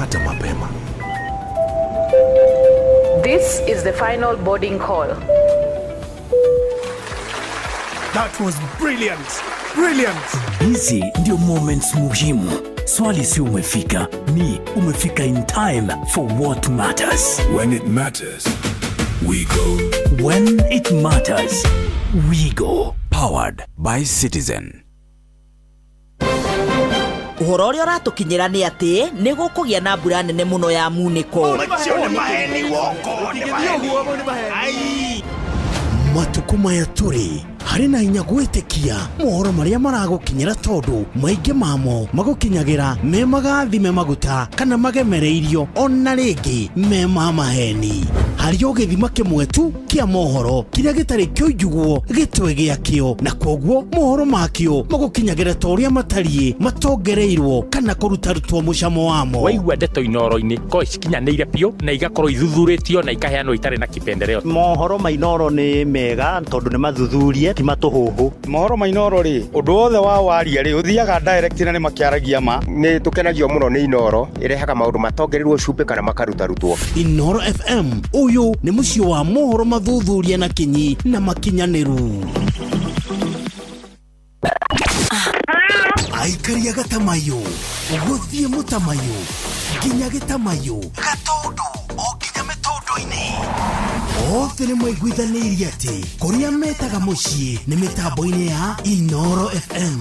Tulipata mapema. This is the final boarding call. That was brilliant. Brilliant. Hizi ndio moments muhimu. Swali si umefika, ni umefika in time for what matters. When it matters, we go. When it matters, we go. Powered by Citizen. Ũhoro ũrĩa ũratũkinyĩra nĩ atĩ nĩ gũkũgĩa na mbura nene mũno ya munĩko. Matukũ maya tũrĩ harĩ na hinya gwĩtĩkia mohoro marĩa maragũkinyĩra, tondũ maingĩ mamo magũkinyagĩra me magathime maguta kana magemereirio, ona rĩngĩ me ma maheni. Harĩ o gĩthima kĩmwe tu kĩa mohoro kĩrĩa gĩtarĩ kĩoinjugwo gĩtwe gĩakĩo, na kwoguo mohoro makĩo magũkinyagĩra ta ũrĩa matariĩ, matongereirwo kana kũrutarutwo mũcamo wamo. Waigua ndeto Inoro-inĩ korwo cikinyanĩire biũ na igakorwo ithuthurĩtio na ikaheanwo itarĩ na kipendeleo. Mohoro ma Inoro nĩ mega tondũ nĩ mathuthurie, ti matũhũhũ. Mohoro ma Inoro rĩ, ũndũ wothe wa waria rĩ, ũthiaga direct na nĩ makĩaragia ma. Nĩ tũkenagio mũno nĩ Inoro, ĩrehaga maũndũ matongereirwo cumbĩ kana makarutarutuo. Inoro FM, ũyũ nĩ mũciĩ wa mohoro mathuthuria na kinyi na makinyanĩru. Aikaria gatamayo gũthiĩ mũtamayo nginya gĩtamayo gatũndũ o nginya mĩtũndũ-inĩ, othe nĩ maiguithanĩirie atĩ kũrĩa metaga mũciĩ nĩ mĩtambo-inĩ ya Inoro FM.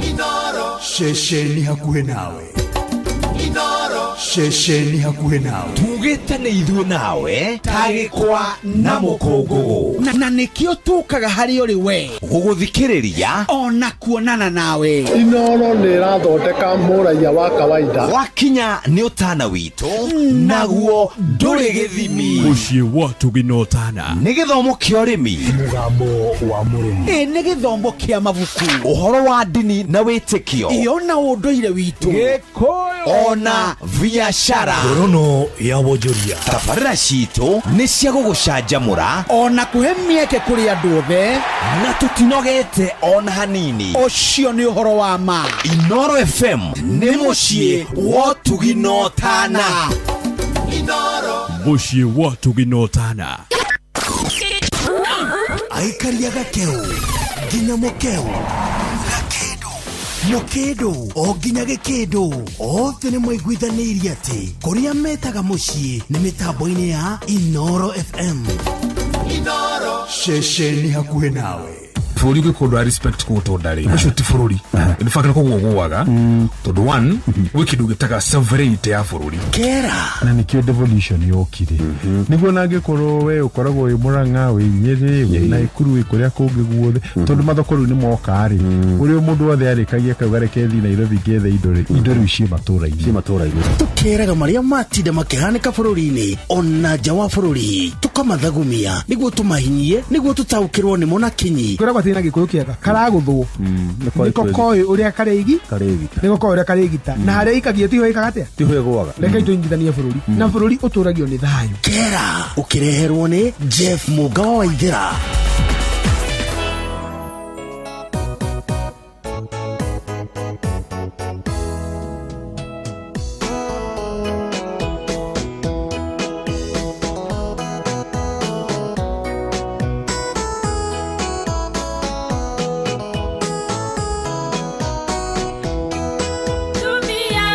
Inoro. Ceceni hakuhĩ nawe. Inoro. Ceceni hakuhĩ nawe. Tugĩte nĩ ithuĩ nawe tagĩkwa na mũkũngũgũ. Na nĩkĩo tũkaga harĩ ũrĩ we gũgũthikĩrĩria ona kuonana nawe. Inoro nĩ ĩrathondeka mũraiya wa kawaida. Wakinya nĩ ũtana witũ, naguo ndũrĩ gĩthimi. Mũciĩ wa tũginotana. Nĩ gĩthomo kĩa ũrĩmi, mũgambo wa mũrĩmi, ĩ nĩ gĩthomo kĩa mabuku, ũhoro wa ndini na wĩtĩkio, ĩyo na ũndũire witũ, Gĩkũyũ, ona biashara. Ngorono ya wonjoria. Tabarĩra citũ nĩ cia gũgũcanjamũra ona kũhe mĩeke kũrĩ andũ othe, na tũtinogete ona hanini. Ũcio nĩ ũhoro wa ma. Inoro FM nĩ mũciĩ wa ũtugi na ũtana. Inoro. Mũciĩ wa ũtugi na ũtana. Aikaria gakeu nginya mũkeu gakĩndũ mũkĩndũ o nginya gĩkĩndũ, othe nĩ maiguithanĩirie atĩ kũrĩa metaga mũciĩ nĩ mĩtambo-inĩ ya Inoro FM. Inoro. Ceceni hakuhĩ nawe. Bũrũri gwĩ kũndũ respect kũgũtonda rĩ, ũcio ti bũrũri, in fact nĩ kũgũa gũaga, tondũ one gwĩ kĩndũ gĩtaga sovereignty ya bũrũri. Kera na nĩkĩo devolution yokire, nĩguo nangĩkorwo we ũkoragwo wĩ Mũrang'a, wĩ Nyĩrĩ, wĩ Naikuru, wĩ kũrĩa kũngĩ guothe, tondũ mathoko rĩu nĩ moka rĩ, ũrĩa mũndũ wothe arĩkagia akauga reke thiĩ Nairobi ngethe indo rĩ, indo rĩu ciĩ matũra-inĩ. Tũkeraga marĩa matinda makĩhanĩka bũrũri-inĩ ona nja wa bũrũri, tũkamathagumia nĩguo tũmahinyie, nĩguo tũtaũkĩrwo nĩmo na kinyi. Kwĩragwo atĩ na gĩkũyũ kĩega karagũthwo nĩko koĩ ũrĩa karĩigi, nĩko koĩ ũrĩa karĩgita, na harĩa ikagia tiho ĩkaga atĩa, tiho ĩgũaga. Reke tũnyitithanie bũrũri, na bũrũri ũtũragio nĩ thayũ. Kera ũkĩreherwo nĩ Jeff Mũgawa wa Ithĩra. Tumia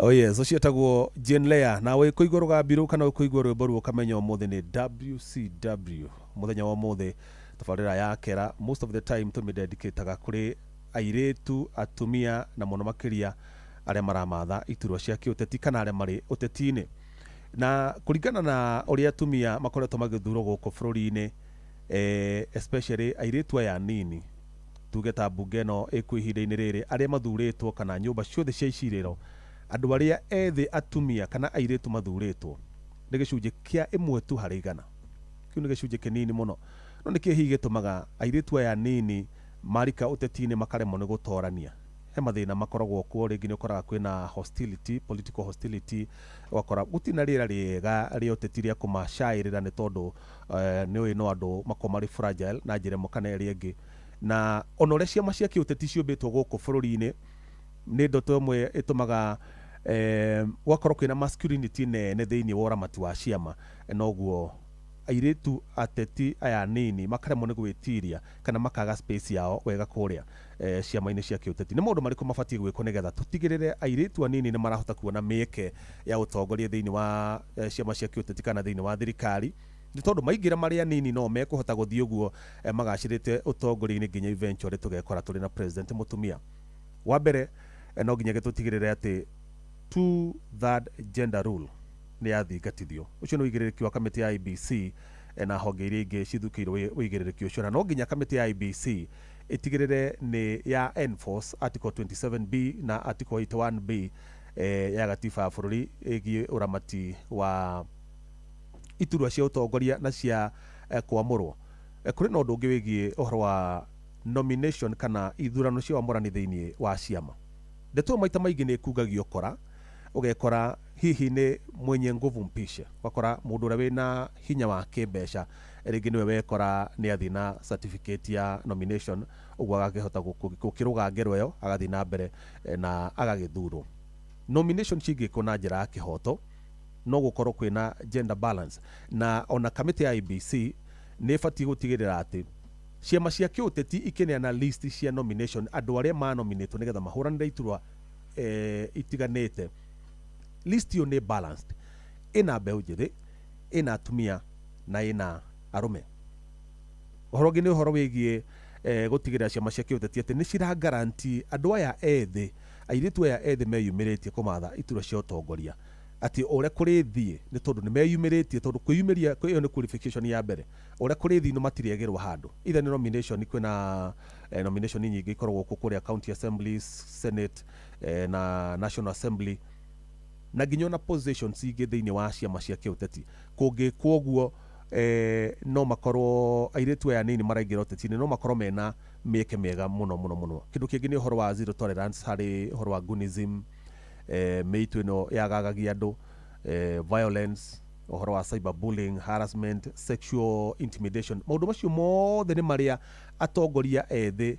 Oh yes, ũcio etagwo Jane Leah. Nawe kũigua rũgambi kana kũigua rwĩmbo ruo ũkamenya ũmũthĩ nĩ WCW. Mũthenya wa ũmũthĩ tabarĩra ya Kera most of the time tũmĩdedicataga kũrĩ airĩtu, atumia na mũno makĩria arĩa maramatha iturwa cia kĩũteti kana arĩa marĩ ũteti-inĩ. Na kũringana na ũrĩa atumia makoretwo magĩthurwo gũkũ bũrũri-inĩ, especially airĩtu aya nini, tuge ta mbunge ĩno ĩkuo ihinda-inĩ rĩrĩ, arĩa mathurĩtwo kana nyũmba ciothe cia icirĩro, andũ arĩa ethĩ atumia kana airĩtu mathurĩtwo nĩ gĩcunjĩ kĩa 1 tu harĩ 100. Kĩu nĩ gĩcunjĩ kĩnini mũno. No nĩkĩ hihi gĩtũmaga airĩtu aya nini marika ũteti-inĩ makaremwo nĩ gũtorania? He mathĩna makoragwo kuo, rĩngĩ nĩ ũkoraga kwĩna hostility, political hostility, ũgakora gũtirĩ na rĩera rĩega rĩa ũteti rĩa kũmacaĩrĩra nĩ tondũ nĩ ũĩ no andũ makoragwo marĩ fragile na njĩra ĩmwe kana ĩrĩa ĩngĩ. Na ona ũrĩa ciama cia kĩũteti ciũmbĩtwo gũkũ bũrũri-inĩ nĩ ndoto ĩmwe ĩtũmaga gũgakorwo kwĩna masculinity nene thĩinĩ wa ũramati wa ciama, noguo airĩtu ateti aya nini makaremwo nĩ gwĩtiria kana makaga space yao wega kũrĩa ciama-inĩ cia kĩũteti. Nĩ maũndũ marĩkũ mabatiĩ gwĩkwo nĩgetha tũtigĩrĩre airĩtu anini nĩ marahota kuona mĩeke ya ũtongoria thĩinĩ wa ciama cia kĩũteti kana thĩinĩ wa thirikari? Nĩ tondũ maingĩra marĩ anini no mekũhota gũthiĩ ũguo magacĩrĩte ũtongoria-inĩ nginya eventually tũgekora tũrĩ na president mũtumia. Wa mbere, no nginya tũtigĩrĩre atĩ 2/3 gender rule nĩ yathingatithio. Ũcio nĩ ũigĩrĩrĩki wa kamĩtĩ ya IEBC na honge iria ingĩ cithukĩirwo ũigĩrĩrĩki ũcio, na no nginya kamĩtĩ ya IEBC ĩtigĩrĩre nĩ ya enforce article 27B na article 81B ya gatiba ya bũrũri ĩgiĩ ũramati wa iturwa cia ũtongoria na cia kwamũrwo. Kũrĩ na ũndũ ũngĩ wĩgiĩ ũhoro wa nomination kana ithurano cia wamũrani thĩinĩ wa ciama. Ndeto maita maingĩ nĩ ĩkungagio kora, ũgekora hihi nĩ mwenye nguvu mpishe, ũgakora mũndũ ũrĩa wĩna hinya wa kĩmbeca rĩngĩ nĩwe wekora nĩ athiĩ na certificate ya nomination, ũguo agakĩhota gũkĩrũga ngero ĩyo agathiĩ na mbere na agagĩthurwo. Nomination cingĩkwo na njĩra ya kĩhoto no gũkorwo kwĩna gender balance, na ona kamĩtĩ ya IEBC nĩ ĩbatiĩ gũtigĩrĩra atĩ ciama cia kĩũteti ikĩneana list cia nomination andũ arĩa manominatwo nĩgetha mahũranĩre iturwa itiganĩte, list ĩyo nĩ balanced, ĩna mbeũ njĩthĩ, ĩna atumia na ĩna arũme. Ũhoro ũngĩ nĩ ũhoro wĩgiĩ gũtigĩrĩra ciama cia kĩũteti atĩ nĩ cira guarantee andũ aya ethĩ, airĩtu aya ethĩ meyumĩrĩtie kũmatha iturwa cia ũtongoria, atĩ ũrĩa kũrĩthiĩ nĩ tondũ nĩ meyumĩrĩtie, tondũ kwĩyumĩria ĩyo nĩ qualification ya mbere, ũrĩa kũrĩthiĩ nĩ matirĩagĩrwo handũ, either nĩ nomination, kwĩna nomination nyingĩ ikoragwo kuo kũrĩa county assemblies, senate na national assembly, na nginya ona positions ingĩ thĩinĩ wa ciama cia kĩũteti. Kũngĩkwo ũguo no makorwo airĩtu aya nini maraingĩra ũteti-inĩ no makorwo mena mĩeke mĩega mũno mũno mũno. Kĩndũ kĩngĩ nĩ ũhoro wa zero tolerance harĩ ũhoro wa goonism, mĩitũ ĩno yagagagia andũ, violence, ũhoro wa cyberbullying, harassment, sexual intimidation. Maũndũ macio mothe nĩ marĩa atongoria ethĩ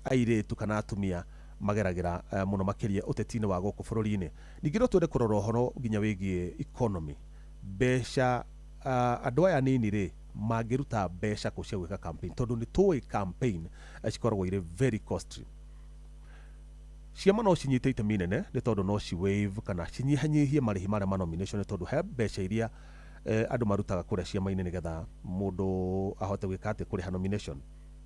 airĩtu kana atumia mageragĩra mũno makĩria ũteti-inĩ wa gũkũ bũrũri-inĩ. Ningĩ no twende kũrora ũhoro nginya wĩgiĩ economy, mbeca. Andũ aya nini rĩ mangĩruta mbeca kũ cia gwĩka campaign, tondũ nĩ tũĩ campaign cikoragwo irĩ very costly. Ciama no cinyite itemi nene nĩ tondũ no ci waive kana cinyihanyihie marĩhi marĩa ma nomination, nĩ tondũ he mbeca iria andũ marutaga kũrĩa ciama-inĩ nĩgetha mũndũ ahote gwĩka atĩ kũrĩha nomination.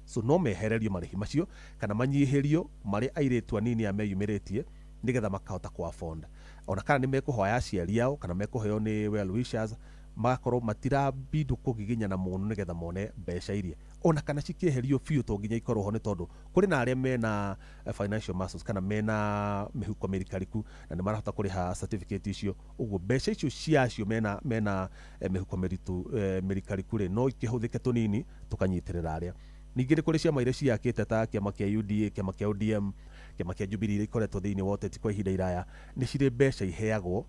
So no mehererio marĩhi macio kana manyihĩrio marĩ airĩtu anini a meyumĩrĩtie nĩgetha makahota kũ afford, ona kana nĩ mekũhoya aciari ao kana mekũheo nĩ well wishers, magakorwo matirabindwo kũgiginyana mũno nĩgetha mone mbeca iria, ona kana cikĩeherio biũ to nginya ikorwo ho, nĩ tondũ kũrĩ na arĩa mena financial muscles kana mena mĩhuko mĩrikariku na nĩ marahota kũrĩha certificate icio, ũguo mbeca icio ciacio mena mĩhuko mĩritu mĩrikariku rĩ no ikĩhũthĩke tũnini tũkanyitĩrĩra arĩa. Ningĩ nĩ kũrĩ ciama iria ciakĩte ta kĩama kĩa UDA, kĩama kĩa ODM, kĩama kĩa Jubilee iria ikoretwo thĩinĩ wa ũteti kwa ihinda iraya, nĩ cirĩ mbeca iheagwo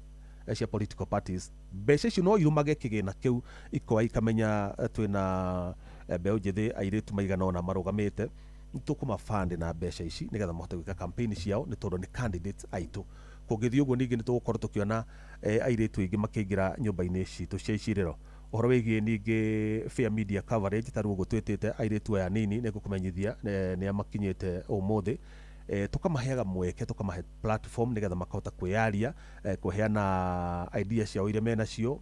cia political parties. Mbeca icio no irũmage kĩgĩna kĩu, ikoa ikamenya twĩna mbeũ njĩthĩ airĩtu maigana ũna marũgamĩte, nĩ tũkũma fund na mbeca ici nĩgetha mahote gwĩka campaign ciao, nĩ tondũ nĩ candidates aitũ. Kũngĩthiĩ ũguo ningĩ nĩ tũgũkorwo tũkĩona airĩtu aingĩ makĩingĩra nyũmba-inĩ citũ cia icirĩro. Ũhoro wĩgiĩ ningĩ fair media coverage, ta rĩu ũguo twĩtĩte airĩtu aya nini, nĩ ngũkũmenyithia nĩ amakinyĩte ũmũthĩ. Tukamaheaga mweke, tukamahe platform nigetha makahota kwiyaria, kuheana idea ciao iria menacio,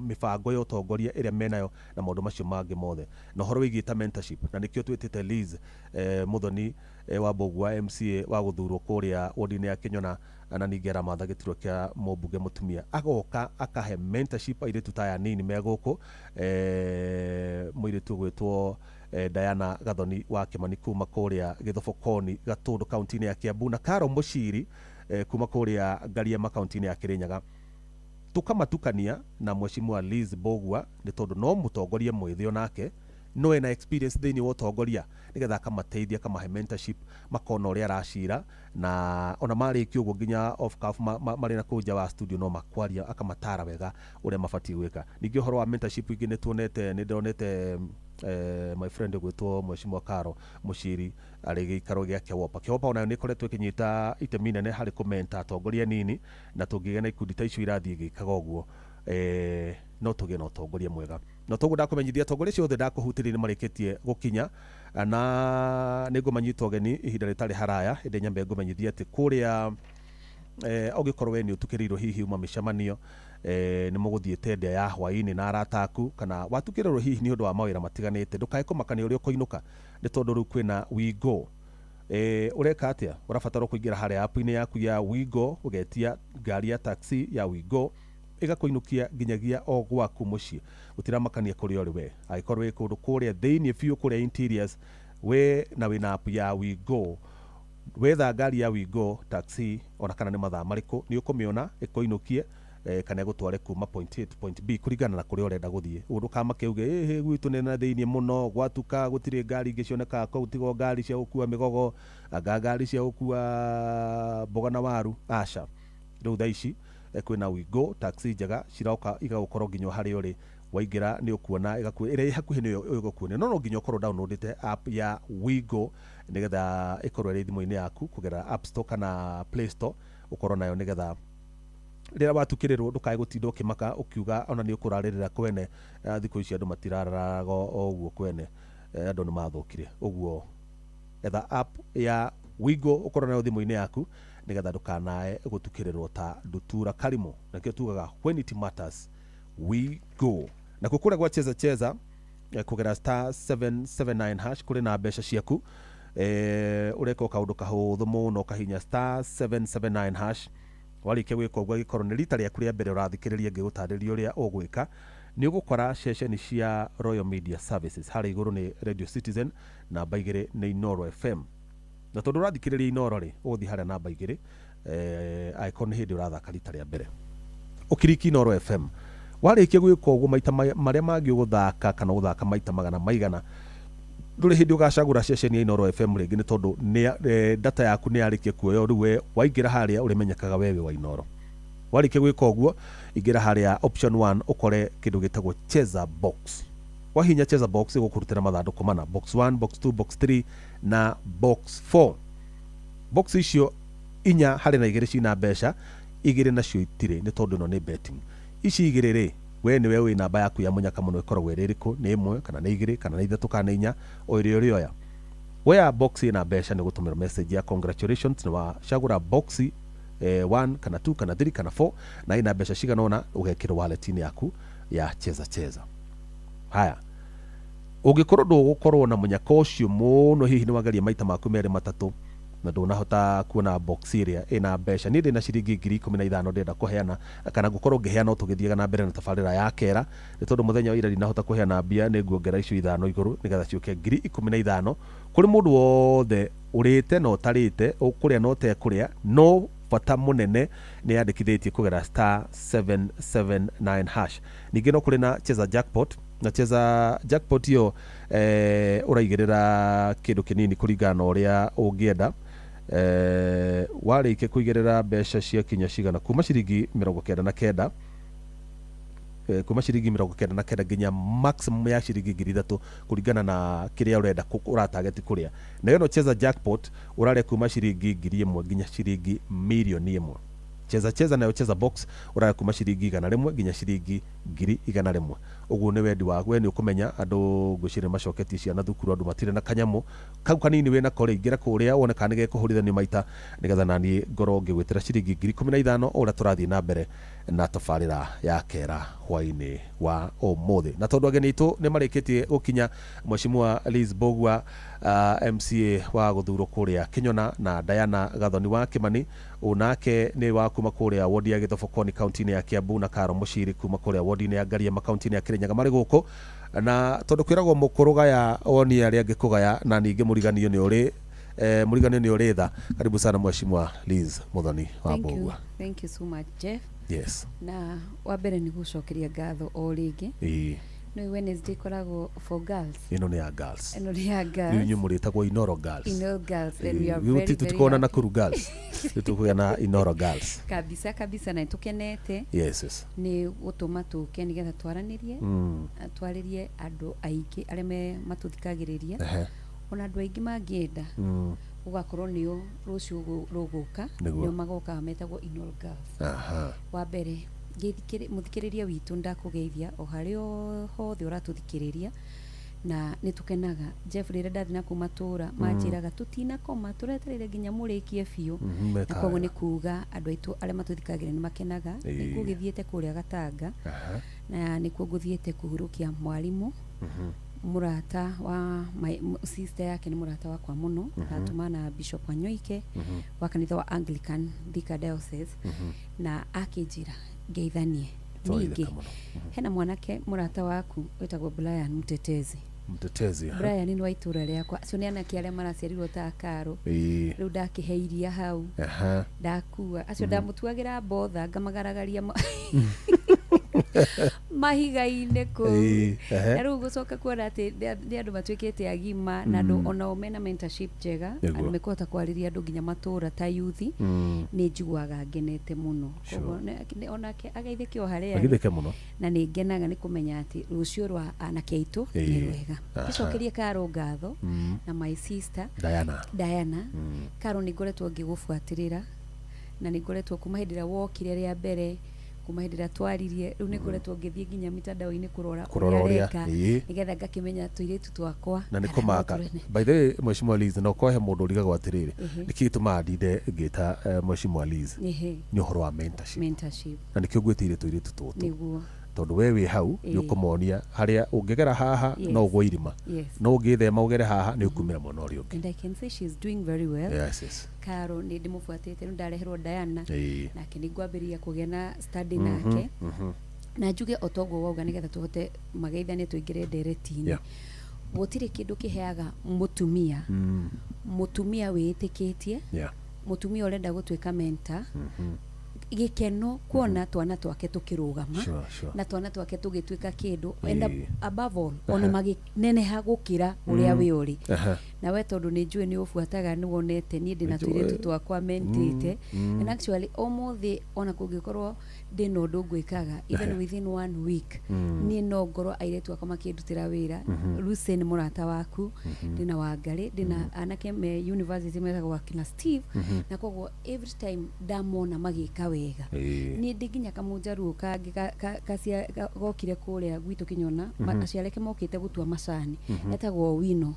mibango ya utongoria iria menayo na maundu macio mangi mothe na uhoro wigie ta mentorship. Na nikio twitite Liz Muthoni wa Mbugua MCA wa guthurwo kuria ward-inĩ ya Kinyona na ningĩ aramatha gĩturwa kĩa mũmbunge mũtumia, agoka akahe mentorship airĩtu ta aya nini me gũkũ. Mũirĩtu ũgwĩtwo Diana Gathoni wa Kimani kuma kũrĩa Gĩthobokoni Gatũndũ kaunti-inĩ ya Kiambu, na Caro Mũciri kuma kũrĩa Ngariama kaunti-inĩ ya Kirinyaga. Tukamatukania na Mheshimiwa Liz Mbugua nĩ tondũ no mũtongoria mwĩthĩ onake no ena experience thĩinĩ wa ũtongoria, nĩgetha akamateithia, akamahe mentorship, makona ũrĩa aracira, na ona marĩkia ũguo nginya off cuff marĩ na kũu nja wa studio no makwaria, akamatara wega ũrĩa mabatiĩ gwĩka. Ningĩ ũhoro wa mentorship ingĩ nĩ tuonete, nĩ ndonete my friend ũgwĩtwo Mheshimiwa Caro Mũciri arĩ gĩikaro gĩa Kĩwopa. Kĩwopa onayo nĩ ĩkoretwo ĩkĩnyita itemi nene harĩ kũmenta atongoria nini, na tũngĩgĩa na ikundi ta icio irathiĩ igĩkaga ũguo, no tũgĩe na ũtongoria mwega. Na toguo ndakũmenyithia atongoria acio othe ndakũhutĩria nĩ marĩkĩtie gũkinya, na nĩ ngũmanyita ũgeni ihinda rĩtarĩ haraya. Ĩndĩ nyambe ngũmenyithia atĩ kũrĩa ũngĩkorwo we nĩ ũtukĩrĩirwo hihi uma mĩcemanio, nĩ mũgũthiĩte ndĩa ya hwaĩ-inĩ na arata aku, kana watukĩrĩrwo hihi nĩ ũndũ wa mawĩra matiganĩte, ndũkae kũmakania ũrĩa ũkũinũka, nĩ tondũ rĩu kwĩna Wigo. Ũreka atĩa? Ũrabatara kũingĩra harĩa app-inĩ yaku ya Wigo, ũgetia ngari ya taxi ya Wigo ĩgakũinũkia nginyagia o gwaku mũciĩ. Gũtiramakania kũrĩa ũrĩ we, angĩkorwo wĩ kũndũ kũrĩa thĩinĩ biũ kũrĩa interiors, we na wĩna app ya Wigo, wetha ngari ya Wigo taxi ona kana nĩ mathaa marĩkũ nĩ ũkũmĩona ĩkũinũkie, kana ĩgũtware kuma point A to point B kũringana na kũrĩa ũrenda gũthiĩ. Ũguo ndũkamake uge ĩhĩ gwitũ nĩ na thĩinĩ mũno, gwatuka gũtirĩ ngari ingĩ cionekaga kũu tiga o ngari cia gũkua mĩgogo, anga ngari cia gũkua mboga na waru. Aca, rĩu thaa ici kwĩna Wigo taxi njega ciroka igagũkorwo nginya harĩa ũrĩ. Waingĩra nĩ ũkuona ĩrĩa ĩ hakuhĩ nĩyo ĩgũkuonia, no nginya ũkorwo downloadĩte app ya Wigo nĩgetha ĩkorwo ĩrĩ thimũ-inĩ yaku kũgerera App Store kana Play Store, ũkorwo nayo nĩgetha rĩrĩa watukĩrĩrwo ndũkae gũtinda ũkĩmaka ũkiuga ona nĩ ũkũrarĩrĩra kwene. Thikũ ici andũ matirararaga o ũguo kwene, andũ nĩ mathũkire. Ũguo etha app ya Wigo ũkorwo nayo thimũ-inĩ yaku nĩgetha ndũkanae gũtukĩrĩrwo ta ndutura karimũ. Nakĩo tugaga when it matters we go. Na kũrĩa gwa Cheza Cheza kũgera star 779 hash kũrĩ na mbeca ciaku. Ũreka o kaũndũ kahũthũ mũno, ũkahinya star 779 hash. Warĩkia gwĩka ũguo, angĩkorwo nĩ rita rĩaku rĩa mbere ũrathikĩrĩria ngĩgũtarĩria ũrĩa ũgwĩka, nĩ ũgũkora ceceni cia Royal Media Services. Harĩa igũrũ nĩ Radio Citizen, namba 2 nĩ Inoro FM. Na tondũ ũrathikĩrĩria Inoro rĩ, ũgũthiĩ harĩa namba 2, angĩkorwo nĩ hĩndĩ ũrathaka rita rĩa mbere ũkiriki Inoro FM. Warĩkia gwĩka ũguo maita marĩa mangĩ ũgũthaka kana ũgũthaka maita magana maigana, ndũrĩ hĩndĩ ũgacagũra ceceni ya Inoro FM rĩngĩ, nĩ tondũ data yaku nĩ yarĩkia kuoywo. Rĩu we waingĩra harĩa ũrĩmenyekaga we wĩ wa Inoro. Warĩkia gwĩka ũguo, ingĩra harĩa option 1 ũkore kĩndũ gĩtagwo Cheza Box. Wahinya Cheza Box ĩgũkũrutĩra mathandũkũ mana, box 1, box 2, box 3 na box 4. Box icio inya harĩ na igĩrĩ cina mbeca, igĩrĩ nacio itirĩ, nĩ tondũ ĩno nĩ betting. Ici igĩrĩ rĩ, we nĩwe wĩ namba yaku ya mũnyaka mũno ĩkoragwo ĩrĩ ĩrĩkũ, nĩ 1 kana nĩ 2 kana nĩ 3 kana nĩ 4, o ĩrĩa ũrĩoya. Woya box ĩna mbeca nĩ gũtũmĩrwo message ya congratulations, nĩ wacagũra box 1 kana 2 kana 3 kana 4 na ĩna mbeca cigana ũna, ũgekĩrwo wallet-inĩ yaku ya Cheza Cheza. Haya, ũngĩkorwo ndũgũkorwo na mũnyaka ũcio mũno, hihi nĩ wageria maita maku merĩ matatũ na ndũnahota kuona box ĩrĩa ĩna mbeca, niĩ ndĩna ciringi 15,000 ndĩrenda kũheana, kana ngũkorwo ngĩheana o tũgĩthiaga na mbere na tabarĩra ya kera, nĩ tondũ mũthenya wa ira ndinahota kũheana mbia, nĩ nguongerera icio 5 igũrũ nĩgetha ciũke 15,000 kũrĩ mũndũ wothe ũrĩte na ũtarĩte, ũkũrĩa na ũtekũrĩa, no bata mũnene nĩ yandĩkithĩtie kũgera star 779 hash. Ningĩ no kũrĩ na Cheza Jackpot, na Cheza Jackpot iyo ũraigĩrĩra kĩndũ kĩnini kũringana na ũrĩa ũngĩenda. Warĩkia kũigĩrĩra mbeca cia kinya cigana, kuma ciringi 99, kuma ciringi 99 nginya maximum ya ciringi 3,000 kũringana na kĩrĩa ũrenda ũratageti kũrĩa. Na ĩno Cheza Jackpot ũrarĩa kuma ciringi 1,000 nginya ciringi 1,000,000. Cheza Cheza nayo Cheza Box ũrarĩa kuma ciringi 100 nginya ciringi 100,000. Ũguo nĩ wendi waku, we nĩ ũkũmenya andũ ngwĩciria macoketie ciana thukuru, andũ matirĩ na kanyamũ kau kanini wĩna ko rĩ, ingĩra kũrĩa wone kana nĩ gekũhũrithanio maita nĩgetha naniĩ ngorwo ngĩgwĩtĩra ciringi 15,000 o ũrĩa tũrathiĩ na mbere na tabarĩra ya kera hwainĩ wa ũmũthĩ. Na tondũ ageni aitũ nĩ marĩkĩtie gũkinya, Mheshimiwa Liz Mbugua, MCA wa gũthurwo kũrĩa Kĩnyona, na Diana Gathoni wa Kĩmani, onake nĩ wa kuma kũrĩa wodi ya Gĩthobokoni kaunti-inĩ ya Kiambu, na Karo Mũciri kuma kũrĩa wodi-inĩ ya Ngariama kaunti-inĩ ya Kĩrĩnyaga marĩ gũkũ. Na tondũ kwĩragwo mũkũrũgaya wonie arĩa angĩ kũgaya, na ningĩ mũriganio nĩ ũrĩ mũriganio nĩ ũrĩ tha. Karibu sana Mheshimiwa Liz Muthoni wa Thank you. Mbugua. Thank you so much, Jeff. Yes. Na wa mbere nĩ gũcokeria ngatho o rĩngĩ. Ĩĩ. Nĩ Wednesday ĩkoragwo for girls. Ĩno nĩ ya girls. Ĩno nĩ ya Rĩu girls. inyuĩ mũrĩtagwo Inoro Girls. Inoro Girls, and we are Ĩĩ, very, very tũtikorwo na happy. Nakuru Girls, rĩu tũkũgĩa na Inoro Girls. Kabisa kabisa, na nĩtũkenete Yes, yes. nĩ gũtũma tũke nĩgetha twaranĩrie, twarĩrie andũ aingĩ arĩa me matũthikagĩrĩria, ona andũ aingĩ mangĩenda gũgakorwo nĩo rũciũ rũgũka, Nĩguo. nĩo magokaga metagwo Inoro Girls. Wa mbere mũthikĩrĩria witũ ndakũgeithia o harĩa hothe ũratũthikĩrĩria, na nĩ tũkenaga Jeff rĩrĩa ndathiĩ na kũu matũra manjĩraga tũtinakoma tũretereire nginya mũrĩkie biũ, na Mekaga koguo nĩ wega. kuga andũ aitũ arĩa matũthikagĩrĩria nĩ makenaga. Nĩ ngũgĩthiĩte kũrĩa Gatanga, na nĩkuo ngũthiĩte kũhurũkia mwarimũ, mũrata wa sister yake nĩ mũrata wakwa mũno, natũma na Bishop Wanyoike wa kanitha wa Anglican Thika Diocese, na akĩnjĩra ngeithanie. Twageithĩka Ningĩ mũno. hena mwanake mũrata waku wĩtagwo Brian Mtetezi. Mtetezi, aha. Brian nĩ wa itũra rĩakwa, acio nĩ anake arĩa maraciarirwo ta Karo. Rĩu ndakĩhe iria hau, ndakua acio, ndamũtuagĩra mbotha ngamagaragaria mahiga-inĩ kũu. Ĩĩ, ehe. Na rĩu gũcoka kuona atĩ nĩ andũ matuĩkĩte agima na andũ onao mena mentorship njega, andũ mekũhota kwarĩria andũ nginya matũra ta yuthi, nĩ njiguaga ngenete mũno. Koguo onake ageithĩke o harĩa arĩ. Ageithĩke mũno. Na nĩ ngenaga nĩ kũmenya atĩ rũciũ rwa anake aitũ nĩ rwega. Gĩcokerie Karo ngatho na my sister Diana. Diana. Karo, nĩ ngoretwo ngĩgũbuatĩrĩra na nĩ ngoretwo kuma hĩndĩ ĩrĩa wokire rĩa mbere, kuma hĩndĩ ĩrĩa twaririe, rĩu nĩ ngoretwo ngĩthiĩ nginya mitandao-inĩ kũrora Kũrora ũrĩa ũrĩa, areka, nĩgetha ngakĩmenya tũirĩtu twakwa na nĩ kana kũmaka no tũrene. By the way, Mheshimiwa Liz, no kohe mũndũ ũrigagwo atĩrĩrĩ, nĩkĩ gĩtũmaga ndinde ngĩta Mheshimiwa Liz, nĩ ũhoro wa mentorship. Mentorship. Na nĩkĩo ngwĩtĩire tũirĩtu tũtũ, Nĩguo. tondũ we wĩ hau nĩ ũkũmonia harĩa ũngĩgera haha no ũgwe irima, no ũngĩthema ũgere haha nĩ ũkumĩra mwena ũrĩa ũngĩ. And I can say she's doing very well. Yes. Karo nĩ ndĩmũbuatĩte, rĩu ndareherwo Diana, nake nĩ ngwambĩrĩria kũgĩa na study nake, na njuge o toguo wauga nĩgetha tũhote mageithanie tũingĩre ndereti-inĩ. Gũtirĩ kĩndũ kĩheaga mũtumia, mũtumia wĩĩtĩkĩtie, mũtumia ũrenda gũtuĩka mentor, gĩkeno kuona twana twake tũkĩrũgama Sure. na twana twake tũgĩtuĩka kĩndũ, and above all ona magĩneneha gũkĩra ũrĩa wĩ ũrĩ. Na we tondũ nĩ njũĩ nĩ ũbuataga, nĩ wonete niĩ ndĩna Nĩnjũĩ. tũirĩtu twakwa mentĩte, and actually ũmũthĩ ona kũngĩkorwo ndĩna ũndũ ngwĩkaga, even within one week, niĩ no ngorwo airĩtu akwa makĩndutĩra wĩra. Lucy nĩ mũrata waku, ndĩna Wangarĩ, ndĩna anake me university metagwo akina Steve, na koguo every time ndamona magĩka wega, niĩ ndĩ nginya kamũnjaruo kangĩ gokire kũrĩa gwitũ Kĩnyona, aciari ake mokĩte gũtua macani, etagwo Owino,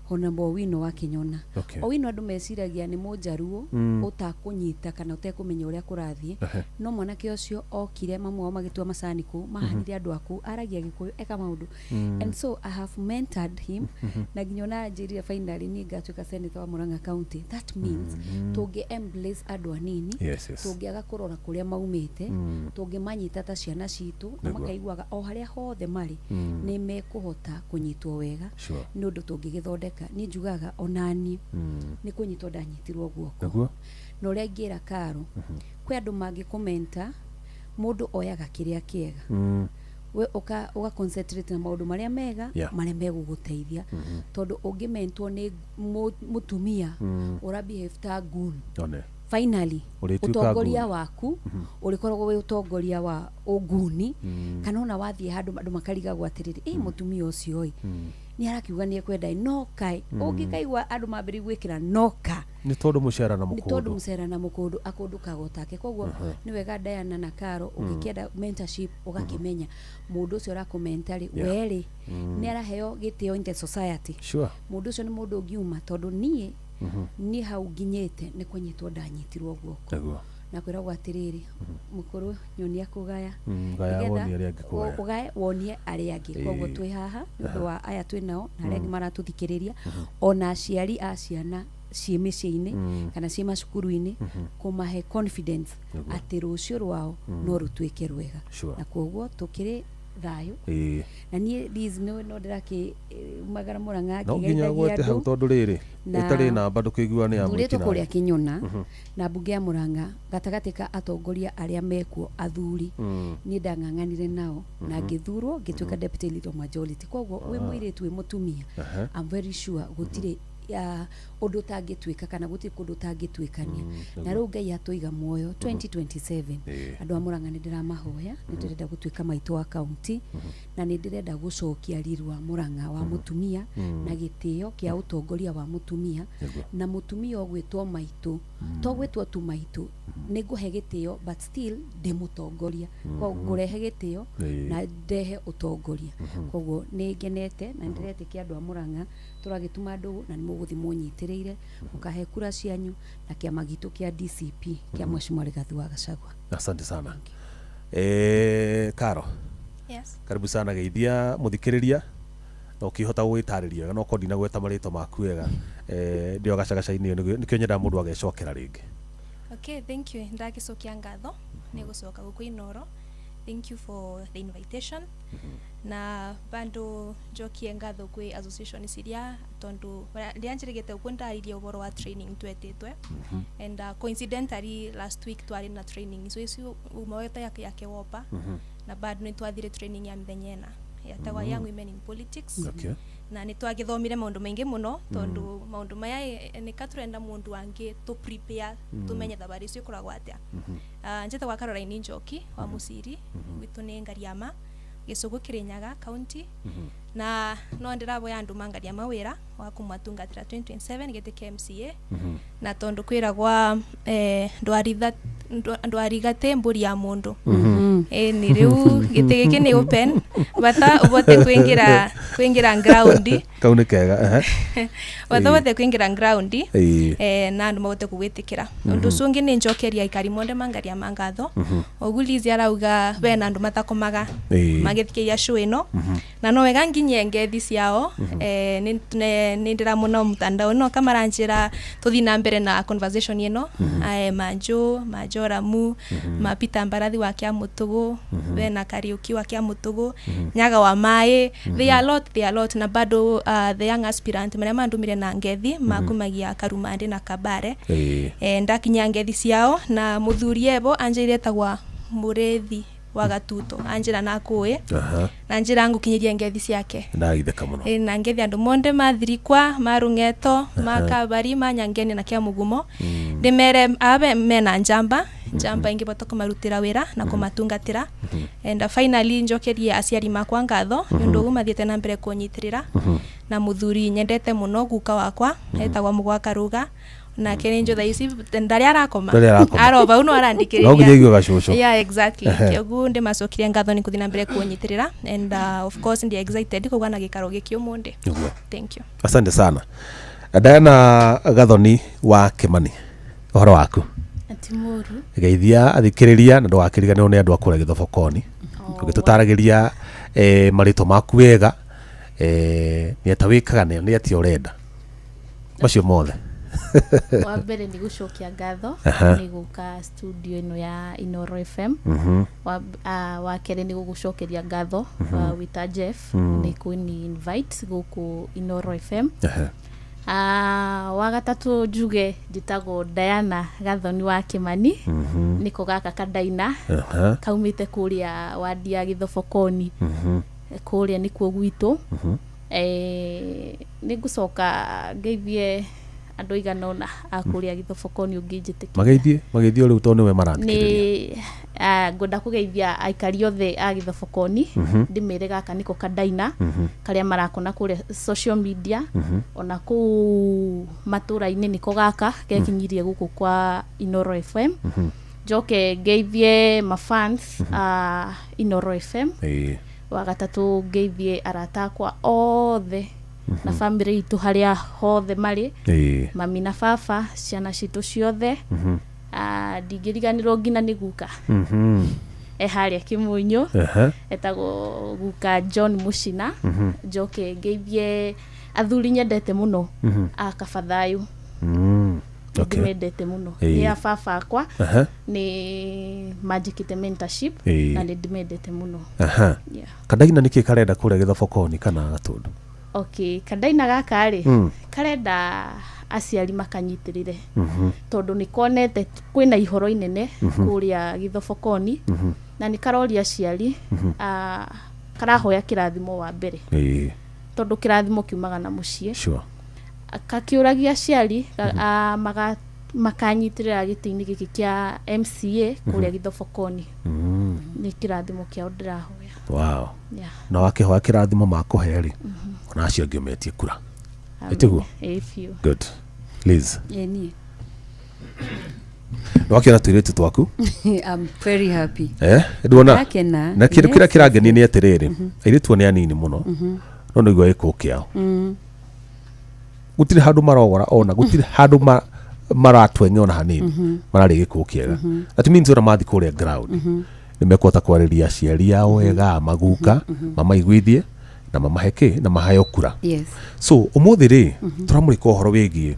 Honorable Owino wa Kĩnyona. Owino andũ meciragia nĩ mũnjaruo ũtakũnyita kana ũtekũmenya ũrĩa kũrathiĩ, no mwanake ũcio okire mamu wao magĩtua macani kũu, mahanire andũ aku, aragia Gĩkũyũ, eka maũndũ, and so I have mentored him, na nginya ona anjĩrire finally niĩ ngatuĩka senator wa Murang'a County. That means tũngĩ embrace andũ anini, tũngĩaga kũrora kũrĩa maumĩte, tũngĩmanyita ta ciana citũ na makaiguaga o harĩa hothe marĩ nĩ mekũhota kũnyitwo wega, nĩ ũndũ tũngĩgĩthondeka. Niĩ njugaga onaniĩ nĩ kũnyitwo ndanyitirwo guoko, na ũrĩa ingĩra Karo, kwĩ andũ mangĩkũmenta, mũndũ oyaga kĩrĩa kĩega, we ũka concentrate na maũndũ marĩa mega, marĩa megũgũteithia, tondũ ũngĩmentwo nĩ mũtumia ũra behave ta goon, One. finally Ũrĩtuĩka ũtongoria goon. waku ũrĩkoragwo wĩ ũtongoria wa ũnguni, kana ona wathiĩ handũ andũ makarigagwo atĩrĩrĩ, ĩ mũtumia ũcio ĩ, Nĩ arakiuga nĩ ekwenda no kaĩ ũngĩkaigua andũ mambĩrĩria gwĩkĩra noka Nĩ tondũ mũcera na nĩ tondũ mũkũndũ. mũcera na mũkũndũ akũndũ kagotake. Koguo nĩ wega Diana na Karo, ũngĩkĩenda mentorship ũgakĩmenya mũndũ ũcio ũrakũmentarĩ werĩ nĩ araheo gĩtĩo in the society. Mũndũ ũcio nĩ mũndũ ũngiuma tondũ niĩ niĩ hau nginyĩte nĩ kũnyitwo ndanyitirwo guoko na kwĩragwo atĩrĩrĩ, mũkũrũ nyonia kũgaya. Gaya Nĩgetha wonie arĩa angĩ kũgaya. Ũgae wonie arĩa angĩ. Koguo twĩ haha nĩ ũndũ wa aya twĩ nao na arĩa angĩ maratũthikĩrĩria, ona aciari a ciana ciĩ mĩciĩ-inĩ kana ciĩ macukuru-inĩ, kũmahe confidence atĩ rũciũ rwao no rũtuĩke rwega. Na koguo tũkĩrĩ thayũ na niĩ Liz no no ndĩrakĩ umagara Mũrang'a No nginya ngĩgeithagia gwete hau andũ tondũ rĩrĩ Na- ĩtarĩ namba ndũkĩigua nĩ ya thurĩtwo mwĩki kũrĩa naĩ. Kĩnyona na mbunge ya Mũrang'a gatagatĩ ka atongoria arĩa mekuo athuri, niĩ ndang'ang'anire nao na ngĩthurwo ngĩtuĩka deputy leader of majority. Koguo wĩ mũirĩtu, wĩ mũtumia, I'm very sure gũtirĩ ũndũ ũtangĩtuĩka kana gũtirĩ kũndũ ũtangĩtuĩkania. Na rĩu Ngai atũiga muoyo 2027, andũ a Mũrang'a nĩ ndĩramahoya, nĩ ndĩrenda gũtuĩka maitũ wa kaunti na nĩ ndĩrenda gũcokia riri wa Mũrang'a wa mũtumia na gĩtĩo kĩa ũtongoria wa mũtumia. Na mũtumia ũgwĩtwo maitũ to gwĩtwo tu maitũ, nĩ ngũhe gĩtĩo but still ndĩ mũtongoria. Koguo ngũrehe gĩtĩo na ndehe ũtongoria. Koguo nĩ ngenete na nĩ ndĩretĩkia andũ a Mũrang'a tũragĩtuma ndũgũ na nĩ mũgũthiĩ mũnyitĩrĩire mũkahe kura cianyu na kĩama gitũ kĩa DCP kĩa Mheshimiwa Rigathi wa Gachagua. Asante sana. Karo. Yes. Karibu sana, geithia muthikiriria na ũkĩhota gũgĩtarĩria wega no korwo ndinagweta marĩtwa maku wega, ndĩo gacagaca-inĩ ĩyo nĩkĩo nyendaga mũndũ agecokera rĩngĩ. Okay, thank you. Ndagicokia ngatho nĩ gũcoka gũkũ Inoro. Thank you for the invitation. Na bado njokie ngatho kwĩ association ciria tondu rĩrĩa njĩrĩgĩte gũkũ ndaririe ũhoro wa training twetĩtwe, and coincidentally last week twarĩ na training icio icio uma weta ya kewopa, na bado nĩ twathire training ya mĩthenya ĩna yetagwa Young Women in Politics. Na nĩ twagĩthomire maũndũ maingĩ mũno tondũ maũndũ maya nĩka tũrenda mũndũ angĩ tũ prepare tũmenye thabarĩ icio ĩkoragwo atĩa. Njĩtagwo Caroline Njoki wa Mũciri, gwitũ nĩ Ngariama, gĩcũgũ, Kĩrĩnyaga county, na no ndĩravoya andũ ma Ngariama wĩra wa kũmatungatĩra 2027 gĩtĩ kĩa MCA. Na tondũ kwĩragwa ndwarigate mbũri ya mũndũ. Ĩni rĩu gĩtĩ gĩkĩ nĩ open bata ũvote kwĩingĩra ground. Kau nĩ kega, ehe. Bata ũvote kwĩingĩra ground na andũ mavote kũgwĩtĩkĩra. Ũndũ ũcio ũngĩ nĩ njokeria aikari monde ma Ngariama ngatho. Ũguo Liz arauga bena andũ matakomaga magĩthikĩria show ĩno, na no wega nginyie ngethi ciao. Nĩ ndĩramona mtandao no kamaranjĩra tũthiĩ na mbere na conversation ĩno. Manjũ Majoramu, ma Peter Mbarathi wa Kĩamũtũgũ, bena Kariuki wa Kĩamũtũgũ, Nyaga wa Maĩ, they are lot, they are lot. Na bado the young aspirant marĩa mandũmire na ngethi makumagia Karumandĩ na Kabare. Ndakinyia ngethi ciao na mũthuri ebo anjĩire etagwa Mũrĩthi wa Gatuto, anjĩra nakũĩ na njĩra ngũkinyĩrie ngethi ciake. Ndagitheka mũno. Na ngethi andũ monde mathirikwa marũng'eto makabari manyangeni na kĩa mũgumo, ndĩmere abe mena njamba njamba ingĩbota kũmarutĩra wĩra na kũmatungatĩra. And finally njokerie aciari makwa ngatho nĩ ũndũ ũguo mathiĩte na mbere kũnyitĩrĩra, na mũthuri nyendete mũno guka wakwa etagwa Mũgwa Karuga, nake nĩ njũtha ici ndarĩ arakoma. Ndarĩ arakoma. Aro bau no arandikĩrĩria. No nginya aigue gacũcũ. Yeah, exactly. Kĩoguo ndĩmacokirie ngatho nĩ kũthiĩ na mbere kũnyitĩrĩra, and of course ndi excited kũgĩa na gĩikaro gĩkĩ ũmũthĩ. Thank you. Asante sana. Diana Gathoni wa Kimani, ũhoro waku? Ati mũru. Geithia athikĩrĩria na ndũgakĩriganĩrwo nĩ andũ a kũrĩa gĩthobokoni ũgĩtũtaragĩria marĩtwa maku wega, nĩ ata wĩkaga na nĩ atĩa ũrenda macio mothe. Wa mbere nĩ gũcokia ngatho nĩ gũka studio ĩno ya Inoro FM. Wa kerĩ nĩ gũgũcokeria ngatho wĩta Jeff nĩ kũni invite gũkũ Inoro FM. Wa gatatũ njuge njĩtagwo Diana Gathoni wa Kimani, nĩko gaka kadaina kaumĩte kũrĩa wadi ya Gĩthobokoni, kũrĩa nĩkuo gwitũ. Nĩ ngũcoka ngeithie Andũ aigana ũna a kũrĩa Gĩthobokoni ũngĩnjĩtĩkĩria. Mageithie, mageithie rĩu tondũ nĩwe marathikĩrĩria. Nĩ ngwenda kũgeithia aikari othe a Gĩthobokoni, ndĩmere gaka nĩko Kadaina, karĩa marakona kũrĩa social media, ona kũu matũra-inĩ nĩko gaka gekinyirie gũkũ kwa Inoro FM. Njoke ngeithie mafans a Inoro FM. Wa gatatũ, ngeithie arata akwa othe na bamĩrĩ itũ harĩa hothe marĩ, mami na baba, ciana citũ ciothe. Ndingĩriganĩrwo nginya nĩ guka e harĩa Kĩmunyũ, etagwo guka John Mũcina. Njoke ngeithie athuri nyendete mũno a Kabathayũ. Ndĩmendete mũno. Nĩ a baba akwa, nĩ manjĩkĩte mentorship, na nĩ ndĩmendete mũno. Yeah. Kadaina nĩkĩ karenda kũrĩa Gĩthobokoni kana Gatũndũ? Okay, Kadaina gaka rĩ, karenda aciari makanyitĩrĩre, tondũ nĩ konete kwĩna ihoro inene kũrĩa Gĩthobokoni, na nĩ karoria aciari, karahoya kĩrathimo wa mbere, tondũ kĩrathimo kiumaga na mũciĩ. Kakĩũragia aciari makanyitĩrĩra gĩtĩ-inĩ gĩkĩ kĩa MCA kũrĩa Gĩthobokoni. Nĩ kĩrathimo kĩao ndĩrahoya. Yeah. Na wakĩhoya kĩrathimo makũhe rĩ, ona acio angĩ ũmetie kura. Ĩtiguo? Ĩĩ biũ. Good. Liz, Ĩĩ niĩ. nĩ wakĩona tũirĩtu twaku? I'm very happy. Nduona? Ndakena. Na kĩndũ kĩrĩa kĩrangenia nĩ atĩrĩrĩ, airĩtu nĩ anini mũno, no nĩ igua gĩkũ kĩao. Gũtirĩ handũ marogora, ona gũtirĩ handũ maratweng'e ona hanini, mararĩ gĩkũ kĩega. That means ona mathiĩ kũrĩa ground, nĩ mekũhota kwarĩria aciari ao wega, maguka, mamaiguithie na mamahe kĩ na maheo kura. So ũmũthĩ rĩ, tũramũrĩka ũhoro wĩgiĩ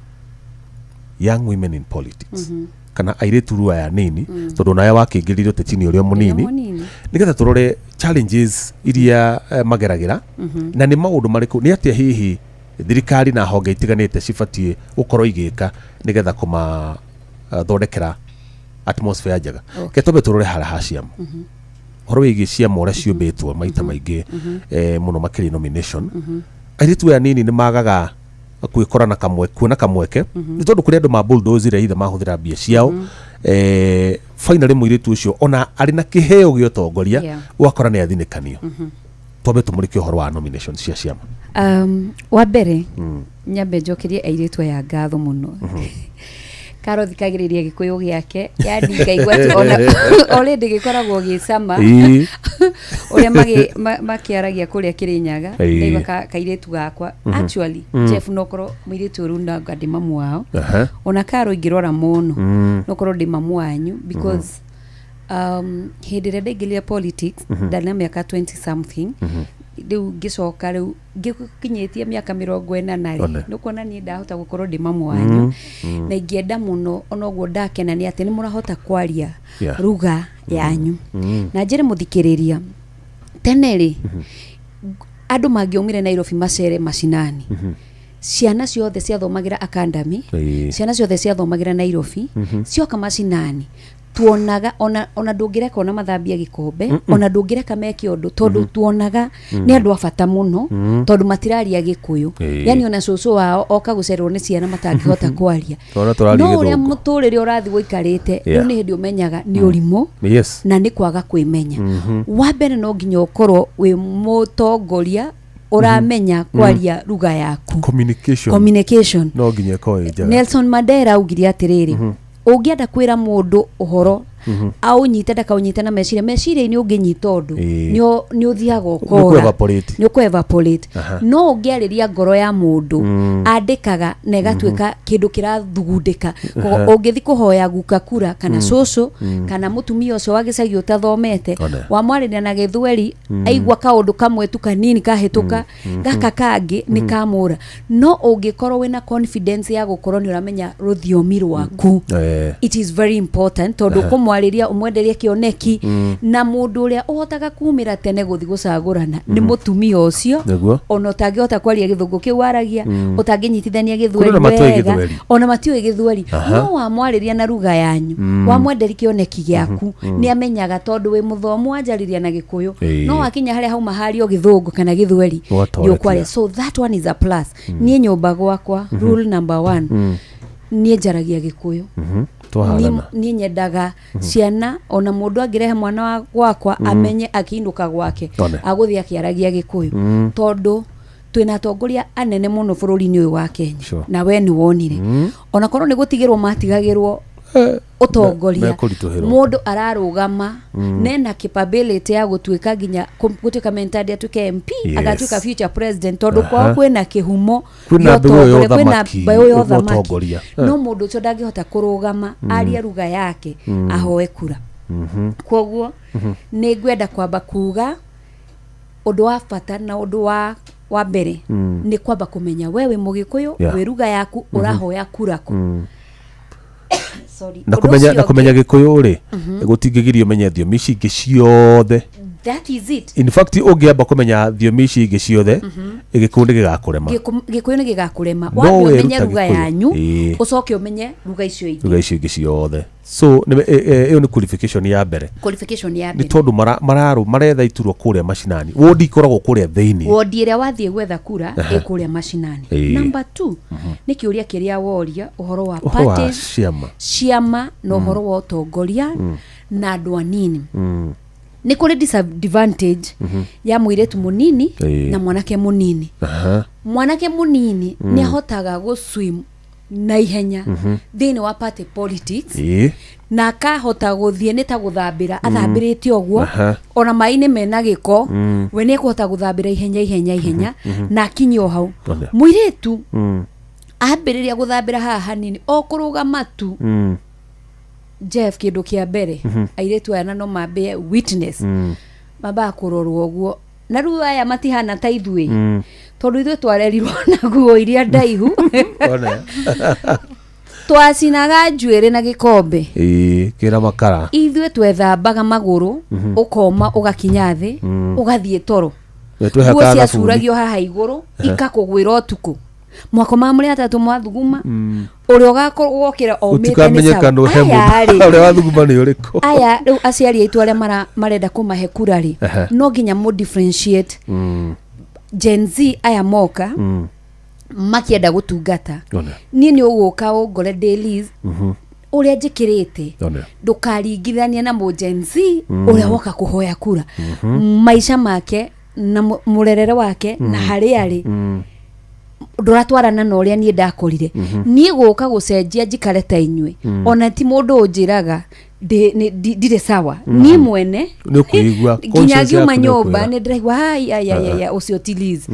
young women in politics, kana airĩtu rĩu aya nini, tondũ nawe wakĩingĩrire ũteti-inĩ ũrĩa mũnini, Mũnini. nĩgetha tũrore challenges iria mageragĩra, na nĩ maũndũ marĩkũ, nĩ atĩa hihi thirikari na honge itiganĩte cibatiĩ gũkorwo igĩka nĩgetha kũmathondekera atmosphere njega. Ke twambe tũrore harĩa ha ciama, ũhoro wĩgiĩ ciama ũrĩa ciũmbĩtwo maita maingĩ, mũno makĩria nomination, airĩtu aya nini nĩ magaga kwĩkora na kamwe, kuona kamweke, nĩ tondũ kũrĩ andũ ma bulldoze either mahũthĩra mbia ciao, finally mũirĩtu ũcio ona arĩ na kĩheo gĩa ũtongoria, ũgakora nĩ athinĩkanio. Twambe tũmũrĩke ũhoro wa nomination cia ciama. Wa mbere, nyambe njokerie airĩtu aya ngatho mũno. Karo thikagĩrĩria gĩkũyũ gĩake, yani ngaigua atĩ ona already gĩkoragwo gĩcama, ũrĩa makĩaragia kũrĩa Kĩrĩnyaga. Ndaigua kairĩtu gakwa, actually, Jeff, no korwo mũirĩtu ũyũ rĩu nanga ndĩ mamu wao, ona Karo ingĩrora mũno, no korwo ndĩ mamu wanyu, because hĩndĩ ĩrĩa ndaingĩrire politics, ndarĩ na mĩaka 20 something. Rĩu ngĩcoka rĩu ngĩkinyĩtie mĩaka 40 rĩ, One. nĩ kuona niĩ ndahota gũkorwo ndĩ mamu wanyu, na ingĩenda mũno ona ũguo ndakena nĩ atĩ nĩ mũrahota kwaria ruga yanyu. Na njĩre mũthikĩrĩria, tene rĩ, andũ mangĩaumire Nairobi macere macinani, ciana ciothe ciathomagĩra academy, ciana ciothe ciathomagĩra Nairobi, cioka macinani tuonaga ona ndũngĩreka ona mathambie gĩkombe, ona ndũngĩreka meke ũndũ, tondũ tuonaga nĩ andũ a bata mũno, tondũ matiraria gĩkũyũ. Yani ona cũcũ wao oka gũcererwo nĩ ciana matangĩhota kwaria. Twana tũraria No ũrĩa gĩthũngũ. mũtũrĩre ũrathiĩ ũikarĩte, rĩu nĩ hĩndĩ ũmenyaga nĩ ũrimũ na nĩ kwaga kwĩmenya. Wa mbere, no nginya ũkorwo wĩ mũtongoria ũramenya kwaria ruga yaku. Communication. Communication. No nginya ĩkorwo ĩ njega. Nelson Mandela augire atĩrĩrĩ, ũngĩenda kwĩra mũndũ ũhoro aũnyite, ndakaũnyite na meciria, meciria-inĩ ũngĩnyita ũndũ, nĩ ũthiaga ũkora. Nĩ Nĩ ũkũ-evaporate. No ũngĩarĩria ngoro ya mũndũ, andĩkaga na ĩgatuĩka kĩndũ kĩrathugundĩka. Koguo ũngĩthi kũhoya guka kura kana cũcũ, kana mũtumia ũcio wa gĩcagi ũtathomete, One. wamwarĩria na gĩthweri, aigua kaũndũ kamwe tu kanini kahĩtũka, gaka kangĩ nĩ kamũra. No ũngĩkorwo wĩna confidence ya gũkorwo nĩ ũramenya rũthiomi rwaku, it is very important, tondũ kũmwarĩria, ũmwenderie kĩoneki, na mũndũ ũrĩa ũhotaga kumĩra tene gũthiĩ gũcagũrana nĩ mũtumia ũcio. Ona ũtangĩhota kwaria gĩthũngũ kĩu waragia, ũtangĩnyitithania Kũrĩ gĩthweri ona matiũĩ wega, gĩthweri. ona matiũĩ gĩthweri, no wamwarĩria na ruga yanyu, wamwenderi kĩoneki gĩaku, nĩ amenyaga tondũ wĩ mũthomu, wanjarĩria na gĩkũyũ. No wakinya harĩa hauma hario gĩthũngũ kana gĩthweri, Ũgatorekia. nĩ ũkwaria. So that one is a plus. Niĩ nyũmba gwakwa, rule number one, Niĩ njaragia Gĩkũyũ. Twaharana. Niĩ nyendaga ciana ona mũndũ angĩrehe mwana gwakwa amenye akĩinũka gwake One. agũthiĩ akĩaragia Gĩkũyũ, tondũ twĩna atongoria anene mũno bũrũri-inĩ ũyũ wa Kenya. Sure. Na we nĩ wonire ona korwo nĩ gũtigĩrwo matigagĩrwo ũtongoria, Mekũritũhĩrwo. mũndũ ararũgama nena capability ya gũtuĩka nginya gũtuĩka mentadi, atuĩke MP, agatuĩka future president, tondũ kwao kwĩna kĩhumo Kwĩna gĩa mbeũ ya ũtongoria, kwĩna ũthamaki, mbeũ ya ũthamaki. ũtongoria. No mũndũ ũcio ndangĩhota kũrũgama arie ruga yake ahoe kura. Koguo nĩ ngwenda kwamba kuga ũndũ wa bata na ũndũ wa mbere nĩ kwamba kũmenya we wĩ Mũgĩkũyũ, wĩ ruga yaku, ũrahoya kura kũ. Sorry. Na Ũndũ kũmenya na ũcio kũmenya ũngĩ- Gĩkũyũ rĩ, gũtingĩgiria ũmenye thiomi ici ingĩ ciothe. That is it. In fact, ũngĩamba kũmenya thiomi ici ingĩ ciothe, Gĩkũyũ nĩ gĩgakũrema. Gĩkũyũ nĩ gĩgakũrema. No Wambe weruta ũmenye ruga Gĩkũyũ. yanyu, ũcoke ũmenye ruga icio ingĩ. Ruga icio ingĩ ciothe. So ĩyo nĩ qualification ya mbere. Qualification ya Nĩ mbere. tondũ maretha iturwa kũrĩa macinani, wodi ikoragwo kũrĩa thĩinĩ. Wodi ĩrĩa wathiĩ gwetha kura ĩ kũrĩa macinani. Number two nĩ kĩũria kĩrĩa woria ũhoro wa Ũhoro wa parties, ciama. ciama na ũhoro wa ũtongoria na andũ anini. Nĩ kũrĩ disadvantage ya mũirĩtu mũnini na mwanake mũnini. Mwanake mũnini nĩ ahotaga gũ-swim na ihenya thĩinĩ wa party politics, na akahota gũthiĩ nĩ ta gũthambĩra athambĩrĩte ũguo, ona maĩ-inĩ mena gĩko, we nĩ ekũhota gũthambĩra ihenya ihenya ihenya na akinye o hau. One. Mũirĩtu ambĩrĩria gũthambĩra haha hanini o kũrũgama tu, Jeff, kĩndũ kĩa mbere, airĩtu aya na no mambĩe witness, mambaga kũrorwo ũguo, na rĩu aya matihana ta ithuĩ, tondũ ithuĩ twarerirwo na nguo iria ndaihu. One. Twacinaga njuĩrĩ na gĩkombe. Ĩĩ, kĩna makara. Ithuĩ twethambaga magũrũ, ũkoma ũgakinya thĩ, ũgathiĩ toro. We twehakaga Nguo thabuni. ciacuragio haha igũrũ, ikakũgwĩra ũtukũ, mwakomaga mũrĩ atatũ mwathuguma, ũrĩa ũgakorwo wokĩra omĩte nĩ Gũtikamenyeka nũ he sawa. Aya mũndũ rĩ, ũrĩa wathuguma nĩ ũrĩkũ. Aya rĩu aciari aitũ arĩa marenda kũmahe kura rĩ, no nginya mũ differentiate Gen Z aya moka makĩenda gũtungata. One. Niĩ nĩ ũgũka ũngore dailies ũrĩa njĩkĩrĩte, One. ndũkaringithanie na mũ Gen Z ũrĩa woka kũhoya kura. Maica make na mũrerere wake na harĩa arĩ ndũratwarana na ũrĩa niĩ ndakorire. Niĩ gũka gũcenjia njikare ta inyuĩ, ona ti mũndũ ũnjĩraga ndirĩ sawa, niĩ mwene Nĩ ũkwĩigua. nginya Conscience ngiuma yaku nĩ nyũmba ũkwĩra. nĩ ndĩraigua ai ai ai ai, ũcio ti Liz.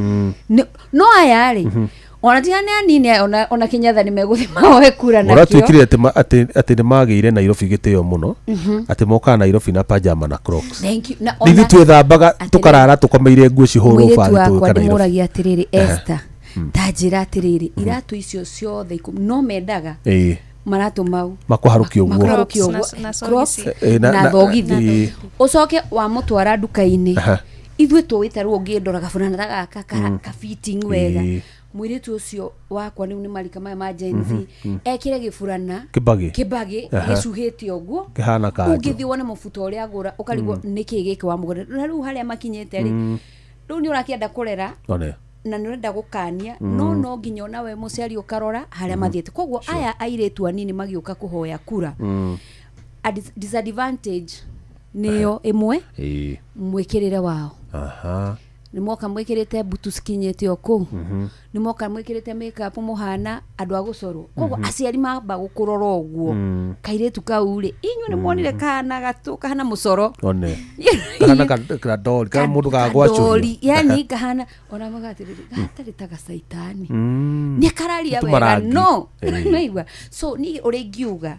No aya rĩ, ona tigane anini aya, ona Kenyatta nĩ megũthiĩ mahoe kura nakĩo. Ũratuĩkire atĩ atĩ nĩ magĩire Nairobi gĩtĩo mũno, atĩ mokaga Nairobi na pajama na Crocs. Thank you. Na Ithuĩ ona twĩthambaga tũkarara tũkomeire nguo cihũrwo mũirĩtu bathi wakwa tũgĩũka Nairobi. ndĩmũragia atĩrĩrĩ, Esther, ta njĩra atĩrĩrĩ, iratũ icio ciothe no mendaga maratũ mau Makũharũkio ũguo. makũharũkio Crocs ũguo. na Crocs thogithi. na thogithi. Ũcoke wamũtwara nduka-inĩ, ithuĩ tũĩ ta rĩu ũngĩndora gaburana ta gaka ka fitting wega, mũirĩtu ũcio wakwa rĩu nĩ marika maya ma Gen Z, ekĩre gĩburana Kĩbagĩ. kĩbagĩ gĩcuhĩte ũguo, Kĩhana kanjũ. ũngĩthiĩ wone mũbuto ũrĩa agũra ũkarigwo nĩkĩ gĩkĩ wamũgũrĩra. Na rĩu harĩa makinyĩte rĩ, rĩu nĩ ũrakĩenda kũrera One. na nĩ ũrenda gũkania, no nginya onawe mũciari ũkarora harĩa mathiĩte. Koguo aya airĩtu anini magĩũka kũhoya kura, a disadvantage nĩyo ĩmwe, mwĩkĩrĩre wao. Nĩ moka mwĩkĩrĩte mbutu cikinyĩte o kũu, nĩ moka mwĩkĩrĩte makeup mũhana andũ a gũcorwo. Koguo aciari mamba gũkũrora ũguo, kairĩtu kau rĩ, inyuĩ nĩ muonire kahana gatũ kahana mũcoro. One. Kahana kadori kana mũndũ gagwacũhio. Kadori, yani kahana ona magatĩrĩrĩ gatarĩ ta gacaitani, nĩ kararia wega. Tũmarangi. No naigua, so niĩ ũrĩa ingiuga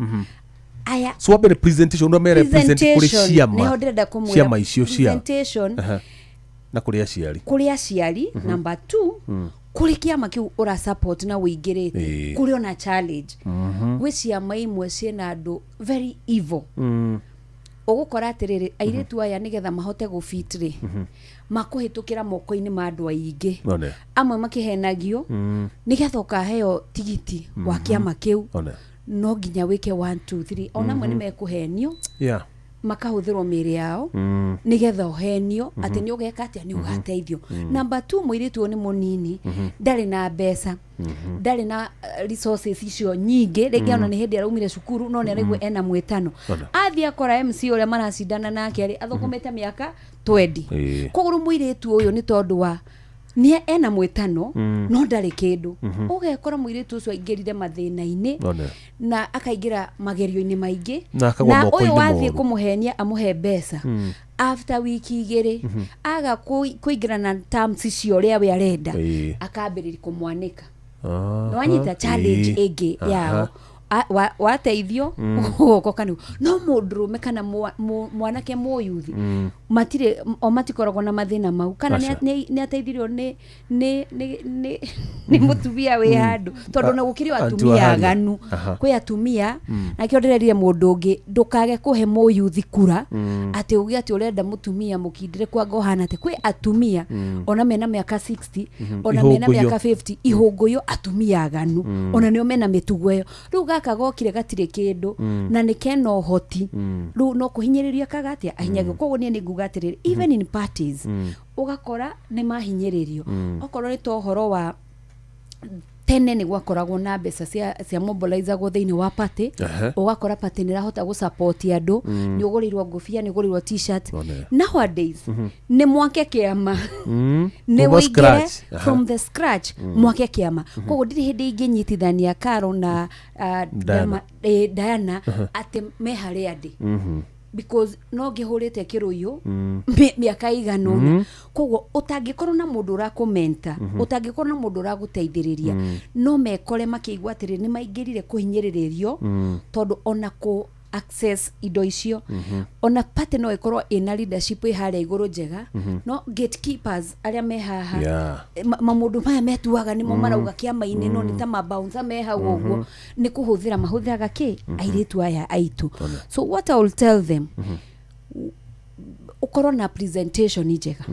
aya, So wa mbere presentation, ũrĩa mere present kũrĩ presentation, ciama. nĩho ndĩrenda kũmwĩra. Ciama icio cia Presentation Na kũrĩ aciari. Kũrĩ aciari. Number two, kũrĩ kĩama kĩu ũra support na ũingĩrĩte, kũrĩ ona challenge. Gwĩ ciama imwe ciĩna andũ very evil. Ũgũkora atĩrĩrĩ, airĩtu aya nĩgetha mahote gũbit rĩ, makũhĩtũkĩra moko-inĩ ma andũ aingĩ, One. amwe makĩhenagio, nĩgetha ũkaheo tigiti wa kĩama kĩu, One. no nginya wĩke 1 2 3, ona amwe nĩ mekũhenio. Makahũthĩrwo mĩĩrĩ yao nĩgetha ũhenio atĩ nĩ ũgeka atĩa, nĩ ũgateithio. Number two, mũirĩtu ũyũ nĩ mũnini, ndarĩ na mbeca, ndarĩ na resources icio nyingĩ. Rĩngĩ ona nĩ hĩndĩ araumire cukuru, no nĩ araigua ena mwĩtano. Athiĩ akora MC ũrĩa maracindana nake rĩ, athũkũmĩte mĩaka 20. Koguo rĩu mũirĩtu ũyũ, nĩ tondũ wa nĩ ena mwĩtano, no ndarĩ kĩndũ, ũgekora mũirĩtu ũcio aingĩrire mathĩna-inĩ na akaingĩra magerio-inĩ maingĩ. Na akagwa Na ũyũ moko-inĩ wathiĩ moru. kũmũhenia amũhe mbeca, after wiki 2 aga kũingĩra na terms icio ũrĩa we arenda, akambĩrĩria kũmwanĩka. Nĩwanyita challenge ĩngĩ yao. Wateithio ũgoka kanitha, no mũndũrũme kana mwanake mũyuthi matirĩ, o matikoragwo na mathĩna mau, kana Aca. nĩ ateithirio nĩ mũtumia wĩ handũ, tondũ na gũkĩrĩ o Antu atumia aharia. aganu. Kwĩ atumia, nakĩo ndĩrerire mũndũ ũngĩ, ndũkage kũhe mũyuthi kura atĩ uge atĩ ũrenda mũtumia mũkindĩre kwanga ũhana atĩ kwĩ atumia ona mena mĩaka 60, ona mena Ihũngũyũ. mĩaka 50, ihũngũyũ, atumia aganu, ona nĩo mena mĩtugo ĩyo. Rĩu gaka gokire gatirĩ kĩndũ na nĩ kena ũhoti, rĩu no kũhinyĩrĩria kaga atĩa ahinyagio. Koguo niĩ nĩ nguga atĩrĩrĩ, even in parties ũgakora nĩ mahinyĩrĩrio. Okorwo nĩ ta ũhoro wa tene, nĩ gwakoragwo na mbeca cia mobilizagwo thĩinĩ wa party. Ũgakora party nĩ ĩrahota gũsupport andũ, nĩ ũgũrĩirwo ngũbia, nĩ ũgũrĩirwo T-shirt. Nowadays nĩ mwake kĩama, nĩ Kuma wĩingĩre scratch. From the scratch, mwake kĩama. Koguo ndirĩ hĩndĩ ingĩnyitithania Karo na Diana. Diana atĩ me harĩa ndĩ, because no ngĩhũrĩte kĩrũyũ mĩaka igana ũna. Koguo ũtangĩkorwo na mũndũ ũrakũmenta, ũtangĩkorwo na mũndũ ũragũteithĩrĩria, no mekore makĩigua atĩrĩ nĩ maingĩrire kũhinyĩrĩrĩrio, tondũ ona kũ access indo icio, ona party no ĩkorwo ĩna leadership ĩ harĩa igũrũ njega, no gatekeepers arĩa me haha, mamũndũ maya metuaga nĩmo marauga kĩama-inĩ, no nĩ ta mabouncer me hau ũguo, nĩ kũhũthĩra mahũthĩraga kĩ airĩtu aya aitũ. So what I will tell them, ũkorwo na presentation njega.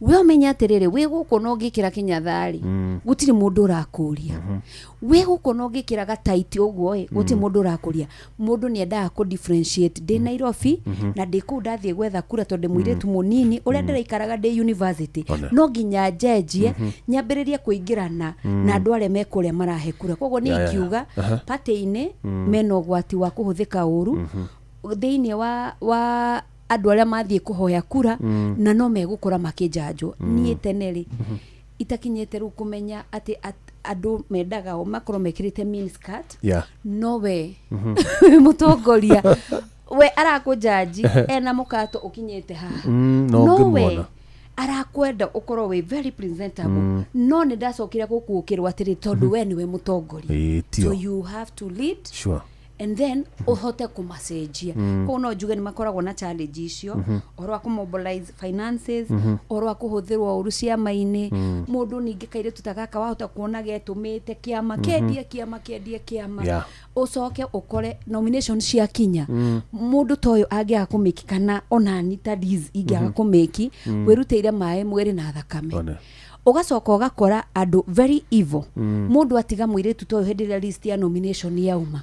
We ũmenye atĩrĩrĩ, wĩ gũkũ no ũngĩkĩra kĩnyatharĩ, gũtirĩ mũndũ ũrakũria. Wĩ gũkũ no ũngĩkĩra gataiti ũguo ĩ, gũtirĩ mũndũ ũrakũria. Mũndũ nĩ endaga kũ differentiate ndĩ Nairobi na ndĩ kũu ndathiĩ gwetha kura, tondũ ndĩ mũirĩtu mũnini ũrĩa ndĩraikaraga ndĩ university. No nginya njenjie, nyambĩrĩrie kũingĩrana na andũ arĩa me kũrĩa marahe kura. Koguo niĩ ingiuga, party-inĩ mena ũgwati wa kũhũthĩka ũru thĩinĩ wa andũ arĩa mathiĩ kũhoya kura, na no megũkora makĩnjanjwo. Niĩ tene rĩ, itakinyĩte rĩu kũmenya atĩ andũ mendaga o makorwo mekĩrĩte miniskirt, no we mũtongoria we arakũnjanji ena mũkato ũkinyĩte haha. No No we ngĩmuona. arakwenda ũkorwo wĩ very presentable, no nĩ ndacokire gũkuũkĩrwo atĩrĩ, tondũ we nĩwe mũtongoria, Ĩĩ, tio. so you have to lead and then ũhote kũmacenjia. Koguo no njuge nĩ makoragwo na challenge icio, ũhoro wa kũmobilize finances, ũhoro wa kũhũthĩrwo ũru ciama-inĩ. Mũndũ ningĩ kairĩtu ta gaka wahota kuona getũmĩte kĩama, kendie kĩama, kendie kĩama, ũcoke ũkore nomination ciakinya, mũndũ ta ũyũ angĩaga kũmĩki, kana onani ta Liz ingĩaga kũmĩki, wĩrutĩire maĩ mwĩrĩ na thakame. Ũgacoka ũgakora andũ very evil. Mũndũ atiga mũirĩtu ta ũyũ, hĩndĩ ĩrĩa list ya nomination yauma,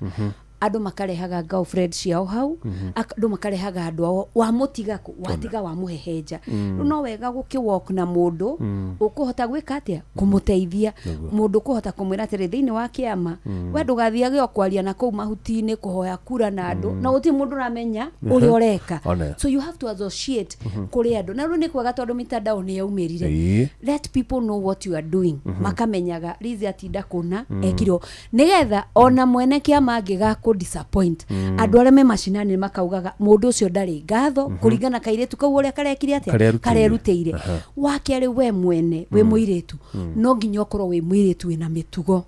andũ makarehaga girlfriend ciao hau, andũ makarehaga andũ ao, wamũtiga kũ watiga wamũhehenja. Rĩu no wega gũkĩ-walk na mũndũ ũkũhota gwĩka atĩa, kũmũteithia, mũndũ ũkũhota kũmwĩra atĩrĩ, thĩinĩ wa kĩama we ndũgathiage o kwaria na kũu mahuti-inĩ kũhoya kura na andũ, na gũtirĩ mũndũ ũramenya ũrĩa ũreka. So you have to associate kũrĩ andũ, na rĩu nĩ kwega tondũ mitandao nĩ yaumĩrire. Let people know what you are doing. Makamenyaga Liz atinda kũna, ekirwo nĩgetha ona mwene kĩama angĩgakũ disappoint, andũ arĩa me macinani makaugaga mũndũ ũcio ndarĩ ngatho, kũringana kairĩtu kau ũrĩa karekire atĩa, Karerutĩire. karerutĩire. Wa kerĩ, we mwene wĩ mũirĩtu, no nginya ũkorwo wĩ mũirĩtu wĩna mĩtugo,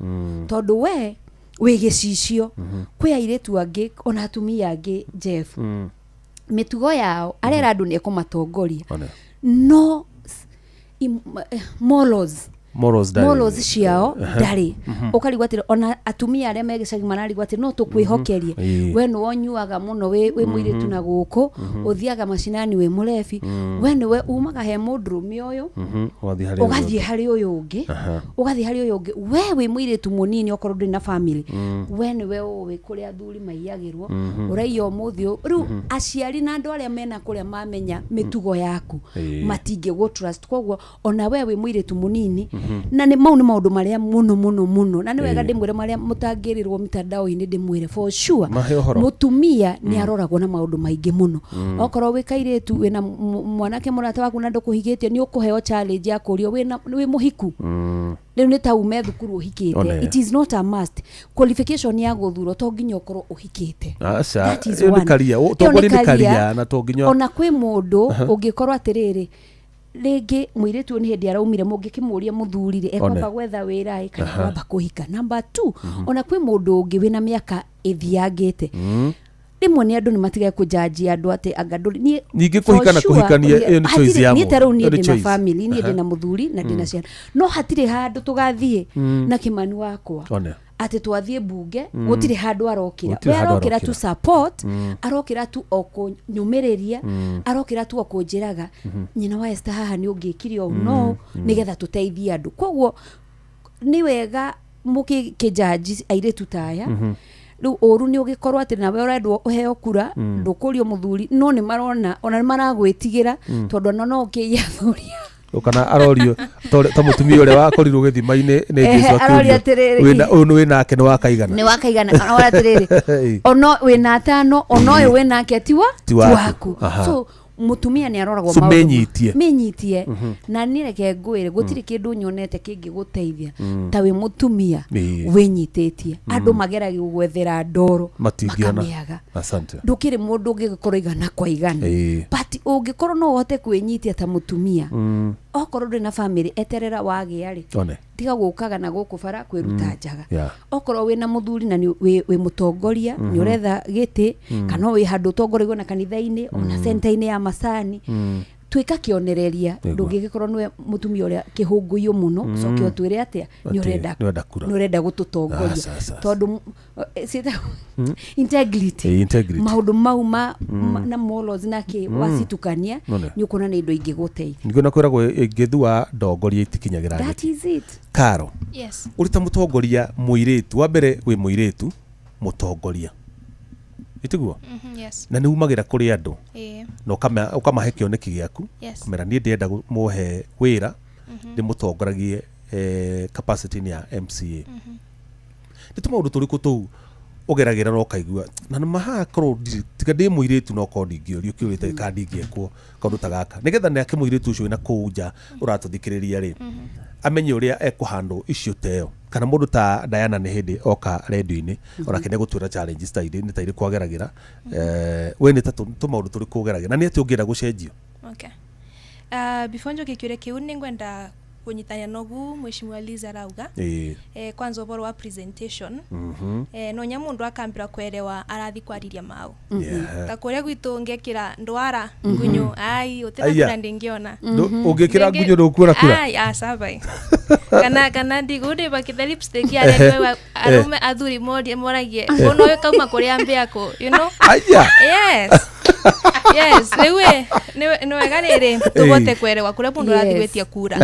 tondũ we wĩ gĩcicio kwĩ airĩtu angĩ ona atumia angĩ. Jeff, mĩtugo yao arera andũ nĩ ekũmatongoria, no morals. Morals ndarĩ. Morals ciao ndarĩ. Ũkarigwo atĩrĩ, ona atumia arĩa me gĩcagi mararigwo atĩ no tũkwĩhokerie. We nĩwe ũnyuaga mũno wĩ mũirĩtu na gũkũ, ũthiaga macinani wĩ mũrebi, we nĩwe umaga he mũndũrũme ũyũ, Ũgathiĩ harĩ ũyũ ũgathiĩ ũngĩ. harĩ ũyũ ũngĩ, ũgathiĩ harĩ ũyũ ũngĩ. We wĩ mũirĩtu mũnini okorwo ndũrĩ na family, we nĩwe ũĩ kũrĩa athuri maiyagĩrwo, ũraiya ũmũthĩ ũyũ. Rĩu aciari na andũ arĩa mena kũrĩa mamenya mĩtugo yaku, matingĩgũ trust. Koguo ona we wĩ mũirĩtu mũnini, na nĩ mau nĩ maũndũ marĩa mũno mũno mũno, na nĩ wega ndĩmwĩre marĩa mũtangĩrĩrwo mitandao-inĩ, ndĩmwĩre for sure. Mahe ũhoro. Mũtumia nĩ aroragwo na maũndũ maingĩ mũno. Okorwo wĩ kairĩtu wĩna mwanake mũrata waku na ndũkũhikĩtie, nĩ ũkũheo challenge ya kũrio wĩna wĩ mũhiku. Rĩu nĩ ta ume thukuru ũhikĩte. One. It is not a must. Qualification ya gũthurwo to nginya ũkorwo ũhikĩte. Aca, That is ĩyo nĩ one. career. Ĩyo Ũtongoria nĩ nĩ career, na to nginya ona kwĩ mũndũ ũngĩkorwo atĩrĩrĩ, rĩngĩ mũirĩtu ũyũ nĩ hĩndĩ araumire, mũngĩkĩmũria mũthuri rĩ, ekwamba gwetha wĩra ĩ kana kwamba kũhika. Number two, ona kwĩ mũndũ ũngĩ wĩna mĩaka ĩthiangĩte, rĩmwe nĩ andũ nĩ matige kũjanjia andũ atĩ anga ndũrĩ niĩ. Ningĩ For kũhika na sure, kũhikania, ĩyo nĩ choice hatirĩ- ya niĩ ta rĩu mũndũ. niĩ Ĩyo nĩ ndĩ na choice. family, niĩ ndĩ na mũthuri na ndĩ na ciana, no hatirĩ handũ tũgathiĩ na Kĩmani wakwa One. atĩ twathiĩ mbunge, gũtirĩ handũ arokĩra. Gũtirĩ We handũ arokĩra tu arokĩra. support, arokĩra tu o kũnyũmĩrĩria, arokĩra tu o kũnjĩraga, nyina wa Esther, haha nĩ ũngĩkire ũũ, no nĩgetha tũteithie andũ. Koguo nĩ wega mũkĩnjanji airĩtu ta aya. Rĩu ũru nĩ ũgĩkorwo atĩ nawe ũrendwo ũheo kura, ndũkũrio mũthuri, no nĩ marona ona nĩ maragwĩtigĩra, tondũ ona no ũkĩiye athuri. Kana arorio ta mũtumia ũrĩa wakorirwo gĩthima-inĩ nĩ Jesu Arorio akĩũrio, atĩrĩrĩ, "Wĩna- ũyũ nĩ wĩnake nĩ wakaigana?" Nĩ wakaigana. Arora atĩrĩrĩ, ono wĩna atano, ono ũyũ wĩnake tiwa Ti waku. So mũtumia nĩ aroragwo So maũndũ menyitie. menyitie. Na niĩ reke ngwĩre, gũtirĩ kĩndũ nyonete kĩngĩgũteithia ta wĩ mũtumia wĩnyitĩtie. Andũ mageragia gũgwethera ndoro, matingĩona. Makamĩaga. Asante. Ndũkĩrĩ mũndũ ũngĩgĩkorwo igana kwa igana, but ũngĩkorwo no ũhote kwĩnyitia ta mũtumia, okorwo ndũrĩ na family, eterera wagĩa rĩ, One. tiga gũkaga na gũkũ bara kwĩruta njaga. Okorwo wĩna mũthuri na nĩ wĩ mũtongoria, nĩ ũretha gĩtĩ, kana wĩ handũ ũtongoragio na kanitha-inĩ, ona center-inĩ ya macani, tuĩka kĩonereria. Ndũngĩgĩkorwo nĩwe mũtumia ũrĩa kĩhũngũyũ mũno, coke ũtwĩre atĩa nĩ Atĩ ũrenda nĩ ũrenda kura. nĩ ũrenda gũtũtongoria. Aca, aca, aca. Tondũ ciĩtagwo integrity. Integrity. Maũndũ mau na morals na kĩ, wacitukania, None. nĩ ũkuona nĩ indo ingĩgũteithia. Ningĩ na kwĩragwo ĩngĩthua ndongoria itikinyagĩra That gĩtĩ. is it. Karo, Yes. ũrĩ ta mũtongoria mũirĩtu, wa mbere wĩ mũirĩtu mũtongoria, ĩtiguo? Yes. Na nĩ umagĩra kũrĩ andũ na ũkamahe kĩoneki gĩaku, kamera niĩ ndĩrenda mũhe wĩra ndĩmũtongoragie capacity-inĩ ya MCA. Nĩ tũmaũndũ tũrĩkũ tũu ũgeragĩra na ũkaigua na nĩ mahakorwo tiga ndĩ mũirĩtu no korwo ndingĩũrio kĩũrĩte kana ndingĩekwo kaũndũ ta gaka, nĩgetha nake mũirĩtu ũcio wĩna kũu nja ũratũthikĩrĩria rĩ, amenye ũrĩa ekũhandle issue ta ĩyo, kana mũndũ ta Diana nĩ hĩndĩ oka redio-inĩ, onake nĩ egũtwĩra challenges ta irĩ nĩ ta irĩkũ ageragĩra. We nĩ ta tũmaũndũ tũrĩkũ ũgeragĩra na nĩ atĩa ũngĩenda gũcenjio? Okay. Before njoke kĩũria kĩu, nĩngwenda kũnyitania nogu mheshimiwa Liz arauga. Kwanza ũboro wa presentation, no nya mũndũ akambĩra kwerewa arathi kwariria mau. Ta kũrĩa gwitũ ngekĩra ndwara ngunyu ai ũtĩna Aya. kura ndĩngĩona. Ũngĩkĩra ngunyu ndũkuona kura? Ai aca bai, kana ndigũndĩbakĩte lipstick yarewa arume athuri moragie ũno ũyũ kauma kũrĩa mbĩakũ. Aya. Yes, rĩu ĩ, nĩ wega rĩrĩ tũbote kwerewa kũrĩa mũndũ arathi gwĩtia kura.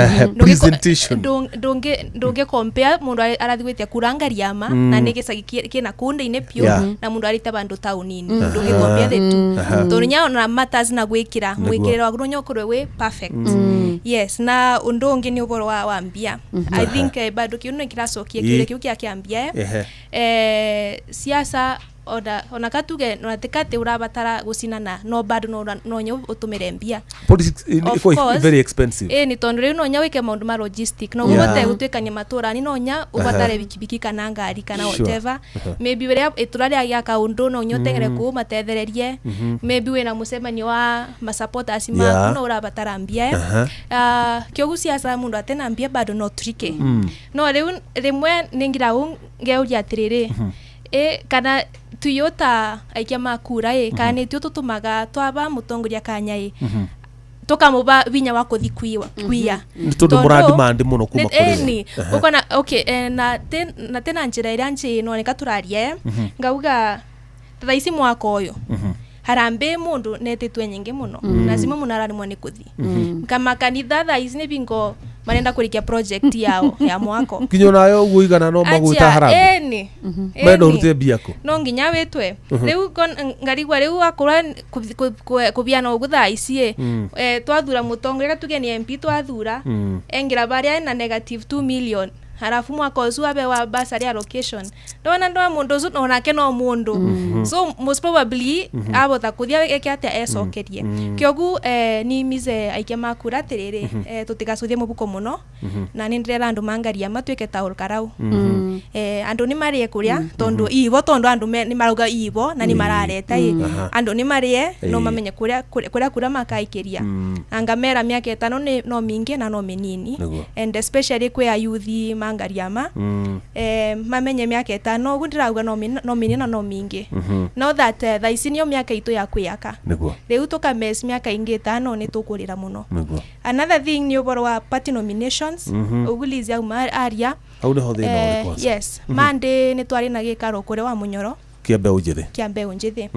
Presentation. Ndũngĩ compare mũndũ arathi gwĩtia kura Ngariama, na nĩ gĩcagi kĩna kũndĩ-inĩ piũ, na mũndũ arĩte bandũ taũni-inĩ. Ndũngĩ compare the two, tondũ nya ona matters na gwĩkĩra mwĩkĩrĩre waku no nya ũkorwo wĩ perfect. Yes, na ũndũ ũngĩ nĩ ũboro wa mbia. I think bado kĩu nĩ kĩracokia kĩũria kĩu kĩa kĩa mbia. Siasa ona katuge ona tikati urabatara gucinana, no bado no nya utumire mbia. Politics Of iko course. very expensive. Ĩ, nĩ tondũ rĩu no nya wĩke maũndũ ma logistic, no ũhote gũtuĩkania matũra-inĩ, no nya ũbatare bikibiki kana ngari kana whatever. Maybe rĩrĩa itũra rĩagĩa kaũndũ, no nya ũteng'ere kũu matethererie. Maybe wĩna mũcemanio wa masupporters maku, no ũrabatara mbia. Kĩogu siasa mũndũ atena mbia bado no tricky. No rĩu rĩmwe nĩ ngira ũ ngeuria atĩrĩrĩ, ĩ kana tuyo ta aikia ma kura ĩ, kana nĩ tuo tũtũmaga twaba mũtongoria kanya ĩ, Tukamuba vinya wa kuthi kuiya Nĩ tondũ mũrademand mũno kuma kũrĩ we. Ĩni. Ukona okay, na na tena njĩra ĩrĩa njĩ no nĩka tũrarie ngauga thaa ici mwaka ũyũ harambĩ mũndũ netĩtwe nyingĩ mũno na zimwe mũno ararimwo nĩ kũthi kama kanitha thaa ici nĩ bingo marenda kũrĩkia project yao ya mwako. Kinya onayo ũguo igana no magwĩta harambĩ. Ĩni. Menda ũrute mbia kũ? No nginya wĩtwe rĩu ngarigwa rĩu wakorwo kũbiana ũguo thaa ici ĩ twathura mũtongoria tuge nĩ MP twathura engera baria ena negative 2 million halafu mwaka ũcio abe wa bursary allocation ndona ndo mundu ũcio onake no mundu so most probably abota kuthia eke atia ecokerie kiogu ni mize aikia makura atiriri tutigacuthie mubuko muno na ni ndirera andu mangaria matuike ta Olkarau andu ni marie kuria tondu ibo tondu andu ni marauga ibo na ni marareta i andu ni marie no mamenye kuria kuria kura makaikiria anga mera miaka 5 ni no mingi na no minini and especially kwi ayuthi mangariama mamenye miaka 5 ugu ndirauga no minini na no mingi no that thaa ici nio miaka itu ya kwiyaka riu tukames miaka ingi 5 ni tukurira muno. Another thing ni uboro wa party nominations ugulizi au aria au niho thina uri kwanza. Yes, Monday ni twari na gikaro kuri wa Munyoro kia mbeu njithi kia mbeu njithi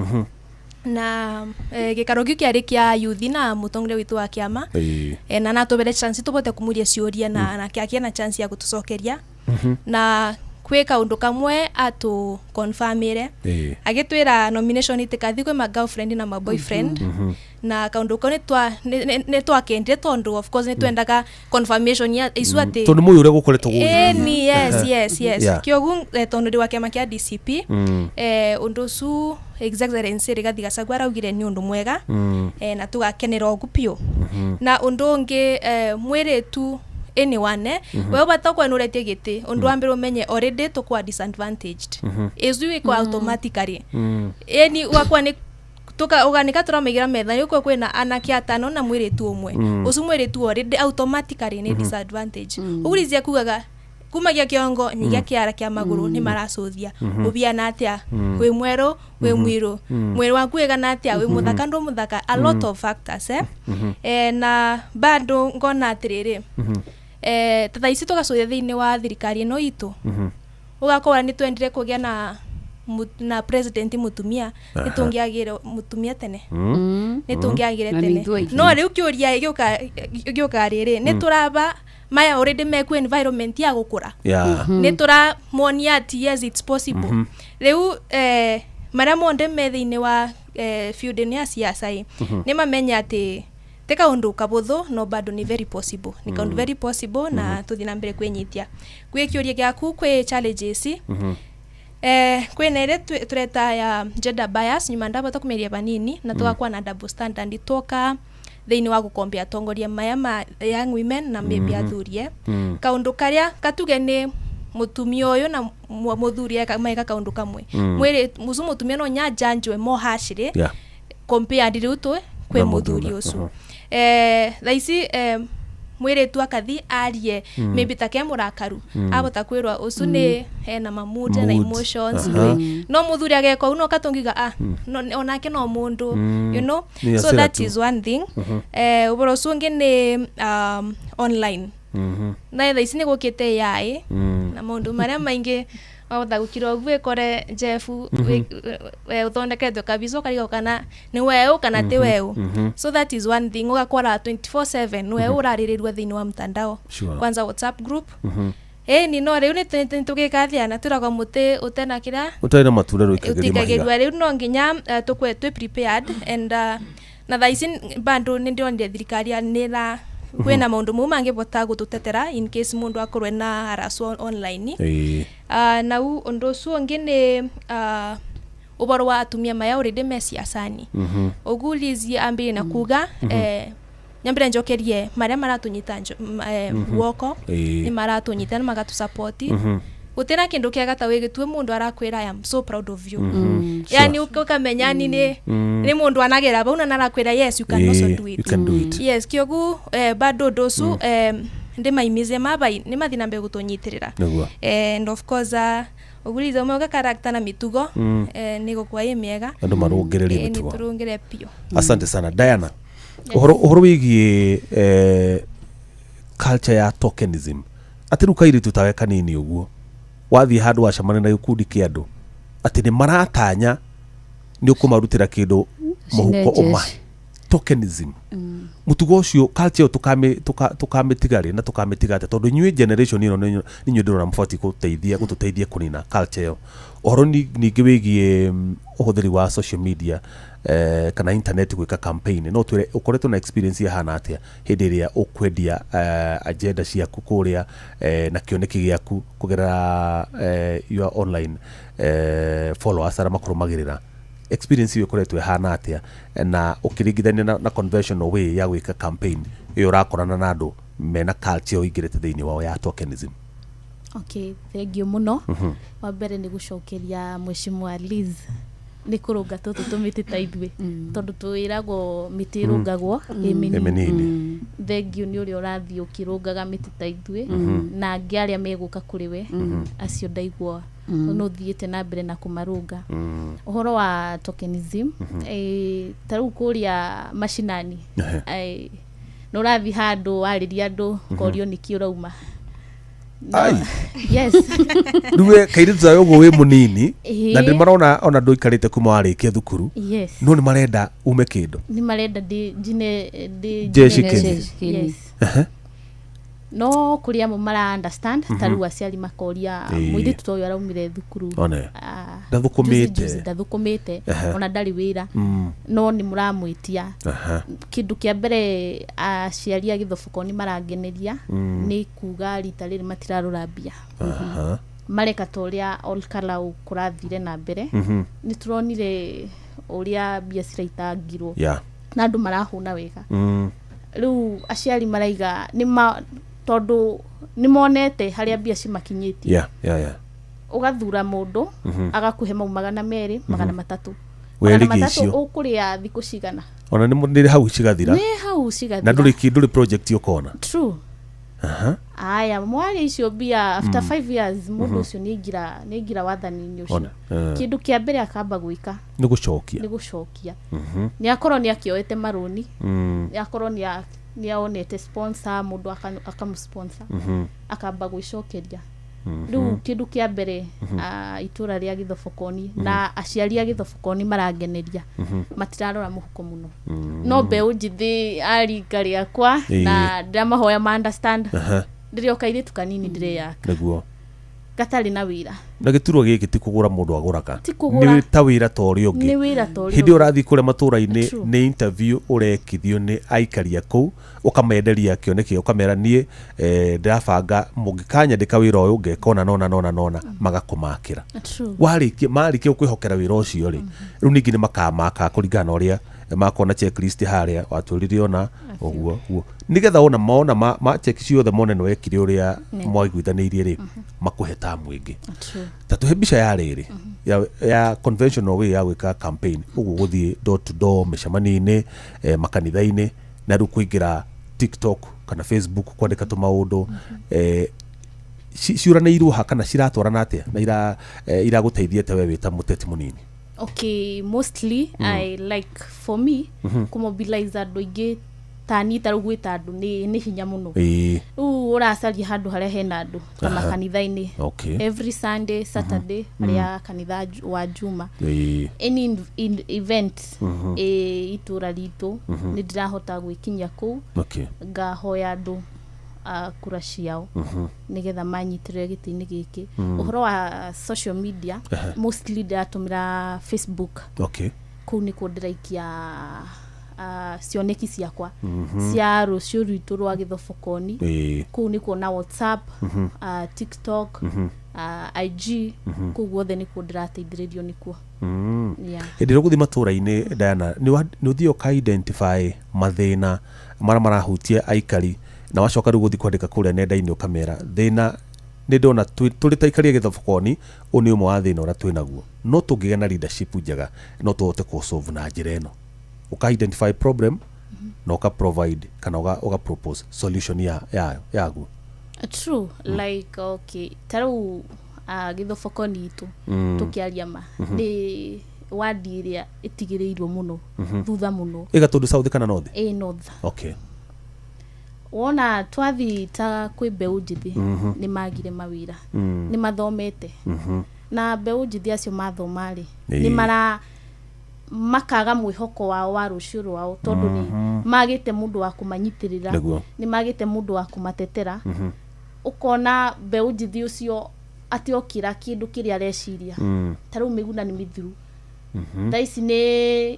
na gikaro giu kiari kia youth na mutongoria witu wa kiama na natubere chance tubote kumuria ciuria na kiakia na chance ya gutucokeria na kwi kaundu kamwe atu confirmire agitwira nomination itikathi kwi ma girlfriend na ma boyfriend na kaundu kau ni twakendire tondu of course ni twendaga confirmation ya icu ati tondu muyu uria gukoretwo gugu ni yes yes kiogu tondu ndi wa kiama kia DCP undu ucu Excellency Rigathi Gachagua araugire ni undu mwega na tugakenera ogu piu na undu ungi mwiritu anyone we ubata kwenuretie giti undu wa mbere umenye already tukwa disadvantaged izu iko automatically eni wakwa ni tuka uganika turamigira metha yuko kwina anake atano na mwiritu umwe ucu mwiritu already automatically ni disadvantage ugurizia kugaga kumagia kiongo nyigia kiara kia maguru ni maracuthia ubiana atia wi mweru wi mwiru mwiri waku wigana atia wi muthaka ndu muthaka a lot of factors na bado ngona atiriri ta thaa ici tugacuthia thiini wa thirikari ino itu ugakora ni twendire kugia na president mutumia ni tungiagire mutumia tene ni tungiagire tene no riu kiuria giuka riri ni turaba maya already meku environment ya gukura ni turamonia ati yes it's possible riu maria monde me thiini wa field ya siasa ni mamenya ati te kaundu kabuthu no bado ni very possible ni kaundu very possible na tuthi na mbere kwinyitia kwi kiuria giaku kwi challenges kwina ire tureta ya gender bias nyuma ndabata kumeria banini na tugakwa na double standard toka thiini wa gukombia atongoria maya ma young women na maybe athurie kaundu karia katuge ni mutumia uyu na muthuri maeka kaundu kamwe mwiri mucu mutumia no nyanjanjwe mo hashire compared riu tu kwi muthuri ucu thaa ici mwiritu akathi arie maybe take murakaru abota kwirwa ucu ni hena mamood na emotions no muthuri ageka u no katungiga ah no onake no mundu you know so that is one thing uboro ucu ungi ni online na thaa ici ni gukite AI na maundu maria maingi wahota gukira uguo ikore Jeff uthondeketwe kabisa ukariga kana ni wewe kana ti wewe so that is one thing ugakora 24/7 ni wewe uraririrwa thiini wa mtandao kwanza WhatsApp group ni no riu ni tugikathia na turagwa muti utena kira utari na matunda ruikageria mahiga riu no nginya tukwe twi prepared and na thaa ici bandu ni ndionire thirikari nira kwina maundu mau mangivota gututetera in case mundu akorwe na haraswo online na u undu ucio ungi ni uboro wa atumia maya already me ciacani ugulizie ambire na kuga nyambire njokerie maria maratunyita guoko ni maratunyita na magatusapoti gutina kindu kiaga ta wigitue mundu arakwira I am so proud of you yani ukamenya ni ni mundu anagera bau na narakwira yes you can also do it you can do it yes kiogu bado dosu ndi maimize mabai ni mathina mbe gutunyitirira and of course uguliza umwe character na mitugo ni gukwa i miega andu marungirerie mitugo ni turungire pio asante sana Diana. Ũhoro wĩgiĩ culture ya tokenism, atĩ rĩu kairĩtu tawe kanini ũguo wathiĩ handũ wacemania na gĩkundi kĩa andũ atĩ nĩ maratanya nĩ ũkũmarutĩra kĩndũ mũhuko ũmahe. Tokenism, mutugo ũcio, culture ĩyo tũkamĩtiga rĩ na tũkamĩtiga atĩa? Tondũ inyuĩ generation ĩno nĩ inyuĩ ndĩrona mũbatiĩ gũteithia gũtũteithia kũnina culture ĩyo. Ũhoro ningĩ wĩgiĩ ũhũthĩri wa social media kana internet gwĩka campaign, no twĩre ũkoretwo na experience yahana atĩa hĩndĩ ĩrĩa ũkwendia agenda ciaku kũrĩa na kĩoneki gĩaku kũgerera your online followers arĩa makũrũmagĩrĩra? Experience ĩyo ĩkoretwo ĩhana atĩa na ũkĩringithania na conventional way ya gwĩka campaign ĩyo ũrakorana na andũ mena culture ĩyo ĩingĩrĩte thĩinĩ wao ya tokenism? Okay, thank you mũno. Wa mbere nĩ gũcokeria Mheshimiwa Liz nĩ kũrũnga tũtũ tũmĩtĩ ta ithuĩ, tondũ twĩragwo mĩtĩ ĩrũngagwo ĩ Ĩ mĩnini. Mĩnini. Thank you nĩ ũrĩa ũrathiĩ ũkĩrũngaga mĩtĩ ta ithuĩ na angĩ arĩa megũka kũrĩ we, acio ndaigua nĩ ũthiĩte na mbere na kũmarũnga. Ũhoro wa tokenism, ta rĩu kũrĩa macinani, nĩ ũrathiĩ handũ warĩria andũ korio nĩkĩ ũrauma. Ai. Yes. Rĩu we kairĩtu tawe ũguo wĩ mũnini na nĩ marona ona ndũikarĩte kuma warĩkia thukuru, no nĩ marenda ume kĩndũ. Nĩ marenda ndĩ njine ndĩ Jeshi njine- kĩni. Yes. No kũrĩ amwe mara understand, ta rĩu aciari makoria, mũirĩtu ta ũyũ araumire thukuru One. ah, Ndathũkũmĩte. juzi juzi, ndathũkũmĩte, ona ndarĩ wĩra, no nĩ mũramwĩtia. Kĩndũ kĩa mbere aciari a gĩthoboko nĩ marangeneria nĩ kuga rita rĩrĩ matirarora mbia, mareka ta ũrĩa Olkalau kũrathire na mbere. Nĩ tũronire ũrĩa mbia ciraitangirwo na andũ marahũna wega. Rĩu aciari maraiga nĩ ma tondũ nĩ monete harĩa mbia cimakinyĩtie. Ũgathura mũndũ, agakũhe mau 200, 300, Werĩgĩ 300, icio. ũkũrĩa thikũ cigana? Ona nĩ hau cigathira. Nĩ hau Na cigathira. ndũrĩ project ũkona. True. Aya, mwarĩ icio mbia after 5 years mũndũ ũcio nĩ aingĩra wathani-inĩ ũcio. Ona, eh. Kĩndũ kĩa mbere akamba gwĩka nĩ gũcokia. Nĩ gũcokia. Nĩ akorwo nĩ akĩoete marũni, nĩ akorwo nĩ aonete sponsor, mũndũ akamũsponsor, akamba gwĩcokeria. Rĩu kĩndũ kĩa mbere, itũra rĩa gĩthobokoni na aciari a gĩthobokoni marangeneria, matirarora mũhuko mũno. No mbeũ njĩthĩ a rika rĩakwa, na ndĩramahoya ma understand, ndĩrĩ o kairĩtu kanini ndĩreyaka gatarĩ na wĩra. Na gĩturwa gĩkĩ ti kũgũra mũndũ agũraga. Ti kũgũra. Nĩ ta wĩra ta ũrĩa ũngĩ. Nĩ wĩra ta ũrĩa Hĩndĩ ĩyo ũngĩ. ũrathiĩ kũrĩa matũũra-inĩ, nĩ interview ũrekithio nĩ aikari a kũu, ũkamenderia kĩoneki, ũkamera niĩ ndĩrabanga mũngĩkanyandĩka wĩra ũyũ ngeka ũna nona nona nona, magakũmakĩra. Warĩkia marĩkia gũkwĩhokera wĩra ũcio rĩ, rĩu ningĩ nĩ makamaka kũringana na ũrĩa makona checklist harĩa watwĩrire, ona ũguo ũguo, nĩgetha ona mona ma check ciothe mone nĩ wekire ũrĩa mwaiguithanĩirie rĩ, makũhe tamu ĩngĩ. Ta tũhe mbica ya rĩrĩ ya conventional way ya gwĩka campaign ũguo, gũthiĩ door to door, mĩcemanio-inĩ, makanitha-inĩ, na rĩu kũingĩra TikTok kana Facebook kwandĩka tũmaũndũ, ciũranĩirwo ha kana ciratwarana atĩa na iragũteithia atĩa we wĩ ta mũteti mũnini? Okay, mostly I like for me kũmobilize andũ aingĩ tani ta rĩu gwĩta andũ nĩ hinya mũno. Rĩu ũracaria handũ harĩa hena andũ ta makanitha-inĩ, every Sunday, Saturday, harĩa kanitha wa juma, any event ĩ itũra ritũ, nĩ ndĩrahota gwĩkinyia kũu, ngahoya andũ kura ciao nĩgetha manyitĩrĩre gĩtĩ-inĩ gĩkĩ. Ũhoro wa social media, mostly ndĩratũmĩra Facebook. Kũu nĩkuo ndĩraikia cioneki ciakwa cia rũciũ rwitũ rwa gĩthobokoni. Kũu nĩkuo na WhatsApp, TikTok, IG, kũu guothe nĩkuo ndĩrateithĩrĩrio nĩkuo. Yeah. Hĩndĩ ĩrĩa ũgũthiĩ matũũra-inĩ, Diana, nĩ ũthiĩ ũka identify mathĩna marĩa marahutia aikari, na wacoka rĩu gũthiĩ kwandĩka kũrĩa nenda-inĩ ũkamera thĩna nĩ ndona tũrĩ ta aikari a gĩthobokoni, ũyũ nĩ ũmwe wa thĩna ũrĩa twĩ naguo, no tũngĩgĩa na leadership njega no tũhote kũsolve na njĩra ĩno. Ũka identify problem na ũka provide kana ũka propose solution ya yaguo. True. Like okay, ta rĩu gĩthobokoni itũ, tũkĩaria ma, nĩ wadi ĩrĩa ĩtigĩrĩirwo mũno thutha mũno. Ĩ Gatundu South kana North? Ĩ North. Okay. Wona twathi ta kwĩ mbeũ njĩthĩ, nĩ magire mawĩra, nĩ mathomete, na mbeũ njĩthĩ acio mathoma rĩ, nĩ mara makaga mwĩhoko wao wa rũciũ rwao, tondũ nĩ magĩte mũndũ wa kũmanyitĩrĩra, nĩ magĩte mũndũ wa kũmatetera. Ũkona mbeũ njĩthĩ ũcio atĩ okĩra kĩndũ kĩrĩa areciria, ta rĩu mĩgũnda nĩ mĩthiru. Thaa ici nĩ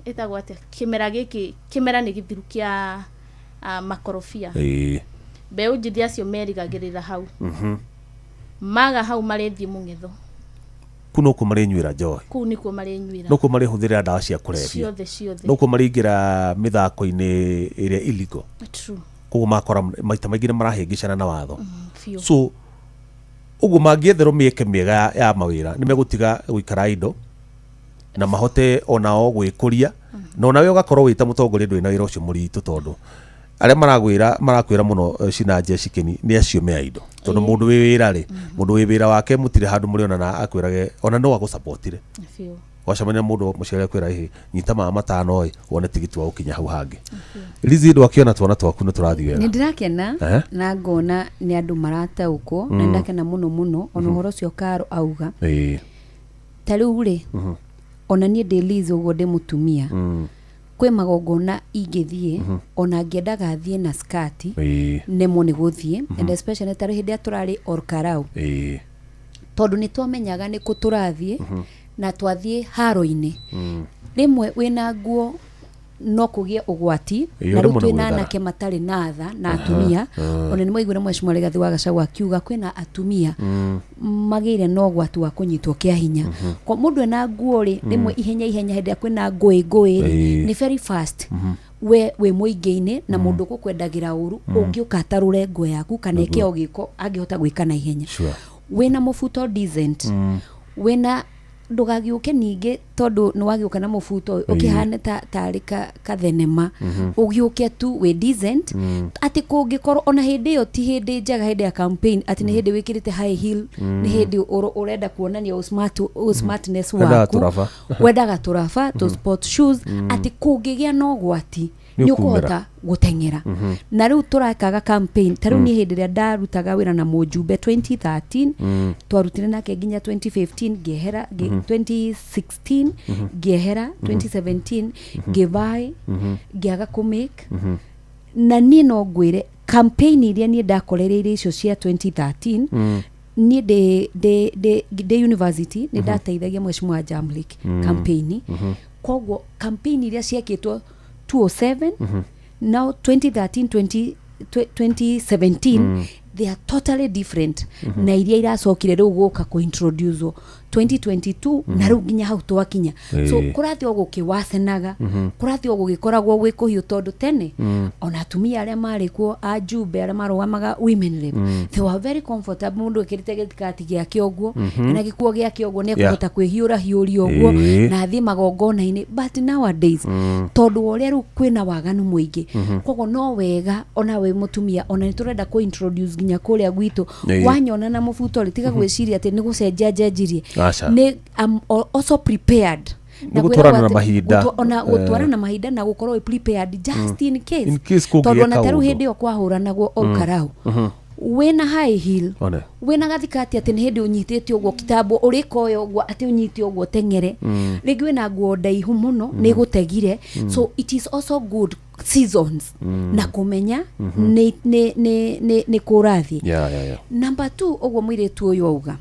ĩtagwo atĩa, kĩmera gĩkĩ, kĩmera nĩ gĩthiru kĩa makorobia. Mbeũ njĩthĩ acio merigagĩrĩra hau, maga hau marĩthiĩ mũng'etho. Kuu nokuo marĩnyuĩra njohi. Kũu nĩkuo marĩnyuĩra. Nokuo marĩhũthĩra ndawa cia kũrebia. Ciothe ciothe. Nokuo marĩingĩra mĩthako-inĩ ĩrĩa illegal. True. Koguo makora maita maingĩ nĩ marahĩngĩcana na watho. Biũ. So ũguo mangĩetherwo mĩeke mĩega ya mawĩra, nĩ megũtiga gũikara indo na mahote onao gwĩkũria, na onawe ũgakorwo wĩ ta mũtongoria ndũrĩ na wĩra ũcio mũritũ, tondũ arĩa maragwĩra marakwĩra mũno cina Jeshi Keni nĩ acio me indo, tondũ mũndũ wĩ wĩra rĩ, mũndũ wĩ wĩra wake mũtirĩ handũ mũrĩona na akwĩrage ona no agũsupportire. Biũ. Wacemania na mũndũ mũciari akwĩra ĩhĩ nyita maa 5 ĩ wone tigiti wa gũkinya hau hangĩ. Lizzy, ndwakĩona twana twaku nĩ tũrathiĩ wega? Nĩ ndĩrakena na ngona nĩ andũ marataũkwo, na ndakena mũno mũno ona ũhoro ũcio Karo auga. Ta rĩu rĩ, ona niĩ ndĩ Liz ũguo ndĩ mũtumia, kwĩ magongona ingĩthiĩ, ona ngĩendaga thiĩ na skati, nemwo nĩ gũthiĩ, and especially ta rĩu hĩndĩ ĩrĩa tũrarĩ Olkarau, tondũ nĩ twamenyaga nĩ kũ tũrathiĩ, na twathiĩ haro-inĩ, rĩmwe wĩna nguo no kũgĩe ũgwati. Ĩĩ, Na rĩu rĩmwe nĩ twĩna gwĩthara. anake matarĩ na tha na atumia. Ona nĩ mwaiguire Mheshimiwa Rigathĩ wa Gachagua akiuga kwĩna atumia magĩire na ũgwati wa kũnyitwo kĩa hinya. Kwa mũndũ ena nguo rĩ, rĩmwe ihenya ihenya hĩndĩ ĩrĩa kwĩna ngũĩ ngũĩ rĩ, nĩ very fast we wĩ mũingĩ-inĩ na mũndũ ũgũkwendagĩra ũru, ũngĩũka atarũre nguo yaku kana ĩke o gĩko angĩhota gwĩka na ihenya. Wĩna mũbuto decent, wĩna ndũgagĩũke ningĩ tondũ nĩ wagĩũka na mũbuto ũkĩhane ta tarĩ kathenema, ũgĩũke tu wĩ decent, atĩ kũngĩkorwo ona hĩndĩ ĩyo ti hĩndĩ njega, hĩndĩ ya campaign, atĩ nĩ hĩndĩ wĩkĩrĩte high heel, nĩ hĩndĩ ũrenda kuonania smartness Wendaga waku. tũraba. Wendaga tũraba tũ sport shoes, atĩ kũngĩgĩa na ũgwati Nĩ nĩ ũkumĩra. ũkũhota gũteng'era. Na rĩu tũrekaga campaign, ta rĩu niĩ hĩndĩ ĩrĩa ndarutaga wĩra na mũjumbe 2013, twarutire nake nginya 2015, ngĩehera, 2016 ngĩehera, 2017 ngĩvaĩ, ngĩaga kũmake. Na niĩ no ngwĩre campaign iria niĩ ndakorereire icio cia 2013, niĩ ndĩ university nĩ ndateithagia Mheshimiwa Jamlik campaign. Koguo campaign iria ciekĩtwo 207, now 2013, 20, 2017, they are totally different na iria iracokire rĩu gũka kũintroducewo 2022, na rĩu nginya hau twakinya. So kũrathiĩ o gũkĩwacenaga, kũrathiĩ o gũgĩkoragwo gwĩ kũhiũ, tondũ tene ona atumia arĩa marĩ kuo ajumbe arĩa marũgamaga women rep, they were very comfortable. Mũndũ ĩkĩrĩte gĩthikati gĩake ũguo, na gĩkuo gĩake ũguo, nĩ ekũhota kwĩhiũra hiũria ũguo na athiĩ magongona-inĩ. But nowadays, tondũ wa ũrĩa rĩu kwĩna waganu mũingĩ, koguo no wega ona wĩ mũtumia, ona nĩ tũrenda kũ introduce nginya kũrĩa gwitũ, wanyona na mũbuto rĩ, tiga gwĩciria atĩ nĩ gũcenjia njenjirie. Aca. Nĩ I'm also prepared. Nĩ Na gũtwarana kwĩragwo na atĩ mahinda. Ona gũtwarana na mahinda na gũkorwo wĩ prepared just in case. In case kũngĩgĩa Tondũ ona ta rĩu kaũndũ. hĩndĩ ĩyo kwahũranagwo Olkarau, wĩna high heel, One. wĩna gathikati atĩ nĩ hĩndĩ ũnyitĩte ũguo kitambo ũrĩkoya ũguo atĩ ũnyite ũguo teng'ere, rĩngĩ wĩna nguo ndaihu mũno, nĩ ĩgũtegire. So it is also good seasons na kũmenya nĩ kũrathiĩ. Number two, ũguo mũirĩtu ũyũ auga,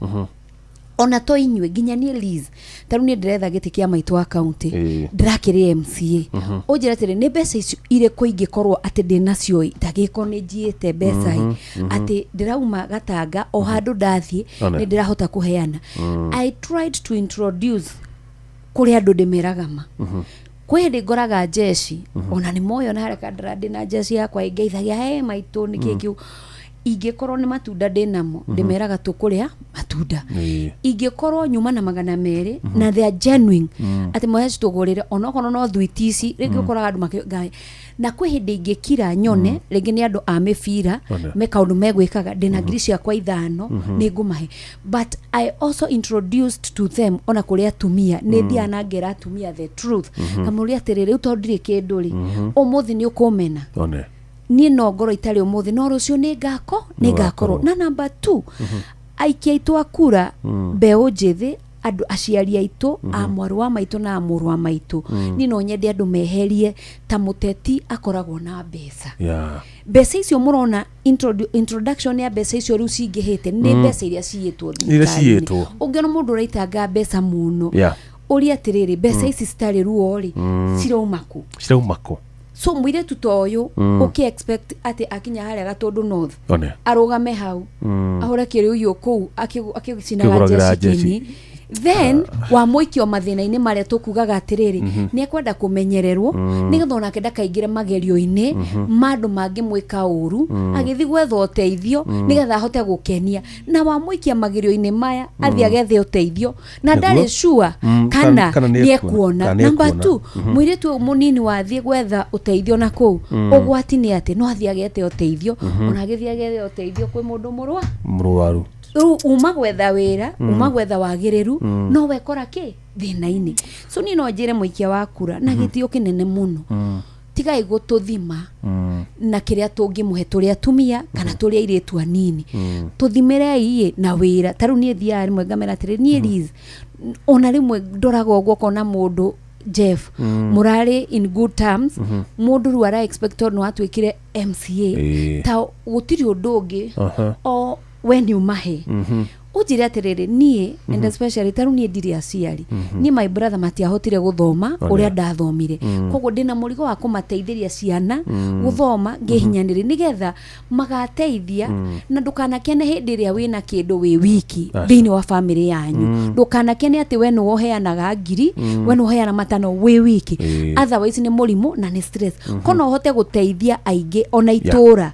ona to inyuĩ, nginya niĩ Liz, ta rĩu niĩ ndĩretha gĩtĩ kĩa maitũ wa kaunti, ndĩrakĩrĩ MCA, ũnjĩre atĩrĩ, nĩ mbeca icio irĩkũ ingĩkorwo atĩ ndĩ nacio ndagĩkorwo nĩ njiĩte mbeca ĩ, atĩ ndĩrauma gatanga o handũ ndathiĩ, One. nĩ ndĩrahota kũheana. I tried to introduce kũrĩ andũ ndĩmeraga ma, kwĩ hĩndĩ ngoraga jeshi, ona nĩ moyo na harĩa kandara ndĩ na jeshi yakwa ĩngeithagia, he maitũ nĩ kĩ kĩu. Ingĩkorwo nĩ matunda ndĩnamo, ndĩmeraga tũkũrĩa matunda. Ĩĩ. Ingĩkorwo nyuma na 200 na they are genuine, atĩ moya citũgũrĩre onokorwo no thwiti ici, rĩngĩ ũkoraga andũ makĩ na kwĩ hĩndĩ ingĩkira nyone rĩngĩ nĩ andũ a mĩbira One. me kaũndũ megwĩkaga, ndĩna 5,000 nĩ ngũmahe. But I also introduced to them ona kũrĩ atumia, nĩ thiaga na ngera atumia the truth, kamũria atĩrĩ, rĩu tondũ ndirĩ kĩndũ rĩ, ũmũthĩ nĩ ũkũmena. One. Niĩ no ngorwo itarĩ ũmũthĩ, no rũciũ nĩ ngako nĩ ngakorwo. Na number two, aikia aitũ a kura, mbeũ njĩthĩ, andũ aciari aitũ, a mwarĩ wa maitũ na a mũrũ wa maitũ, niĩ no nyende andũ meherie ta mũteti akoragwo na mbeca. Mbeca icio mũrona, introduction ya mbeca icio rĩu cingĩhĩte nĩ mbeca iria ciyĩtwo Iria thirikari-inĩ. ciyĩtwo. Ũngĩona mũndũ ũraitanga mbeca mũno, ũria atĩrĩrĩ, mbeca ici citarĩ ruo rĩ, cirauma kũ? Cirauma kũ? So mũirĩtu ta ũyũ, ũkĩ expect atĩ akinya harĩa Gatũndũ North, One. arũgame hau, ahũre kĩrĩũyũ kũu akĩcinaga Akĩgũragĩra njeci njeci. kĩni, then wamũikio mathĩna-inĩ marĩa tũkugaga atĩrĩrĩ, nĩ ekwenda kũmenyererwo nĩgetha onake ndakaingĩre magerio-inĩ ma andũ mangĩmwĩka ũru, agĩthiĩ gwetha ũteithio nĩgetha ahote gũkenia, na wamũikia magerio-inĩ maya athiĩ agethe ũteithio na Nĩguo. ndarĩ sure kana kana nĩ nĩ ekuona. kana nĩ Number ekuona. two, mũirĩtu ũyũ mũnini wathiĩ gwetha ũteithio na kũu, ũgwati nĩ atĩ no athiĩ agethe ũteithio, ona agĩthiĩ agethe ũteithio kwĩ mũndũ mũrwa Mũrwaru. Rĩu uma gwetha wĩra, uma gwetha wagĩrĩru, no wekora kĩ thĩna-inĩ. So niĩ no njĩre mũikia wa kura na gĩtĩo kĩnene mũno, tigai gũtũthima na kĩrĩa tũngĩmũhe tũrĩ atumia kana tũrĩ airĩtu anini. Tũthimĩrei ĩ na wĩra. Ta rĩu niĩ thiaga rĩmwe ngamera atĩrĩ, niĩ Liz, ona rĩmwe ndoraga ũguo ũkona mũndũ Jeff mũrarĩ in good terms, mũndũ rĩu ara expect tondũ nĩwatuĩkire MCA, ta gũtirĩ ũndũ ũngĩ o we nĩ ũmahe. Ũnjĩre atĩrĩrĩ, niĩ and especially ta rĩu niĩ ndirĩ aciari, niĩ my brother matiahotire gũthoma ũrĩa ndathomire, koguo ndĩna mũrigo wa kũmateithĩria ciana gũthoma ngĩhinyanĩrĩ nĩgetha magateithia. Na ndũkanakene hĩndĩ ĩrĩa wĩna kĩndũ wĩ wiki Aca. thĩinĩ wa bamĩrĩ yanyu. Ndũkanakene atĩ we nĩwe ũheanaga ngiri, we nĩwe ũheana matano wĩ wiki. Otherwise nĩ mũrimũ na nĩ stress. Kono ũhote gũteithia aingĩ ona itũra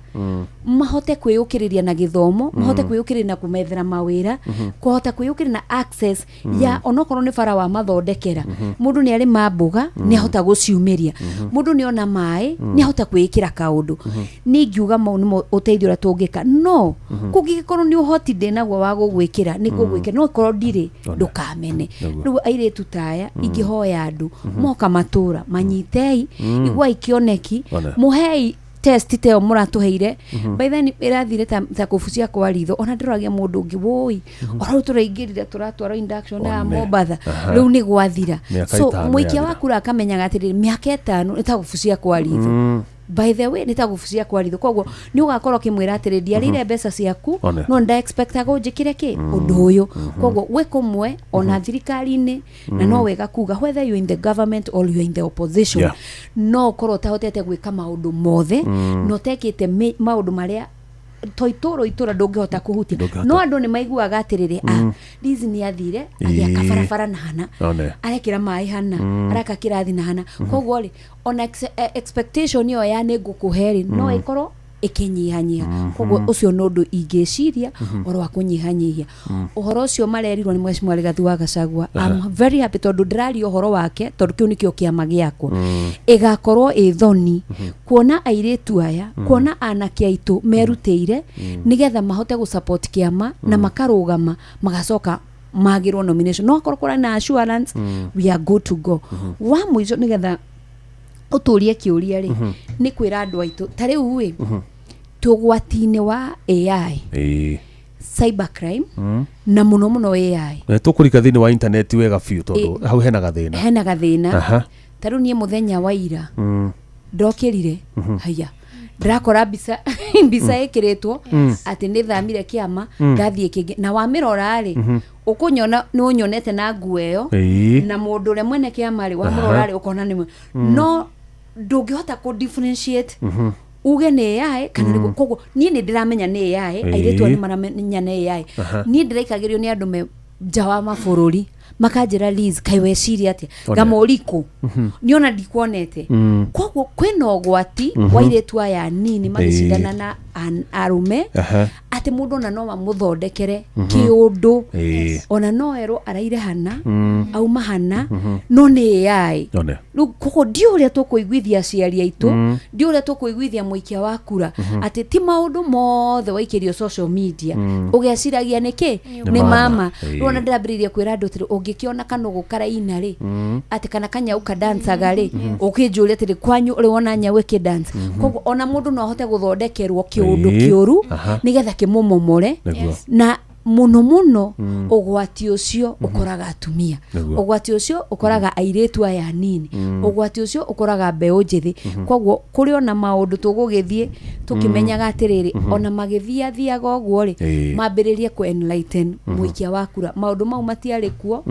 mahote kwĩyũkĩrĩria na gĩthomo, mahote kwĩyũkĩrĩria na kũmethera mawĩra, kũhota kwĩyũkĩrĩria na access ya onokorwo nĩ bara wamathondekera, mũndũ nĩ arĩma mboga nĩ ahota gũciumĩria, mũndũ nĩ ona maĩ nĩ ahota kwĩĩkĩra kaũndũ. Niĩ ingiuga mau nĩmo ũteithio ũrĩa tũngĩka, no kũngĩgĩkorwo nĩ ũhoti ndĩnaguo wa gũgwĩkĩra, nĩ ngũgwĩkĩra, no korwo ndirĩ, ndũkamene. Nĩguo. Rĩu airĩtu ta aya ingĩhoya andũ moka matũra manyitei, iguai kĩoneki, One. mũhei test ta ĩyo mũratũheire. By then ĩrathire ta kũbucia kwa ritho, ona ndĩroragia mũndũ ũngĩ woi, ora rĩu tũraingĩrire tũratwarwo induction ya One. Mombatha, rĩu nĩ gwathira. Mĩaka So 5 mũikia yathira. wa kura akamenyaga atĩrĩrĩ, mĩaka 5 nĩ ta gũbucia kwa ritho. By the way, nĩ ta gũbucia kwa ritho, koguo nĩ ũgakorwo ũkĩmwĩra atĩrĩ, ndiarĩire mbeca ciaku, One. no nda expectaga ũnjĩkĩre kĩ ũndũ ũyũ. Koguo gwĩ kũmwe ona thirikari-inĩ, na no wega kuga whether you in the government or you in the opposition, no ũkorwo ũtahotete gwĩka maũndũ mothe na ũtekĩte maũndũ marĩa to itũra itũra ndũngĩhota kũhutia. Ndũngĩhota. No andũ nĩ maiguaga atĩrĩrĩ, ah, Liz nĩ athire agĩaka barabara na hana, One. arekĩra maĩ hana, araka kĩrathi na hana. Koguo rĩ, ona expectation ĩyo ya nĩ ngũkũhe rĩ, no ĩkorwo ĩkĩnyihanyiha. Koguo ũcio nĩ ũndũ ingĩciria ũhoro wa kũnyihanyihia ũhoro ũcio marerirwo nĩ Mheshimiwa Rigathi wa Gachagua. I'm very happy tondũ ndĩraria ũhoro wake, tondũ kĩu nĩkĩo kĩama gĩakwa. Ĩgakorwo ĩ thoni kuona airĩtu aya, kuona anake aitũ merutĩire nĩgetha mahote gũ support kĩama na makarũgama magacoka magĩrwo nomination, no akorwo kũrĩ na assurance we are good to go. Wa mũico, nĩgetha ũtũrie kĩũria rĩ, nĩ kwĩra andũ aitũ ta rĩu ĩ twĩ ũgwati-inĩ wa AI, cybercrime, na mũno mũno AI. Tũkũrika thĩinĩ wa intaneti wega biũ tondũ hau hena gathĩna. Hena gathĩna. Ta rĩu niĩ mũthenya wa ira ndokĩrire, haya, ndĩrakora mbica ĩkĩrĩtwo atĩ nĩ thamire kĩama ndathiĩ kĩngĩ, na wamĩrora rĩ, ũkũnyona nĩ ũnyonete na nguo ĩyo, na mũndũ ũrĩa mwene kĩama rĩ, wamũrora rĩ, ũkona nĩ no ndũngĩhota kũ differentiate uge nĩ AI kana nĩ. Koguo niĩ nĩ ndĩramenya nĩ AI, airĩtu aya nĩ maramenya nĩ AI. Niĩ ndĩraikagĩrio nĩ andũ me nja wa mabũrũri. Makanjĩra, "Liz, kaĩ weciria atĩa?" One. Ngamũrikũ niona ndikuonete. Koguo kwĩna ũgwati wa airĩtu aya nini magĩcindana na arũme, atĩ mũndũ ona no amũthondekere kĩũndũ, ona no erwo araire hana, auma hana, no nĩ AI. One. Rĩu koguo ndiũ ũrĩa tũkũiguithia aciari aitũ, ndiũ ũrĩa tũkũiguithia mũikia wa kura, atĩ ti maũndũ mothe waikĩrio social media ũgeciragia nĩkĩ Nĩ nĩ mama. mama. Rĩu ona ndĩrambĩrĩirie kwĩra andũ atĩrĩ, ũngĩkĩona kanũgũ karaina rĩ, atĩ kana kanyau kadancaga rĩ, ũkĩnjũria atĩrĩ, kwanyu ũrĩ wona nyau ĩkĩdance? Koguo ona mũndũ no ahote gũthondekerwo kĩũndũ kĩũru nĩgetha kĩmũmomore. Nĩguo. Na mũno mũno ũgwati ũcio ũkoraga atumia, ũgwati ũcio ũkoraga airĩtu aya nini, ũgwati ũcio ũkoraga mbeũ njĩthĩ. Koguo kũrĩ ona maũndũ tũgũgĩthiĩ tũkĩmenyaga atĩrĩrĩ, ona magĩthiathiaga ũguo rĩ, mambĩrĩrie kũ enlighten mũikia wa kura. Maũndũ mau matiarĩ kuo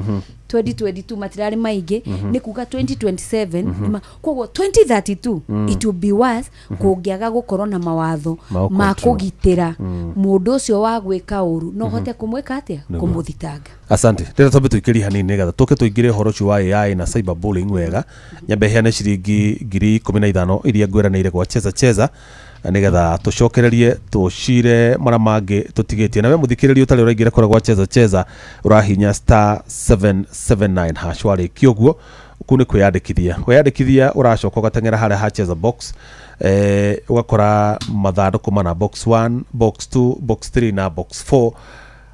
2022, matirarĩ maingĩ. Nĩ kuga 2027 koguo 2032 it will be worse kũngĩaga gũkorwo na mawatho Ma ma control. kũgitĩra mũndũ ũcio wa gwĩka ũru, no hote kũmwĩka atĩa, kũmũthitanga. Asante. Ndĩrenda twambe tũikĩrie hanini nĩgetha tũke tũingĩre ũhoro ũcio wa AI na cyberbullying wega. Nyambe heane ciringi 15,000 iria ngwĩranĩire gwa Cheza Cheza, nĩgetha tũcokererie tũcire marĩa mangĩ tũtigĩtie. Nawe mũthikĩrĩria ũtarĩ ũraingĩra kũrĩa gwa Cheza Cheza, ũrahinya *779#. Warĩkia ũguo, kũu nĩ kwĩyandĩkithia. Weyandĩkithia, ũracoka ũgateng'era harĩa ha Cheza Box, ũgakora mathandũkũ mana: box 1, box 2, box 3 na box 4.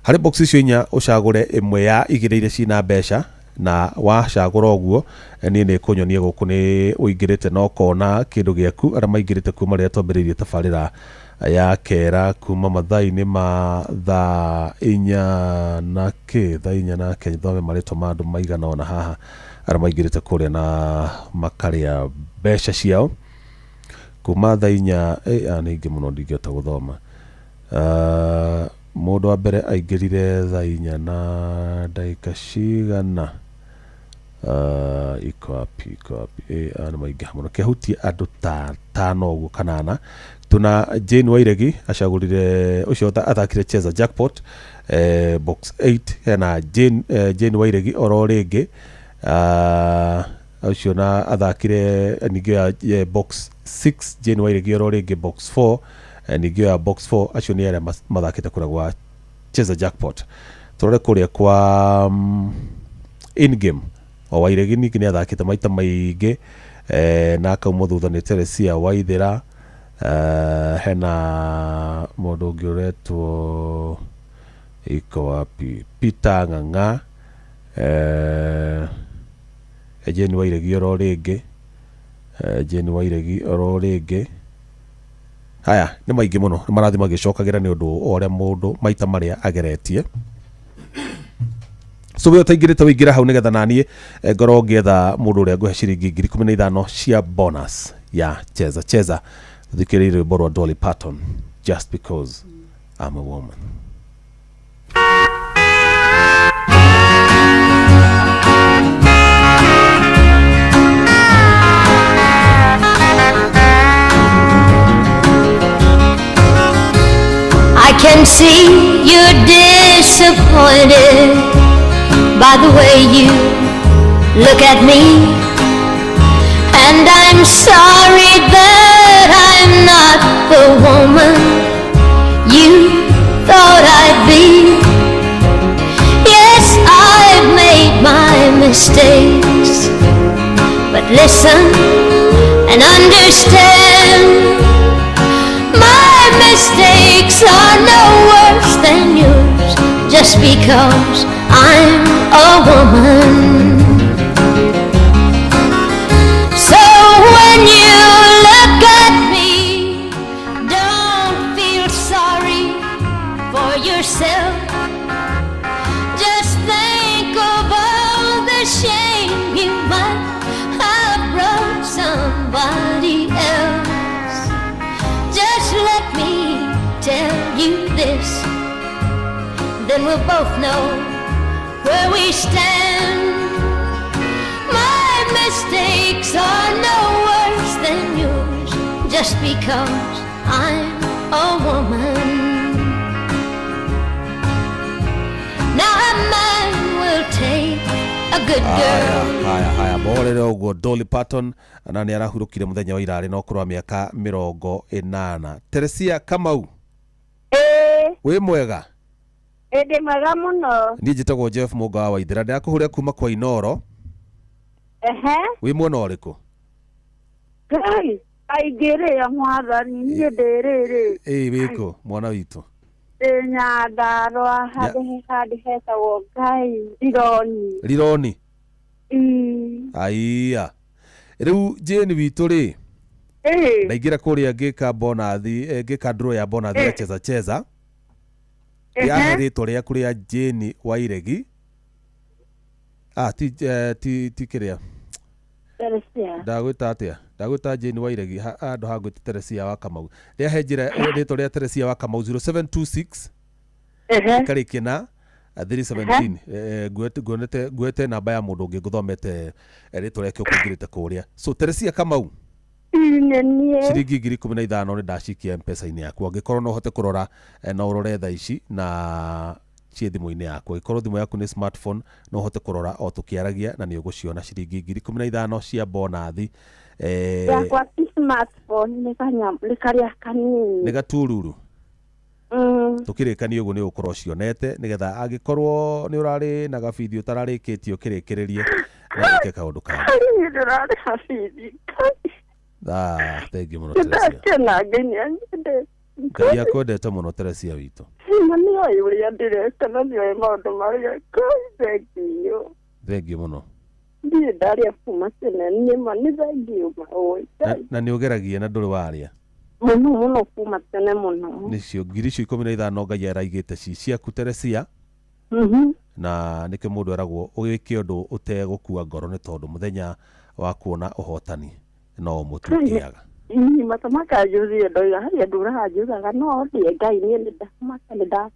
Harĩ box icio inya, ũcagũre ĩmwe ya igĩrĩ iria cina mbeca, na wacagũra ũguo, niĩ nĩ kũnyonia gũkũ nĩ ũingĩrĩte na ũkona kĩndũ gĩaku. Arĩa maingĩrĩte kuma rĩrĩa twambĩrĩirie tabarĩra ya kera kuma mathaa-inĩ ma thaa inya na kĩ, thaa inya na kĩ, thome marĩtwa ma andũ maigana ona haha arĩa maingĩrĩte kũrĩa na makarĩa mbeca ciao kuma thaa inya. Nĩ aingĩ mũno, ndingĩhota gũthoma. Mũndũ wa mbere aingĩrire thaa inya na ndagĩka cigana? Iko wapi, iko wapi? Nĩ maingĩha mũno, kĩhutie andũ ta tano ũguo kanana. Tuna Jane Wairegi acagũrire ũcio athakire Cheza Jackpot, box 8. Hena Jane, Jane Wairegi oro rĩngĩ, ũcio na athakire ningĩ ya box 6. Jane Wairegi oro rĩngĩ, box 4, ningĩ ya box 4. Acio nĩ arĩa mathakĩte kũrĩa gwa Cheza Jackpot. Tũrore kũrĩa kwa in game. O Wairegi ningĩ nĩ athakĩte maita maingĩ, na akaumwo thutha nĩ Teresia Waithĩra. Hena mũndũ ũngĩ ũretwo, iko wapi, Peter Ng'ang'a, Jane Wairegi oro rĩngĩ, Jane Wairegi oro rĩngĩ. Haya nĩ maingĩ mũno, nĩ marathiĩ magĩcokagĩra nĩ ũndũ wa ũrĩa mũndũ maita marĩa ageretie. So we ũtaingĩrĩte, wĩingĩra hau nĩgetha naniĩ ngorwo ngĩetha mũndũ ũrĩa ngũhe ciringi 15,000 cia bonus ya Cheza Cheza. Thikĩrĩrie rwĩmbo rwa Dolly Parton, "Just Because I'm a Woman". I can see you're disappointed by the way you look at me. And I'm sorry that I'm not the woman you thought I'd be. Yes, I've made my mistakes. But listen and understand. My mistakes are no worse than yours just because I'm a woman. So when you look at me, don't feel sorry for yourself. Just think of all the shame you might have brought somebody else. Just let me tell you this, then we'll both know where we stand. My mistakes are no worse than yours just because I'm a woman. Now a man will take a good girl. Haya, haya, haya, mohorere ũguo Dolly Parton na nĩ arahurũkire mũthenya wa irarĩ na ũkũrũ wa mĩaka 80. Teresia Kamau, wĩ mwega? Ĩndĩ mwega mũno. Niĩ njĩtagwo Jeff Mũnga wa Waithera, ndĩrakũhũrĩra kuma kwa Inoro. Ehe. Wĩ mwena ũrĩkũ? Ngai, aingĩrĩa mwathani, niĩ ndĩ rĩrĩ. Ĩĩ, wĩkũ mwana witũ? Ndĩ Nyandarũa, handũ hetagwo Ngai Rironi. Rironi? Ii. Aiya, rĩu Jane witũ rĩ, ndaingĩra kũrĩa ngĩka bonathi, ngĩka draw ya bonathi ya cheza cheza, yahe rĩtwa rĩaku rĩa Jane Wairegi. Ah, ti ti ti kĩrĩa Teresia. Ndagwĩta atĩa? Ndagwĩta Jane Wairegi, handũ ha ngwĩte Teresia wa Kamau. Rĩahe njĩra rĩtwa rĩa Teresia wa Kamau 0726 ĩkarĩkia na 317. Nguete namba ya mũndũ ũngĩ ngũthomete rĩtwa rĩake ũkũingĩrĩte kũrĩa. So Teresia Kamau, ciringi 15,000 nĩ ndacikia M-Pesa-inĩ yaku. Angĩkorwo no ũhote kũrora, no ũrore thaa ici na ciĩ thimũ-inĩ yaku. Angĩkorwo thimũ yaku nĩ smartphone, no ũhote kũrora o tũkĩaragia na nĩ ũgũciona ciringi 15,000 cia bonathi. Yakwa ti smartphone, nĩ karĩa kanini. Nĩ gatururu. Tũkĩrĩkania ũguo nĩ ũgũkorwo ũcionete, nĩgetha angĩkorwo nĩ ũrarĩ na gabithi ũtararĩkĩtie ũkĩrĩkĩrĩrie na wĩke kaũndũ kangĩ. Niĩ ndĩrarĩha bithi. Ah, thengiũ mũno Teresia. Nĩndakena, Ngai nĩanyendete. Ngai akwendete mũno Teresia witũ. Na nĩoĩ ũrĩa ndĩreka na nĩoĩ maũndũ marĩa. Ngai, thengiũ. Thengiũ mũno. Ndirĩ ndarĩa kuma tene, nĩma nĩ thengiũ maũĩ. Na nĩ ũgeragia na ndũrĩ warĩa. Mũno mũno kuma tene mũno. Nĩcio 15,000 Ngai araigĩte ci ciaku Teresia. Na nĩkĩo mũndũ eragwo ũgĩke ũndũ ũtegũkua ngoro, nĩ tondũ mũthenya wa kuona ũhotani no mũtuĩkĩaga. Ii, mata makanjũthire ndoiga harĩ andũ ũranjũraga, no ndĩe Ngai niĩ nĩndamaka nĩnda.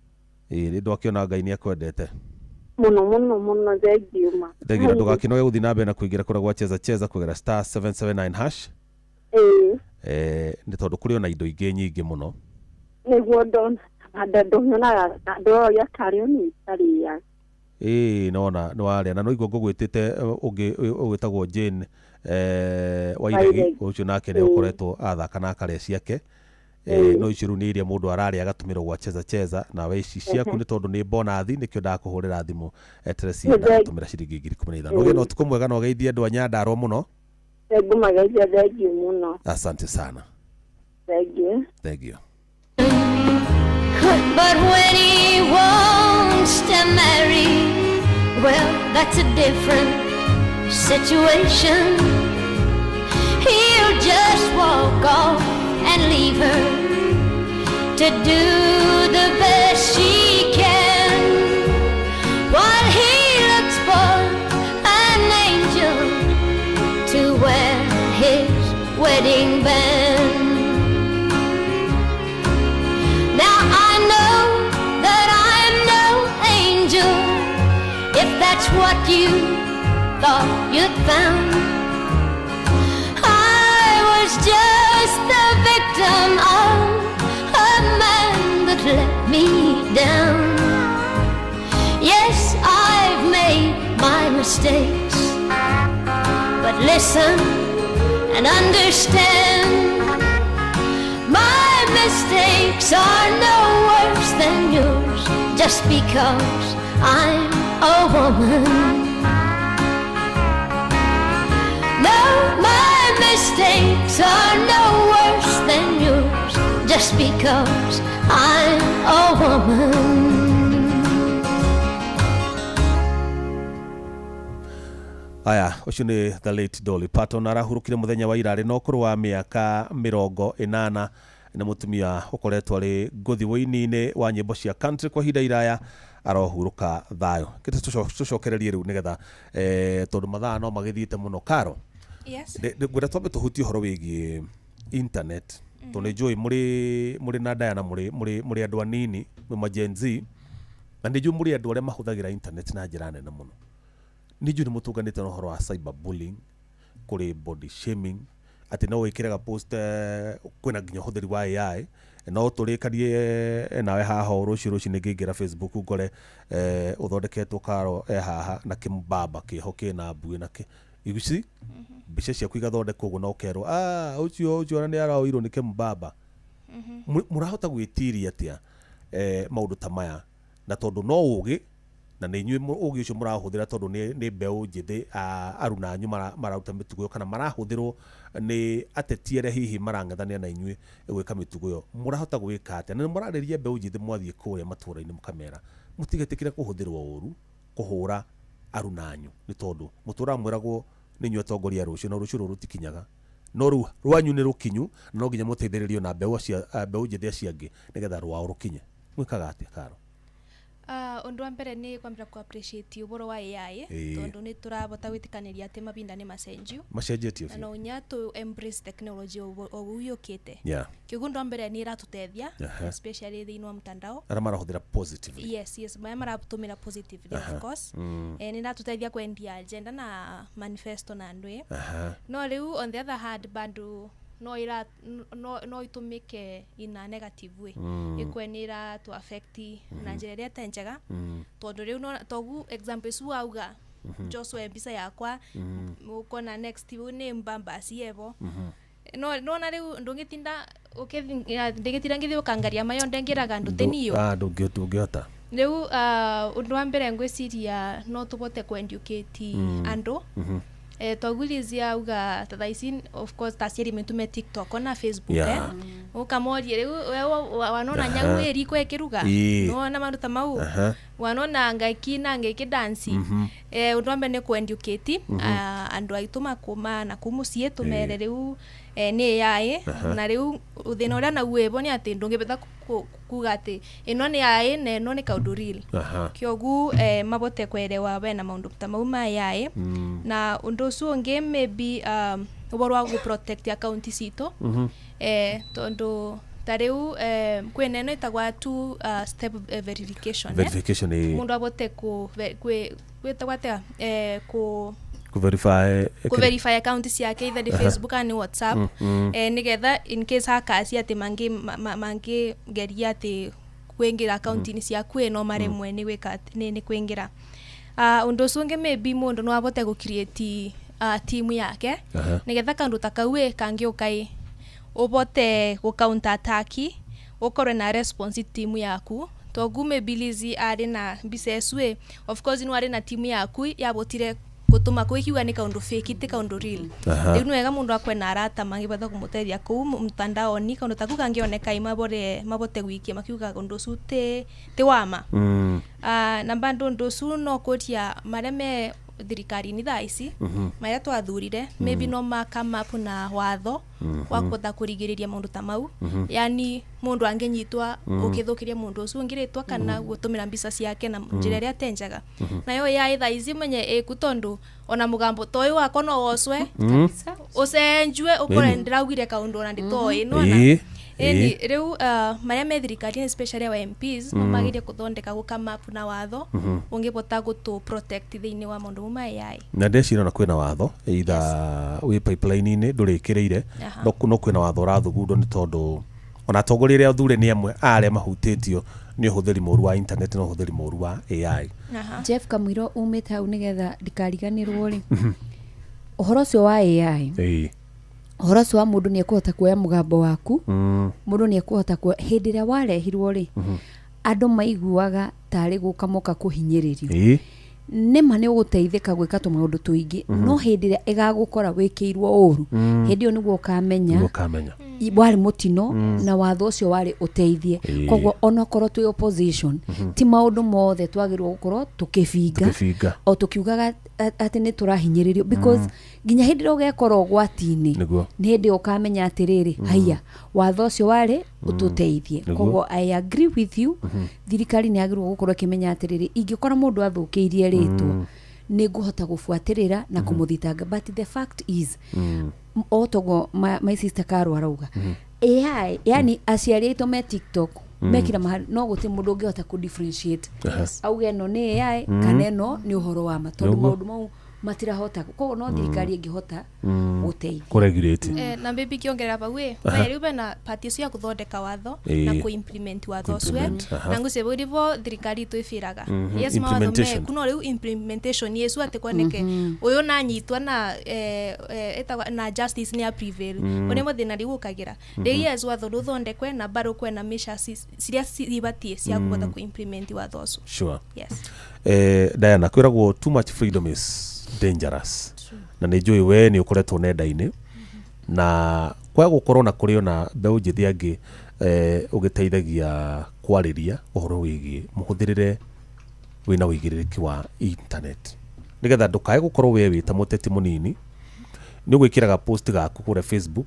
Ĩĩ, nĩ ndwakĩona Ngai nĩakwendete. Mũno mũno mũno, thengiũ ma. Thengiũ, na ndũgakĩnoge gũthiĩ na mbere na kũingĩra kũrĩa gwa cheza cheza kũgera star 779 hash. Ĩĩ. Nĩ tondũ kũrĩ ona indo ingĩ nyingĩ mũno. Nĩguo ndona nyonaga ndoria karĩ o nitarĩa. Ĩĩ, nona nĩ warĩa na no igua ngũgwĩtĩte ũngĩ ũgĩtagwo Jane Wairegi, ũcio nake nĩ ũkoretwo athaka na akarĩa ciake. No icio rĩu nĩ iria mũndũ ararĩa agatũmĩrwo gwa cheza cheza, nawe ici ciaku nĩ tondũ nĩ bonathi nĩkĩo ndakũhũrĩra thimũ. Teresia, ndagũtũmĩra ciringi 15,000. Ũgĩe na ũtukũ mwega na ũgeithie andũ a Nyandarũa mũno. Ngũmageithia, thengiũ mũno. Asante sana. Thengiũ. Thengiũ. But when he wants to marry, well, that's a different situation. He'll just walk off and leave her to do the best she can, while he looks for an angel to wear his wedding band. Now I know that I'm no angel, if that's what you thought you'd found. I was just the victim of a man that let me down. Yes, I've made my mistakes, but listen and understand. My mistakes are no worse than yours, just because I'm a woman. No, my mistakes are no worse than yours, just because I'm a woman. Aya, ũcio nĩ the late Dolly Parton, arahurũkire mũthenya wa irarĩ na ũkũrũ wa mĩaka 80. Nĩ mũtumia ũkoretwo arĩ ngũthi wũini-inĩ wa nyĩmbo cia country kwa ihinda iraya, arohurũka thayũ. Kĩte tũcokererie rĩu nĩgetha tondũ mathaa no magĩthiĩte mũno. Karo, Yes. ngwenda twambe tũhutie ũhoro wĩgiĩ internet, tondũ nĩ njũĩ mũrĩ na Diana, mũrĩ andũ anini, mwĩ ma Gen Z, na nĩ njũĩ mũrĩ andũ arĩa mahũthagĩra internet na njĩra nene mũno. Nĩ njũĩ nĩ mũtũnganĩte na ũhoro wa cyber bullying, kũrĩ body shaming, atĩ no wĩkĩre ga post, kwĩna nginya ũhũthĩri wa AI No tũrĩkanie nawe haha o rũciũ rũcinĩ ngĩingĩra Facebook ngore ũthondeketwo Karo haha na kĩmbamba kĩho kĩna mbuĩ na kĩ you see mbica ciaku igathondekwo ũguo na ũkerwo ũcio ũcio ona nĩ araoirwo nĩ kĩmbamba. Mũrahota gwĩtiria atĩa maũndũ ta maya na tondũ no ũgĩ na nĩ inyuĩ ũgĩ ũcio mũrahũthĩra tondũ nĩ mbeũ njĩthĩ aruna anyu mararuta mĩtugo ĩyo kana marahũthĩrwo nĩ ateti arĩa hihi marang'ethanĩra na inyuĩ gwĩka mĩtugo ĩyo mũrahota gwĩka atĩa na nĩ mũrarĩria mbeũ njĩthĩ mwathiĩ kũrĩa matũũra-inĩ mũkamera mũtigetĩkĩre kũhũthĩrwo ũru kũhũra aruna anyu nĩ tondũ mũtũũraga mwĩragwo nĩ inyuĩ atongoria a rũciũ na rũciũ rũrũ rũtikinyaga no rĩu rwanyu nĩ rũkinyu na no nginya mũteithĩrĩrio na mbeũ njĩthĩ acio angĩ nĩgetha rwao rũkinye. Mwĩkaga atĩa Karo? Undu wa mbere ni kwambira ku appreciate uboro wa AI tondu ni turabota gwitikanĩria ati mabinda ni macenjio macenjetio na no nya tu embrace technology o yukite kĩguo undu wa mbere ni iratutethia especially thiini wa mtandao ara marahuthira positively. Yes maya maratumira positively of course. Ni iratutethia kwendia agenda na manifesto na andu no riu on the other hand bandu no ira no itumike in a negative way. Ikwe ni ira to affect na njira iria ite njega tondu riu no togu example su auga Joshua mbica yakwa ukona next ni mbamba cievo no nona riu ndungitinda ndingitinda ngithi ukangaria mayo ndengiraga ndu teniyo ndungihota riu undu wa mbere ngwiciria no tubote ku educate andu. Twagulizia uga thaa ici of course taciari metume TikTok ona Facebook ukamoria riu wanona nyagu ĩriko ĩkĩruga nona maũndũ ta mau wanona ngaiki na ngaiki dance. Undu wa mbere nĩ ku educate andu aitũ makuma na kuu mũciĩ tũmere riu nĩ AI na riu thĩna ũrĩa naguo ĩbo nĩ atĩ ndũngĩbeta kuga atĩ ĩno nĩ AI na ĩno nĩ kaũndũ real kĩogu mabote kwerewa wena maũndũ ta mau ma AI. Na ũndũ ũcio ũngĩ maybe ũhoro wa gũ protect account citũ tondũ ta rĩu kwĩna ĩno ĩtagwa two step verification mũndũ abote gwĩtagwo atĩa ku verify account ciake either ni Facebook kana ni WhatsApp nigetha in case hackers ati mangi geria ati kwingira account-ini ciaku no maremwe ni gwika ni kwingira. Undu ucio ungi maybe mundu no abote gu create team yake nigetha kaundu ta kau kangiuka ubote gu counter attack ukorwe na response team yaku togu maybe Lizzy ari na mbica ecu of course no ari na team yaku yabotire gutuma kwikiuga ni kaundu fake ti kaundu real. Riu ni wega mundu akwena arata mangibata kumuteithia kuu mtandaoni kaundu taku kangioneka imabore mabote gwikia makiuga undu ucu ti wama. Na bado undu ucu no kuria maria me thirikari-inĩ thaa ici maria twathurire maybe no ma come up na watho wa kũhota kũrigĩrĩria maũndũ ta mau yani mũndũ angĩnyitwa ũkĩthũkĩria mũndũ ũcio ũngĩrĩtwa kana gũtũmĩra mbica ciake na njĩra ĩrĩa ĩtarĩ njega. Nayo AI thaa ici menye ĩku tondũ ona mũgambo ta ũyũ wakwa no wocwe ũcenjue ũkore ndĩraugire kaũndũ ona ndĩtoĩ nĩwona. Ĩni rĩu maria me thirikari especially our MPs no magirie kuthondeka gũ come up na watho ũngĩbota gũtũ protect thĩinĩ wa maũndũ ma AI. Na ndecira na kwĩna watho either wĩ pipeline-inĩ ndũrĩkĩrĩire no kwĩna watho ũrathugundwo nĩ tondũ ona atongoria arĩa athure nĩ amwe arĩa mahutĩtio nĩ ũhũthĩri mũru wa internet na ũhũthĩri mũru wa AI. Jeff Kamwiro umĩte hau nĩgetha ndikariganĩrwo rĩ ũhoro ũcio wa AI ũhoro ũcio wa mũndũ nĩ ekũhota kuoya mũgambo waku mũndũ nĩ ekũhota kuoya hĩndĩ ĩrĩa warehirwo rĩ andũ maiguaga tarĩ gũka moka kũhinyĩrĩrio nĩma nĩ ũgũteithĩka gwĩka tũmaũndũ tũingĩ no hĩndĩ ĩrĩa ĩgagũkora wĩkĩirwo ũru hĩndĩ ĩyo nĩguo ũkamenya warĩ mũtino na watho ũcio warĩ ũteithie. Koguo onokorwo twĩ opposition ti maũndũ mothe twagĩrĩirwo gũkorwo tũkĩbinga o tũkiugaga atĩ nĩ tũrahinyĩrĩrio because nginya hĩndĩ ĩrĩa ũgekora ũgwati-inĩ nĩ hĩndĩ ũkamenya atĩrĩrĩ haiya watho ũcio warĩ ũtũteithie. Koguo I agree with you thirikari nĩ yagĩrĩirwo gũkorwo ĩkĩmenya atĩrĩrĩ ingĩkora mũndũ athũkĩirie rĩtwa nĩ ngũhota gũbuatĩrĩra na kũmũthitanga but the fact is o toguo my sister Karo arauga AI yani aciari aitũ me TikTok mekira mahali no gũtirĩ mũndũ ũngĩhota kũ differentiate auge ĩno nĩ AI kana ĩno nĩ ũhoro wa ma tondũ maũndũ mau Matirahota, koguo no thirikari ĩngĩhota gũteithia. Kũregirĩte. Na maybe ngĩongerera pau ĩ, we rĩu bena part icio ya gũthondeka watho na kũ-implement watho ũcio. Kũ-implement, aha. Na ngwĩciria bau nĩbo thirikari itũ ĩbĩraga. Yes, mawatho Implementation. meku, no rĩu implementation yesu atĩ koneke ũyũ nanyitwa na ĩtagwo na justice nĩ ya prevail. Ũyũ nĩmo thĩna rĩu ũkagĩra. Rĩu yes, watho ndũthondekwe na bado kwena measures ciria cibatiĩ cia kũhota kũ-implement watho ũcio. Sure. Yes. Diana, kwĩragwo too much freedom is dangerous, na nĩ njũĩ we nĩ ũkoretwo nenda-inĩ na kwaga gũkorwo na kũrĩ ona mbeũ njĩthĩ angĩ ũgĩteithagia kwarĩria ũhoro wĩgiĩ mũhũthĩrĩre wĩna ũigĩrĩrĩki wa internet, nĩgetha ndũkae gũkorwo we wĩ ta mũteti mũnini nĩ ũgwĩkĩraga post gaku kũrĩa Facebook,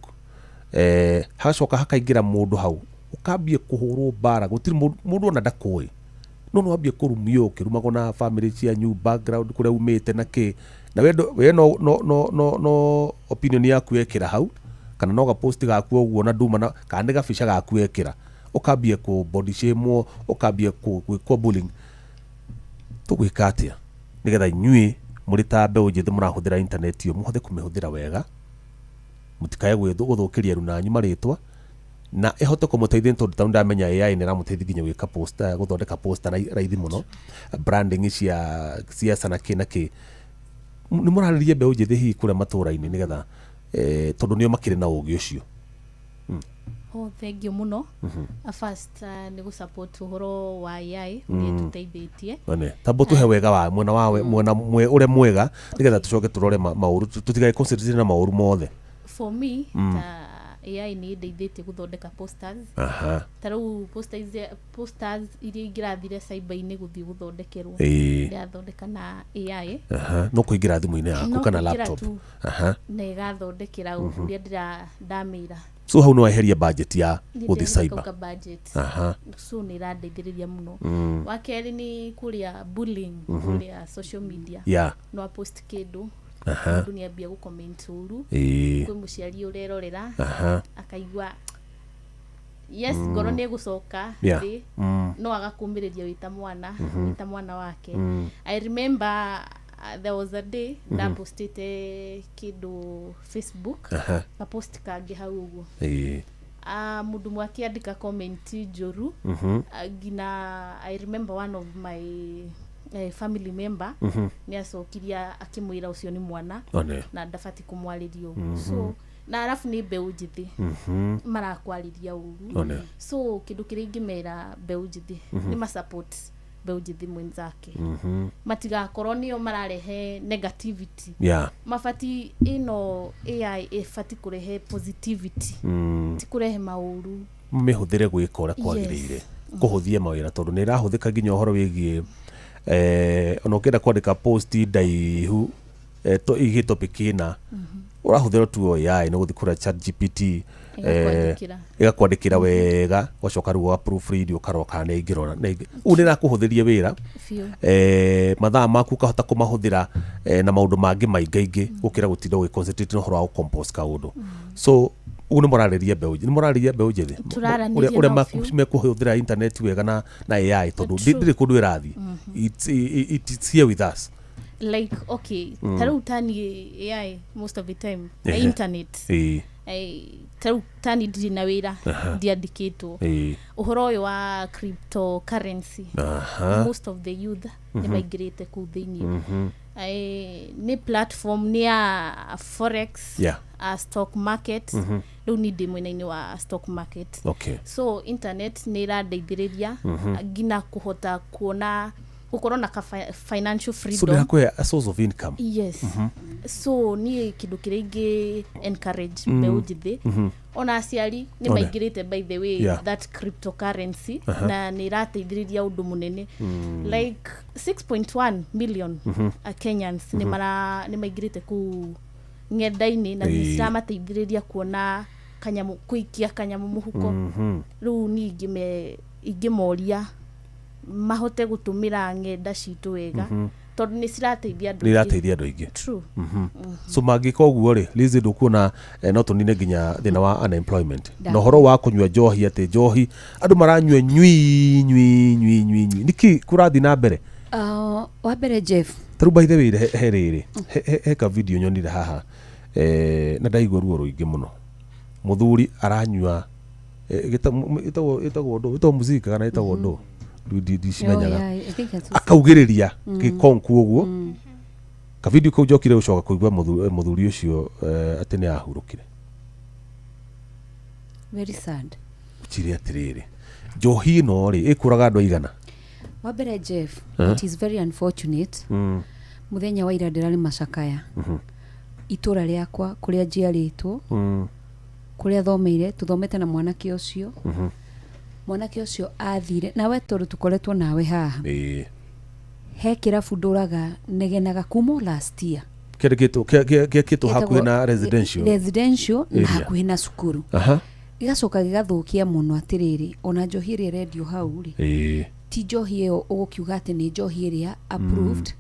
hagacoka hakaingĩra mũndũ hau ũkambie kũhũrwo mbara, gũtirĩ mũndũ ona ndakũĩ, no no wambie kũrumio ũkĩrumagwo na family cianyu, background kũrĩa umĩte na kĩ, na we we no no no no no opinion yaku yekĩra hau, kana no gapost gaku ũguo na nduma na kana nĩ gabica gaku wekĩra, ũkambie kũ body shame, ũkambie gwĩkwo bullying. Tũgwĩka atĩa nĩgetha inyuĩ mũrĩ ta mbeũ njĩthĩ mũrahũthĩra internet ĩyo mũhote kũmĩhũthĩra wega, mũtikae gũthũkĩria runanyu marĩtwa, na ĩhote kũmũteithia, tondũ ta ndamenya AI nĩ ĩramũteithia nginya gwĩka poster, gũthondeka poster raithi mũno, branding cia siasa na kĩ na kĩ. Nĩ mũrarĩria mbeũ njĩthĩ hihi kũrĩa matũũra-inĩ nĩgetha tondũ nĩo makĩrĩ na ũgĩ ũcio? Oh, thank you mũno. First, nĩ gũ-support ũhoro wa AI ũrĩa tũteithĩtie. One tambo tuhe wega wa mwena wa mwena ũrĩa mwega, nĩgetha tũcoke tũrore maũru, tũtigae concentrate na maũru mothe. For me, ta AI nĩ ĩndeithĩtie gũthondeka posters. Ta rĩu posters iria ingĩrathire cyber-inĩ gũthiĩ gũthondekerwo, ndĩrathondeka na AI. No kũingĩra thimũ-inĩ yaku No kana kũingĩra laptop. tu na ĩgathondekera ũrĩa ndamĩra. So hau nĩ weheria budget ya Nĩ gũthiĩ ndĩreka cyber. ka budget. So nĩ ĩrandeithĩrĩria mũno. Wa kerĩ nĩ kũrĩa bullying, kũrĩa social media. No post kĩndũ, mũndũ nĩ ambia gũ-comment ũru. Kwĩ mũciari ũrerorera, akaigua yes, ngoro nĩ ĩgũcoka thĩ, no agakũmĩrĩria wĩ ta mwana, wĩ ta mwana wake. I remember, there was a day ndapostĩte kĩndũ Facebook, gapost kangĩ hau ũguo. Mũndũ ũmwe akĩandĩka comment njũru. Nginya I remember one of my family member nĩ acokirie akĩmwĩra ũcio nĩ mwana na ndabati kũmwarĩria ũguo. So na arabu nĩ mbeũ njĩthĩ marakwarĩria ũru. So kĩndũ kĩrĩa ingĩmera mbeũ njĩthĩ, nĩ masupport mbeũ njĩthĩ mwenzake, matigakorwo nĩo mararehe negativity. Mabati ĩno AI ĩbati kũrehe positivity, ti kũrehe maũru. Mĩhũthĩre gwĩka ũrĩa kwagĩrĩire, kũhũthia mawĩra, tondũ nĩ ĩrahũthĩka nginya ũhoro wĩgiĩ ona ũkĩenda kwandĩka post ndaihu ĩgiĩ topic ĩna, ũrahũthĩra tu AI nĩ gũthiĩ kũrĩa Chat GPT, Ĩgakwandĩkĩra. Ĩgakwandĩkĩra wega, ũgacoka rĩu wa proofread, ũkarora kana nĩ ĩngĩrora ũguo nĩ ĩrakũhũthĩria wĩra. Biũ. Mathaa maku ũkahota kũmahũthĩra na maũndũ mangĩ maingaingĩ gũkĩra gũtinda ũgĩconcentrate na ũhoro wa gũcompose kaũndũ. So ũguo nĩ mũrarĩria mbeũ nĩ mũrarĩria mbeũ njĩthĩ Tũraranĩria ũrĩa nao biũ. mekũhũthĩra internet wega na AI, tondũ True. ndĩrĩ kũndũ ĩrathiĩ. It's here with us. Like, okay, ta rĩu tani AI most of the time na internet, ta rĩu tani ndirĩ na wĩra, ndiandĩkĩtwo. Ũhoro ũyũ wa cryptocurrency, most of the youth nĩ maingĩrĩte kũu thĩiniĩ. Nĩ platform nĩ ya forex, stock market. Rĩu niĩ ndĩ mwena-inĩ wa stock market. So internet nĩ ĩrandeithĩrĩria nginya kũhota kuona gũkorwo na ka financial So freedom. nĩ a source of income. Yes. So niĩ kĩndũ kĩrĩa ingĩ encourage mbeũ njĩthĩ, ona aciari nĩ maingĩrĩte, by the way, that cryptocurrency, na nĩ ĩrateithĩrĩria ũndũ mũnene. Like 6.1 million Kenyans nĩ mara nĩ maingĩrĩte kũu ng'enda-inĩ na nĩ ciramateithĩrĩria kuona kanyamũ, kũikia kanyamũ mũhuko. Rĩu niĩ ingĩmoria mahote gũtũmĩra ng'enda citũ wega, tondũ nĩ cirateithia andũ Nĩ aingĩ. irateithia andũ aingĩ. True. So mangĩka ũguo rĩ, Lizzy, ndũkuona no tũnine nginya thĩna wa unemployment na ũhoro wa kũnyua njohi, atĩ njohi andũ maranyua nyui nyui nyui nyui nyui, nĩkĩ kũrathiĩ na mbere? Wa mbere Jeff, Tarĩu by the way he rĩrĩ he ka video nyonire haha, na ndaigua ruo rũingĩ mũno. Mũthuri aranyua, ĩtagwo ndũ, ĩtagwo muzika kana ĩtagwo ndũ, ndicimenyaga. Oh, yeah, I think that's Akaugĩrĩria gĩkonku ũguo. Kavideo kau njokire gũcoka kũigua mũthuri ũcio, atĩ nĩ ahurũkire. Very sad. Njire atĩrĩrĩ, njohi ĩno rĩ ĩkũraga andũ aigana? Wa mbere Jeff, it is very unfortunate. Mũthenya wa ira ndĩrarĩ macakaya itũra rĩakwa kũrĩa njiarĩtwo, kũrĩa thomeire, tũthomete na mwanake ũcio. Mwanake ũcio athire nawe tondũ tũkoretwo nawe haha. He kĩrabu ndũraga negenaga kuma o last year. Kĩandĩkĩtwo gĩakĩtwo hakuhĩ na residential residential na area. Hakuhĩ na cukuru. Gĩgacoka gĩgathũkia mũno atĩrĩrĩ, ona njohi ĩrĩa ĩrendio hau rĩ, ti njohi ĩyo ũgũkiuga atĩ nĩ njohi ĩrĩa approved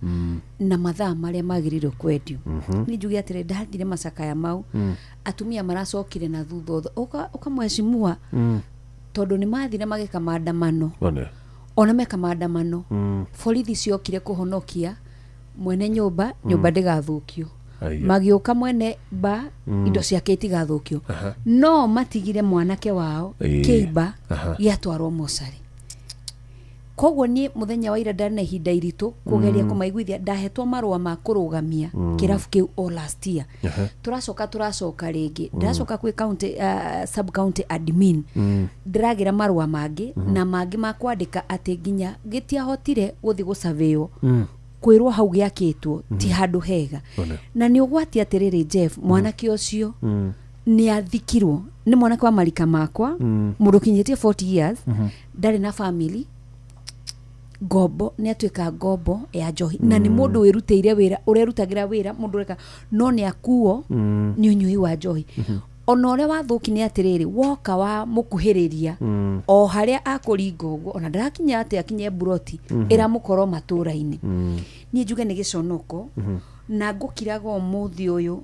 na mathaa marĩa magĩrĩirwo kwendio. Nĩ njuge atĩrĩ, ndathire macakaya mau, atumia maracokire na thutha ũtho ũkamwecimua tondũ nĩ mathire magĩka maandamano. One. Ona meka maandamano, borithi ciokire kũhonokia mwene nyũmba, nyũmba ndĩgathũkio. Aya. Magĩũka mwene ba, indo ciake itigathũkio, no matigire mwanake wao kĩimba gĩatwarwo mocarĩ. Koguo niĩ mũthenya wa ira ndarĩ na ihinda iritũ kũgeria kũmaiguithia. Ndahetwo marũa ma kũrũgamia kĩrabu kĩu o last year. Tũracoka rĩngĩ, ndĩracoka kwĩ county, sub county admin, ndĩragĩra marũa mangĩ na mangĩ ma kwandĩka atĩ nginya gĩtiahotire gũthiĩ gũcabĩo, kwĩrwo hau gĩakĩtwo ti handũ hega. One. Na nĩ ũgwati atĩrĩrĩ Jeff, mwanake ũcio nĩ athikirwo nĩ mwanake wa marika makwa, mũndũ ũkinyĩtie 40 years, ndarĩ na family, ngombo nĩ atuĩka ngombo ya njohi, na nĩ mũndũ wĩrutĩire wĩra, ũrerutagĩra wĩra, mũndũ ũreka, no nĩ akuo nĩ ũnyui wa njohi. Ona ũrĩa wathũki nĩ atĩrĩrĩ, woka wa mũkuhĩrĩria o harĩa akũringa ũguo, ona ndarakinya atĩ akinye mburoti, ĩramũkorwo matũra-inĩ. Niĩ njuge nĩ gĩconoko na ngũkiraga ũmũthĩ ũyũ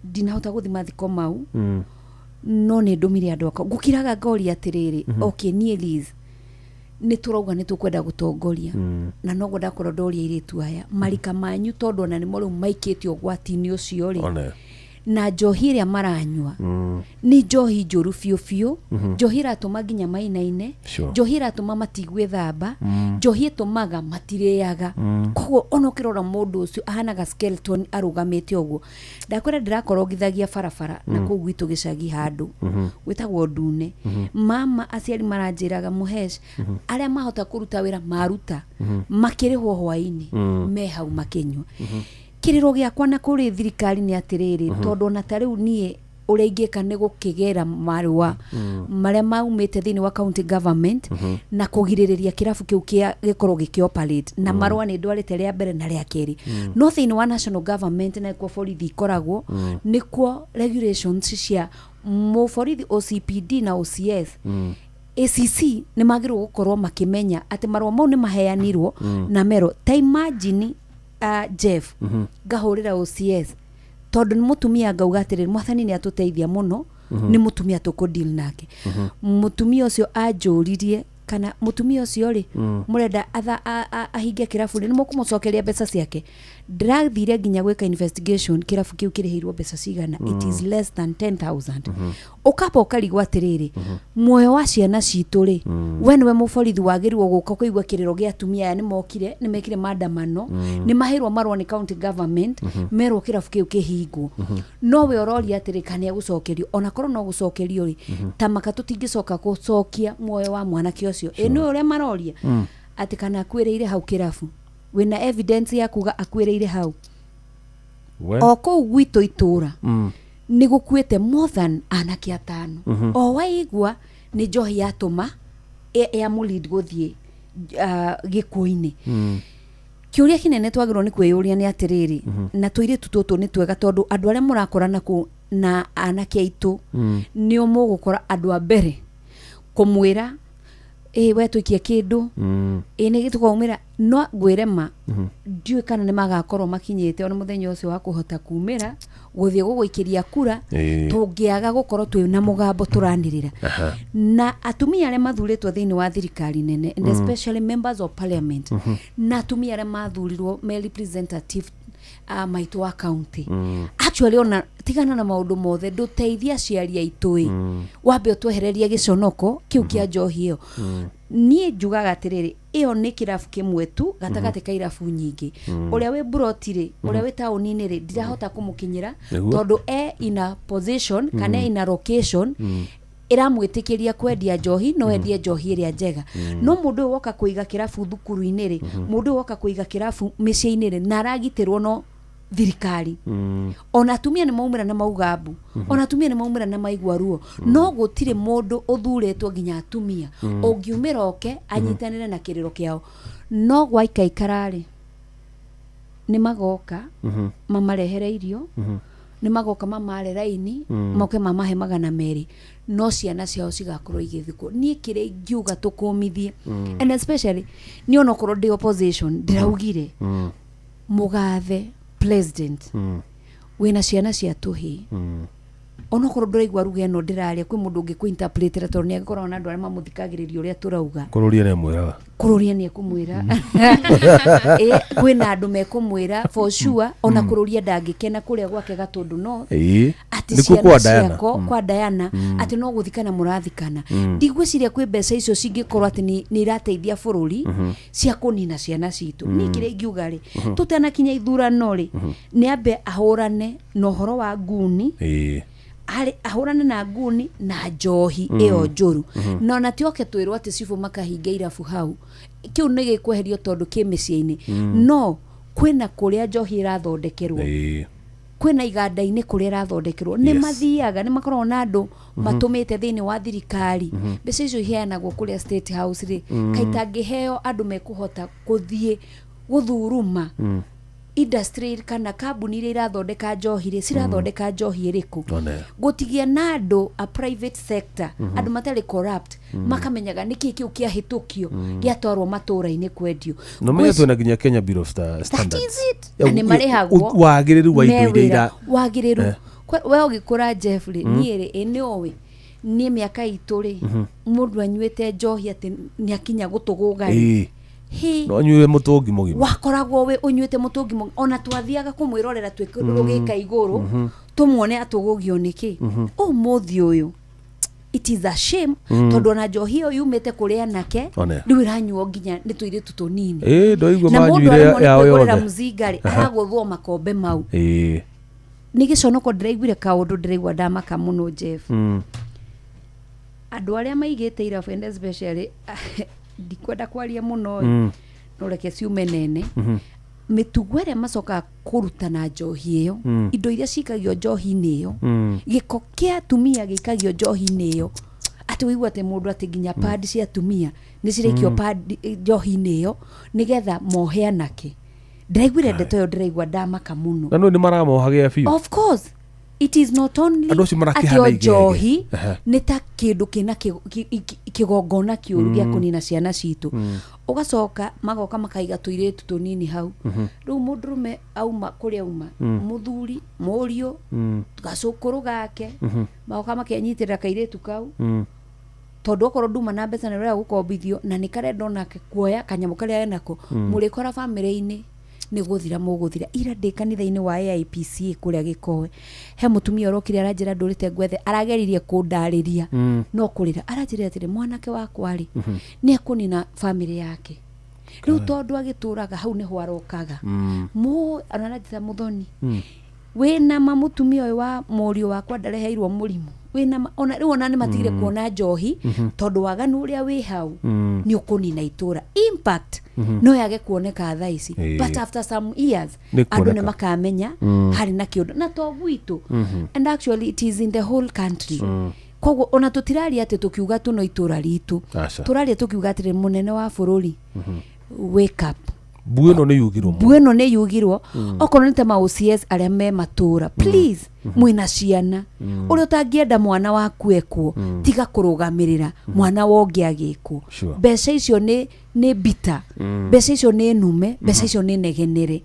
ndinahota gũthiĩ mathiko mau, no nĩ ndũmire andũ akwa. Ngũkiraga ngoria atĩrĩrĩ, okay, niĩ Liz nĩ tũrauga nĩ tũkwenda gũtongoria, na noguo ndakorwo ndoria airĩtu aya marika manyu, tondũ ona nĩmo rĩu maikĩtio ũgwati-inĩ ũcio rĩ, One. na njohi ĩrĩa maranyua nĩ njohi njũru biũ biũ. Njohi ĩratũma nginya mainaine. Njohi ĩratũma matigue thamba. Njohi ĩtũmaga matirĩaga. Koguo ona ũkĩrora mũndũ ũcio ahanaga skeleton arũgamĩte ũguo. Ndakwĩra ndĩrakorogithagia barabara na kũu gwitũ gĩcagi handũ gwĩtagwo Ndune. Mama aciari maranjĩraga, Mũhesh, arĩa mahota kũruta wĩra maruta, makĩrĩhwo hwainĩ, me hau makĩnyua. Kĩrĩro gĩakwa na kũrĩ thirikari nĩ atĩrĩrĩ, tondũ ona ta rĩu niĩ ũrĩa ingĩka nĩ gũkĩgĩra marũa marĩa maumĩte thĩinĩ wa county government na kũgirĩrĩria kĩrabu kĩu kĩa gĩkorwo gĩkĩoperate na marũa nĩ ndwarĩte rĩa mbere na rĩa kerĩ. No thĩinĩ wa national government na nĩkuo borithi ikoragwo, nĩkuo regulations cia mũborithi OCPD na OCS, ACC nĩ magĩrĩirwo gũkorwo makĩmenya atĩ marũa mau nĩ maheanirwo na merwo. Ta imagine, Jeff, ngahũrĩra OCS tondũ nĩ mũtumia, ngauga atĩrĩrĩ, mwathani nĩ atũteithia mũno, nĩ mũtumia tũkũ deal nake. Mũtumia ũcio anjũririe kana mũtumia ũcio rĩ, mũrenda ahinge kĩrabu rĩ, nĩ mũkũmũcokeria mbeca ciake. Ndĩrathire nginya gwĩka investigation, kĩrabu kĩu kĩrĩhĩirwo mbeca cigana? It is less than 10,000. Ũkamba ũkarigwo atĩrĩrĩ, muoyo wa ciana citũ rĩ, we nĩwe mũborithi wagĩrĩirwo gũka kũigua kĩrĩro gĩa atumia aya. Nĩ mokire, nĩ mekire maandamano, nĩ maheirwo marũa nĩ county government, merwo kĩrabu kĩu kĩhingwo, no we ũroria atĩrĩ kana nĩ egũcokerio. Ona korwo no gũcokerio rĩ, ta maka tũtingĩcoka gũcokia muoyo wa mwanake ũcio. Ĩ nĩ ũrĩa maroria atĩ kana akuĩrĩire hau kĩrabu, wĩna evidence ya kuga akuĩrĩire hau? We. O kũu gwitũ itũra nĩ gũkuĩte more than anake atano. O waigua nĩ njohi yatũma ya mũlead gũthiĩ gĩkuũ-inĩ. Kĩũria kĩnene twagĩrĩirwo nĩ kwĩyũria nĩ atĩrĩrĩ, na tũirĩtu tũtũ nĩ twega, tondũ andũ arĩa mũrakora na kũu na anake aitũ, nĩo mũgũkora andũ a mbere kũmwĩra Ĩ we tũikie kĩndũ, ĩ nĩ tũkaumĩra, no ngwĩre ma, ndiũĩ kana nĩ magakorwo makinyĩte ona mũthenya ũcio wa kũhota kumĩra gũthiĩ gũgũikĩria kura, tũngĩaga gũkorwo twĩ na mũgambo tũranĩrĩra. Na atumia arĩa mathurĩtwo thĩinĩ wa thirikari nene, and especially members of parliament, na atumia arĩa mathurirwo me representative maitũ wa county, actually ona tigana na maũndũ mothe, ndũteithia aciari aitũ ĩ, wambe ũtwehererie gĩconoko kĩu kĩa njohi ĩyo. Niĩ njugaga atĩrĩrĩ, ĩyo nĩ kĩrabu kĩmwe tu gatagatĩ ka irabu nyingĩ. Ũrĩa wĩ buroti rĩ, ũrĩa wĩ taũni-inĩ rĩ, ndirahota kũmũkinyĩra, tondũ e in a position kana e in a location ĩramwĩtĩkĩria kwendia njohi, no endie njohi ĩrĩa njega. No mũndũ ũyũ woka kũiga kĩrabu thukuru-inĩ rĩ, mũndũ ũyũ woka kũiga kĩrabu mĩciĩ-inĩ rĩ, na aragitĩrwo no thirikari. Ona atumia nĩ maumĩra na mauga mbu, ona atumia nĩ maumĩra na maigua ruo, no gũtirĩ mũndũ ũthurĩtwo nginya atumia ũngiumĩra oke anyitanĩre na kĩrĩro kĩao. No gwaikaikara rĩ, nĩ magoka mamarehere irio, nĩ magoka mamare raini, moke mamahe 200, no ciana ciao cigakorwo igĩthikwo. Niĩ kĩrĩa ingiuga tũkũmithie, and especially niĩ onokorwo ndĩ opposition, ndĩraugire mũgathe president, wĩna ciana cia tũhĩĩ, onokorwo ndũraigua ruga ĩno ndĩraria, kwĩ mũndũ ũngĩ kũinterpretera, tondũ nĩ agĩkoragwo na andũ arĩa mamũthikagĩrĩria ũrĩa tũrauga. Kũrũria nĩ mwĩraga. Kũrũria nĩ ekũmwĩra. Ĩ, kwĩna andũ mekũmwĩra for sure, ona kũrũria ndangĩkena kũrĩa gwake Gatũndũ North, atĩ Nĩkuo ciana kwa Diana. ciako kwa Diana, atĩ no gũthikana mũrathikana. Ndigwĩciria kwĩ mbeca icio cingĩkorwo atĩ nĩ irateithia bũrũri cia kũnina ciana citũ. Niĩ kĩrĩa ingiuga rĩ, tũtanakinya ithurano rĩ, nĩ ambe ahũrane na ũhoro wa nguni, ahũrane na nguni na njohi ĩyo njũru. Na ona ti oke twĩrwo atĩ cibũ makahinga irabu hau, kĩu nĩ gĩkweherio tondũ kĩ mĩciĩ-inĩ. No kwĩna kũrĩa njohi ĩrathondekerwo, kwĩna iganda-inĩ kũrĩa ĩrathondekerwo, nĩ mathiaga, nĩ makoragwo na andũ matũmĩte thĩinĩ wa thirikari. Mbeca icio iheanagwo kũrĩa State House rĩ, kaĩ itangĩheo andũ mekũhota kũthiĩ gũthuruma industry kana kambuni iria irathondeka njohi rĩ, cirathondeka njohi ĩrĩkũ? One. Gũtigĩa na andũ a private sector, andũ matarĩ corrupt, makamenyaga nĩkĩ kĩu kĩahĩtũkio, gĩatwarwo matũũra-inĩ kwendio. No menya twĩna nginya Kenya Bureau of That Standards. is it. Na nĩ marĩhagwo. Wagĩrĩru wa indo me iria wĩra. Wagĩrĩru. We ũgĩkũra Jeff rĩ, niĩ rĩ, ĩ nĩ ũĩ niĩ mĩaka itũ rĩ, mũndũ anyuĩte njohi atĩ nĩ akinya gũtũgũga rĩ, hĩ, No anyuire mũtũngi mũgima. Wakoragwo wĩ ũnyuĩte mũtũngi mũgima, ona twathiaga kũmwĩrorera twĩ rũgĩka igũrũ, tũmuone atũgũgio nĩkĩ. Ũmũthĩ ũyũ it is a shame, tondũ ona njohi ĩyo yumĩte kũrĩ anake, One. rĩu ĩranyuo nginya nĩ tũirĩtu tũnini. Ĩ, ndoigua Na mũndũ manyuire aremwo nĩ yao kwĩgũrĩra yothe. mũzinga rĩ, aragũthwo makombe mau. Nĩ gĩconoko. Ndĩraiguire kaũndũ ndĩraigua ndamaka mũno, Jeff. Andũ arĩa maigĩte irabu, and especially ndikwenda kwaria mũno, no reke ciume nene, mĩtugo ĩrĩa macokaga kũrutana njohi ĩyo, indo iria cikagio njohi-inĩ ĩyo, gĩko kĩa atumia gĩikagio njohi-inĩ ĩyo, atĩ ũigua atĩ mũndũ atĩ nginya pad cia atumia nĩ ciraikio pad njohi-inĩ ĩyo nĩgetha mohe anake. Ndĩraiguire ndeto ĩyo, ndĩraigua ndamaka mũno. Na nũ nĩ maramohagĩa biũ. Of course, it is not only Andũ acio marakĩhana atĩ o igege. njohi nĩ ta kĩndũ kĩna kĩgongona kĩũru gĩa kũnina ciana citũ. Ũgacoka magoka makaiga tũirĩtu tũnini hau. Rĩu mũndũrũme auma kũrĩa auma, mũthuri, mũriũ, gacũkũrũ gake, magoka makenyitĩrĩra kairĩtu kau, tondũ okorwo nduma na mbeca nĩ ũrenda gũkombithio, na nĩ karenda onake kuoya kanyamũ karĩa enako. Mũrĩkora bamĩrĩ-inĩ nĩ gũthira mũgũthira. Ira ndĩ kanitha-inĩ wa AIPCA kũrĩa Gĩkoe, he mũtumia ũrokire aranjĩra ndũrĩte ngwethe, arageririe kũndarĩria, no kũrĩra aranjĩra atĩrĩ, mwanake wakwa rĩ, nĩ ekũnina bamĩrĩ yake rĩu, tondũ agĩtũraga hau nĩho arokaga. Mũ aranjĩra, mũthoni, wĩna ma mũtumia ũyũ wa mũriũ wakwa ndareheirwo mũrimũ wĩna ma? Ona rĩu ona nĩ matigire kuona njohi, tondũ waganu ũrĩa wĩ hau nĩ ũkũnina itũra. Impact no yage kuoneka thaa ici, but after some years Nĩ andũ nĩ kuoneka. makamenya harĩ na kĩũndũ na to gwitũ, and actually it is in the whole country. Koguo ona tũtiraria atĩ tũkiuga tũno itũra ritũ, Aca. tũraria tũkiuga atĩrĩ, mũnene wa bũrũri, wake up. Mbu ĩno nĩ yugirwo mũno. Mbu ĩno nĩ yugirwo. Okorwo nĩ ta ma OCS arĩa me matũra, please, mwĩna ciana, ũrĩa ũtangĩenda mwana waku ekwo, tiga kũrũgamĩrĩra mwana wongĩ agĩkwo. Mbeca icio nĩ mbita, mbeca icio nĩ nume, mbeca icio nĩ negenere.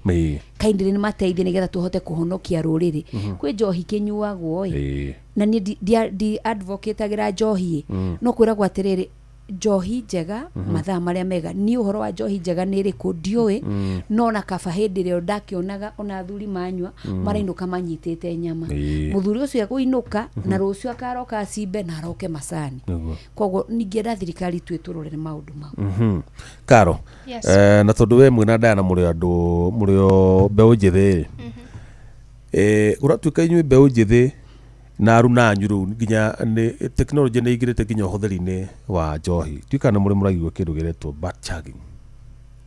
Kaindĩ nĩ mateithie nĩgetha tũhote kũhonokia rũrĩrĩ. Kwĩ njohi kĩnyuagwo ĩ, na niĩ ndi advocate-agĩra njohi ĩ, no kwĩragwo atĩrĩrĩ, njohi njega, mathaa marĩa mega. Niĩ ũhoro wa njohi njega nĩ ĩrĩkũ ndiũĩ, no na kaba hĩndĩ ĩrĩa ndakĩonaga ona athuri manyua, marainũka manyitĩte nyama. Mũthuri ũcio ekũinũka na rũciũ akaroka acimbe na aroke macani. Koguo ningĩenda thirikari itu ĩtũrorere maũndũ mau. Karo, Yes. na tondũ we mwĩna Diana mũrĩ andũ mũrĩ o mbeũ njĩthĩ rĩ, ũratuĩka inyuĩ mbeũ njĩthĩ na aruna anyu rĩu nginya nĩ technology nĩ ingĩrĩte nginya ũhũthĩri-inĩ wa njohi, tuĩka nĩ mũrĩ mũraigua kĩndũ gĩretwo butt chugging.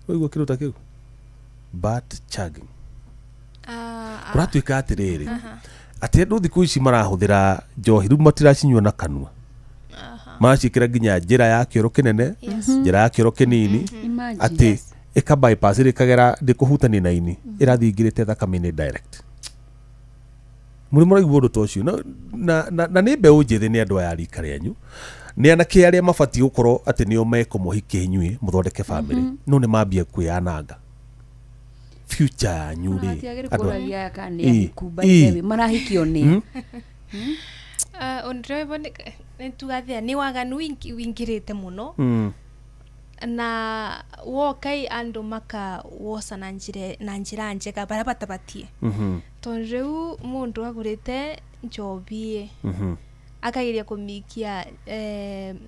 Ũraigua kĩndũ ta kĩu, butt chugging? Kũratuĩka atĩrĩrĩ, atĩ andũ thikũ ici marahũthĩra njohi rĩu matiracinyua na kanua, maraciĩkĩra nginya njĩra ya kĩoro kĩnene, njĩra ya kĩoro kĩnini. Imagine. Atĩ ĩka bypass ĩkagera ndĩkũhutania na ini, ĩrathiĩ ingĩrĩte thakame-inĩ direct. Mũrĩ mũraigua ũndũ ta ũcio? Na nĩ mbeũ njĩthĩ, nĩ andũ aya a rika rĩanyu, nĩ anake arĩa mabatiĩ gũkorwo atĩ nĩo mekũmũhikia inyuĩ mũthondeke family, no nĩ mambia kwĩyananga future yanyu rĩ. Matiagĩrĩire Andũ- kũragia aya kana nĩ ahiku, by the way, marahikio nĩ Ũndũ ũrĩa nĩ tugathĩa nĩ waganu wingĩrĩte mũno, na wokai andũ makawoca na njĩra njega baria batabatie, tondũ rĩu mũndũ agũrĩte njobi akageria kũmĩikia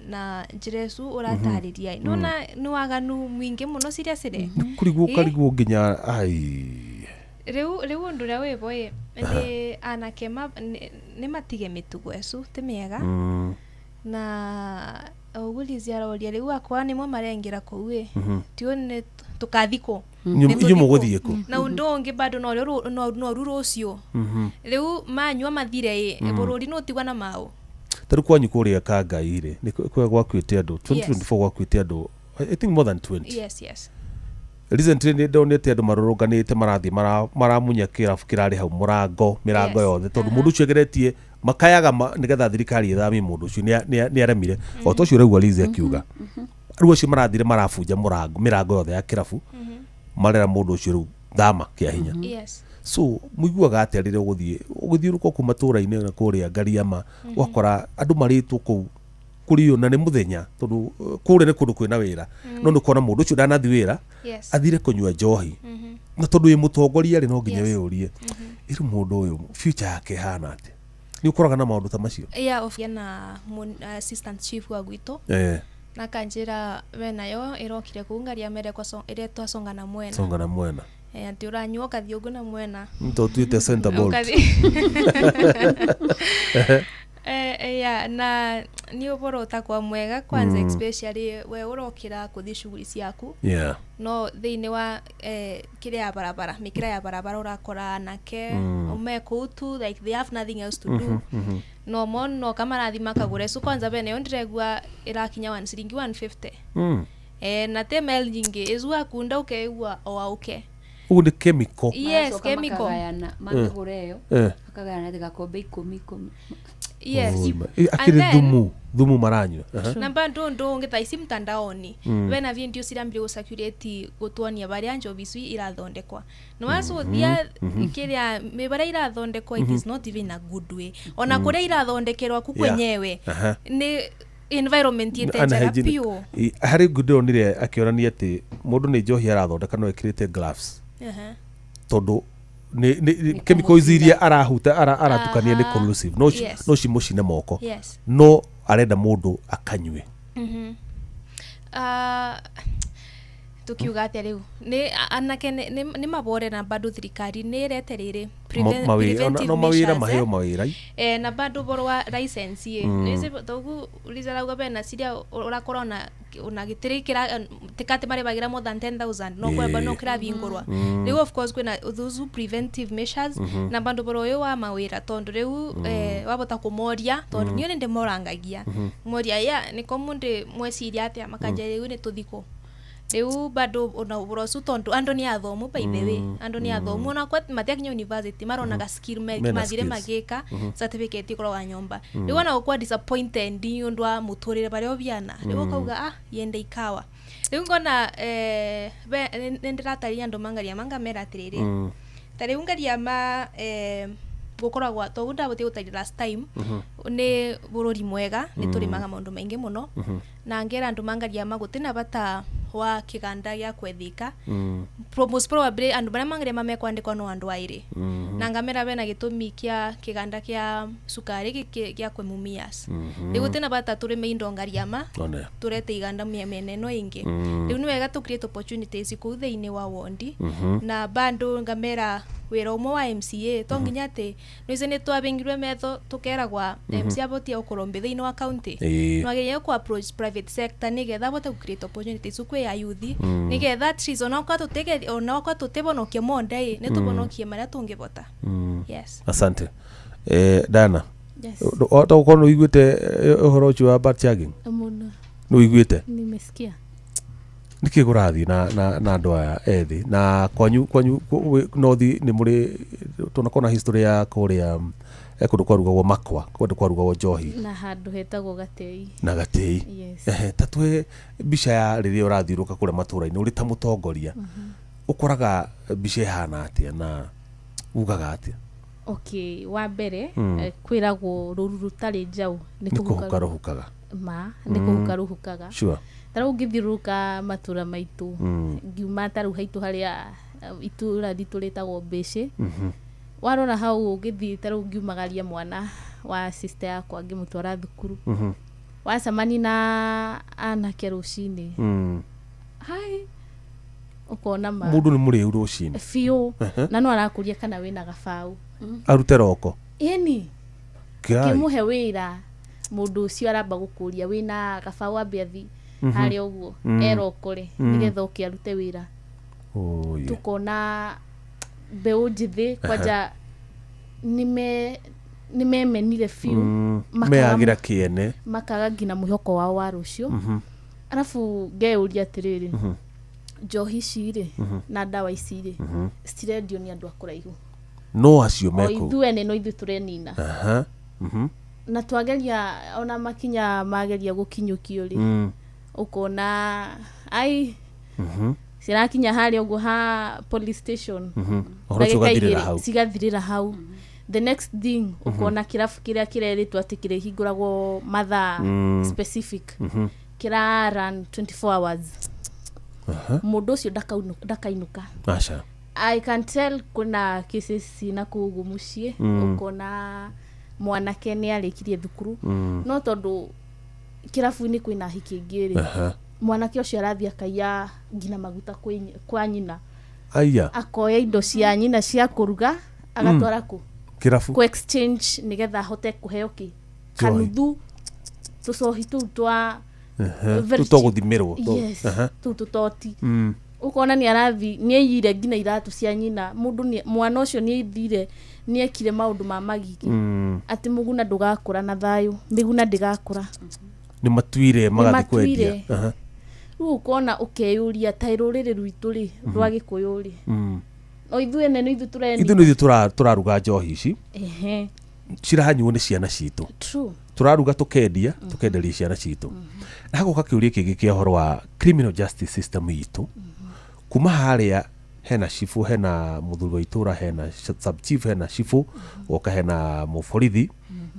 na njĩra ĩcu ũratarĩria, nona nĩ waganu mũingĩ mũno seriously. Kũrigwo ũkarigwo nginya ai. Rĩu ũndũ ũrĩa wĩbo ĩ nĩ anake nĩ matige mĩtugo ĩcu ti mĩega, na ũguo Lizzy aroria rĩu akwa nĩmo marengera kũu ĩ, tio nĩ tũkathi kũ? Inyuĩ mũgũthiĩ kũ? Na ũndũ ũngĩ bado norĩo noru rũciũ, rĩu manyua mathire ĩ, bũrũri nĩ ũtigwa na maũ. Ta rĩu kwanyu kũrĩa Kangai rĩ, nĩ kũrĩa gwakuĩte andũ 2024, gwakuĩte andũ I think more than 20. Yes. Recently nĩ ndonete andũ marũrũnganĩte marathiĩ maramunya kĩrabu kĩrarĩ hau mũrango, mĩrango yothe, tondũ mũndũ ũcio ageretie makayaga nĩgetha thirikari ĩthamie mũndũ ũcio, nĩ aremire o ta ũcio ũraigua Lizzy akiuga. Rĩu acio marathire marabunja mũrango, mĩrango yothe ya kĩrabu, marera mũndũ ũcio rĩu thama kĩa hinya. So mũiguaga atĩa rĩrĩa ũgũthiĩ ũgĩthiũrũrũka kũu matũũra-inĩ na kũrĩa Ngariama, ũgakora andũ marĩtwo kũu kũrĩo na nĩ mũthenya, tondũ kũrĩa nĩ kũndũ kwĩna wĩra, no nĩ ũkona mũndũ ũcio ndanathi wĩra, athire kũnyua njohi, na tondũ wĩ mũtongoria rĩ, no nginya wĩyũrie ĩrĩ mũndũ ũyũ future yake ĩhana atĩa? Nĩ ũkoraga na maũndũ ta macio? Yeah, of na assistant chief wa gwitũ, na kanjĩra we nayo ĩrokire kũu Ngariama ĩretwa Songa na Mwena. Songa na Mwena. Atĩ ũranyua ũkathiĩ ũguo na mwena. To tuĩte center bolt. Yeah, na nĩ ũboro ũtakwa mwega kwanza, especially we ũrokĩra kũthiĩ shughuli ciaku, no thĩinĩ wa kĩrĩa ya barabara, mĩkĩra ya barabara, ũrakora anake me kũu tu like they have nothing else to do. No mo no kamarathi makagũra icu kwanza bene yo ndĩregua ĩrakinya one ciringi 150, na te mel nyingĩ icu akunda ũkeigua o auke. Ũguo nĩ chemical. Yes. Maracoka Chemical. makagayana, makĩgũra ĩyo, makagayana gakombe ikũmi ikũmi. Yes. Oh, akĩrĩ thumu maranyua. Na bado ũndũ ũngĩ thaa ici mtandaoni, bena video cirambire gũcirculate gũtuonia barĩa njobi ici irathondekwa, na wacũthia kĩrĩa mĩbara irathondekwa, it is not even a good way ona kũrĩa irathondekerwa ku kwenyewe. Nĩ environment ĩte njega Unhygienic. biũ. Harĩ nguo ndĩronire akĩonania atĩ mũndũ nĩ njohi arathondeka no ekĩrĩte gloves, tondũ nĩ chemicals iria arahuta aratukania nĩ corrosive, no no cimũcine moko. No arenda mũndũ akanyue. Tukiuga atĩa rĩu nĩ anake nĩ mabore, na bado thirikari nĩ ĩrete rĩrĩ Mawĩra, no mawĩra measures, maheo mawĩra. Na bado boro wa license ĩ, nĩci togu uliza bena ciria ũrakora ona gĩtirĩ kĩra tikati marĩbagĩra more than 10,000 no kweba no kĩravingũrwa. Rĩu of course kwĩna those preventive measures, na bado boro ũyũ wa mawĩra, tondũ rĩu wabota kũmoria, tondũ niĩ nĩ ndĩmorangagia, moria ya nĩko mũndĩ mweciria atĩa, makanja rĩu nĩ tũthikũ Riu bado ona ũhoro ũcio tondu andu ni athomu, by the way, andu ni athomu, ona kwa matiakinya university maronaga skill Mena mathire skills. magika certificate ikoragwa nyomba. Riu ona gukwa disappointed ni undu wa muturire baria obiana, riu ukauga, "Ah, yende ikawa." Riu ngona nindiratarĩria andu mangaria mangamera atiriri, ta riu ngaria ma gukoragwa toguo ndabutie gutaria last time, ni bururi mwega ni turimaga maundu maingi muno, na ngera andu mangaria ma gutina bata wa kiganda gia kwethika. Most probably andu baria mangaria ma mekwandikwa no andu airi, na ngamera bena gitumi kia kiganda kia sukari gia kwe Mumias. Riu gutina bata turime indo ngariama One. turete iganda miena ino ingi. Riu ni wega tu create opportunities kuu thiini wa wondi, na bado ngamera wira umwe wa MCA to nginya ati noice ni twabingirwe metho tukeragwa MCA abotie gukorwo mbi thiini wa county, nwagirie ku approach private sector nigetha abote ku create opportunities kwi ayuthi, nigetha at least onakorwo tutege onakorwo tutibonokie monde i ni tubonokie maria tungibota. Yes. Asante. Dana. Yes. Togukorwo nä ũiguĩte ũhoro ũcio wa butt chugging? Mũno. Nĩ ũiguĩte? Nimesikia. Nĩkĩ kũrathiĩ na andũ aya ethĩ na kwanyu nothi nĩ mũrĩ tunakorwo na history ya kũrĩa kũndũ kwarugagwo makwa, kũndũ kwarugagwo njohi na handũ hetagwo Gatei. Na Gatei. Yes. Ehe, ta tũhe mbica ya rĩrĩa ũrathiũrũka kũrĩa matũra-inĩ ũrĩ ta mũtongoria, ũkoraga mbica ĩhana atĩa na ugaga atĩa? Okay, wa mbere, kwĩragwo rũru rũtarĩ njaũ nĩ kũhuka rũhukaga. Ma nĩ kũhuka rũhukaga. Ta rĩu ũngĩthiũrũrũka matũra maitũ, ngiuma ta rĩu haitũ harĩa itũra ritũ rĩtagwo Mbĩcĩ, warora hau ũngĩthiĩ, ta rĩu ngiumagaria mwana wa sister yakwa ngĩmũtwara thukuru, wacemani na anake rũcinĩ, hai ũkona ma Mũndũ nĩ mũrĩu rũcinĩ. Biũ. Na no arakũria kana wĩna gabaũ. Arute roko. Ĩni. Ngai. Ũkĩmũhe wĩra mũndũ ũcio aramba gũkũria wĩna gabaũ, ambe athi harĩa ũguo erokore nĩgetha ũke arute wĩra. Oye. Tukona mbeũ njĩthĩ kwanja nĩmemenire biũ, Meyagĩra kĩene. Makaga nginya mwĩhoko wao wa rũciũ. Arabu ngeyũria atĩrĩrĩ, njohi ici rĩ na ndawa ici rĩ, citirendio nĩ andũ a kũraihu, no acio o mekũu. Ithuĩ ene no ithuĩ tũrenina. Na twageria ona makinya mageria gũkinyũkio rĩ, ũkona ai cirakinya harĩa ũguo ha police station. Ũhoro ũcio Ndagĩka ũgathirĩra igĩrĩ, hau. Cigathirĩra hau. The next thing, ũkona kĩrabu kĩrĩa kĩrerĩtwo atĩ kĩrĩhingũragwo mathaa specific kĩra run 24 hours. Mũndũ ũcio ndakainũka. Aca. I can tell kuna cases na kũu ũguo mũciĩ, ũkona mwanake nĩ arĩkirie thukuru, no tondũ kĩrabu-inĩ kwĩna hiki ĩngĩ rĩ, mwanake ũcio arathiĩ akaiya nginya maguta kwa nyina. Aya. Akoya indo cia nyina cia kũruga agatwara kũ kĩrabu. Ku exchange nĩgetha ahote kũheo kĩ Njohi. Kanuthu tũcohi tũu twa very Tũu twa gũthimĩrwo. Yes, tũu tũtoti. Ũkona nĩ arathi nĩ aiyire nginya iratũ cia nyina. Mũndũ mwana ũcio nĩ aithire, nĩ ekire maũndũ ma magigi, atĩ mũguna ndũgakũra na thayũ, mĩguna ndĩgakũra. Nĩ matuire magathiĩ kwendia. Nĩmatuire. Rĩu ũkona ũkeyũria ta rũrĩrĩ rwitũ rĩ, rwa Gĩkũyũ rĩ, no ithuĩ ene nĩ ithuĩ tũreni. Ithuĩ nĩ ithuĩ tũraruga njohi ici, ciranyuo nĩ ciana citũ. Tũraruga tũkendia, tũkenderia ciana citũ. Na hagoka kĩũria kĩngĩ kĩa ũhoro wa criminal justice system itũ. Kuma harĩa hena cibũ, hena mũthuri wa itũra, hena sub chief, hena cibũ, goka hena mũborithi.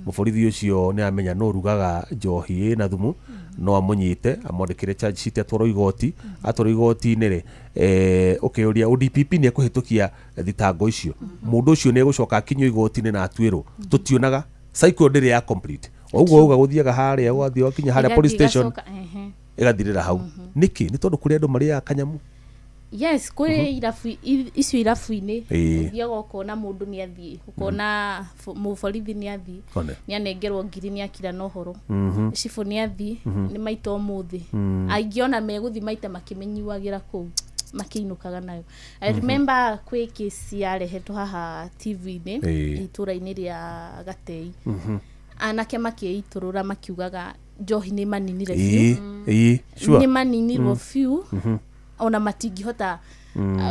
Mũborithi ũcio nĩ amenya no rugaga njohi ĩna thumu, no amũnyite amwandĩkĩre charge sheet atwarwo igoti. Atwarwo igoti-inĩ rĩ, ũkĩũria ODPP nĩ ekũhĩtũkia thitango icio? Mũndũ ũcio nĩ egũcoka akinyio igoti-inĩ na atuĩrwo? Tũtionaga cycle ndĩrĩ ya complete. O ũguo uga gũthiaga harĩa, ũgathiĩ wakinya harĩa Ĩgathiĩ police station, ĩgacoka, ĩgathirĩra hau. Nĩkĩ? Nĩ tondũ kũrĩ andũ marĩaga kanyamu. Yes, kũrĩ irabu icio irabu-inĩ, ũthiaga ũkona mũndũ nĩ athiĩ, ũkona mũborithi nĩ athiĩ, nĩ anengerwo ngiri, nĩ akira na ũhoro. Cibũ nĩ athiĩ, nĩ maita ũmũthĩ. Aingĩ ona megũthiĩ maita makĩmenyuagĩra kũu makĩinũkaga nayo. I remember kwĩ kesi yarehetwo haha TV-inĩ, itũra-inĩ rĩa Gatei, anake makĩitũrũra makiugaga njohi nĩ maninire biũ. Ĩĩ, sure. Nĩ maninirwo biũ. Ona matingĩhota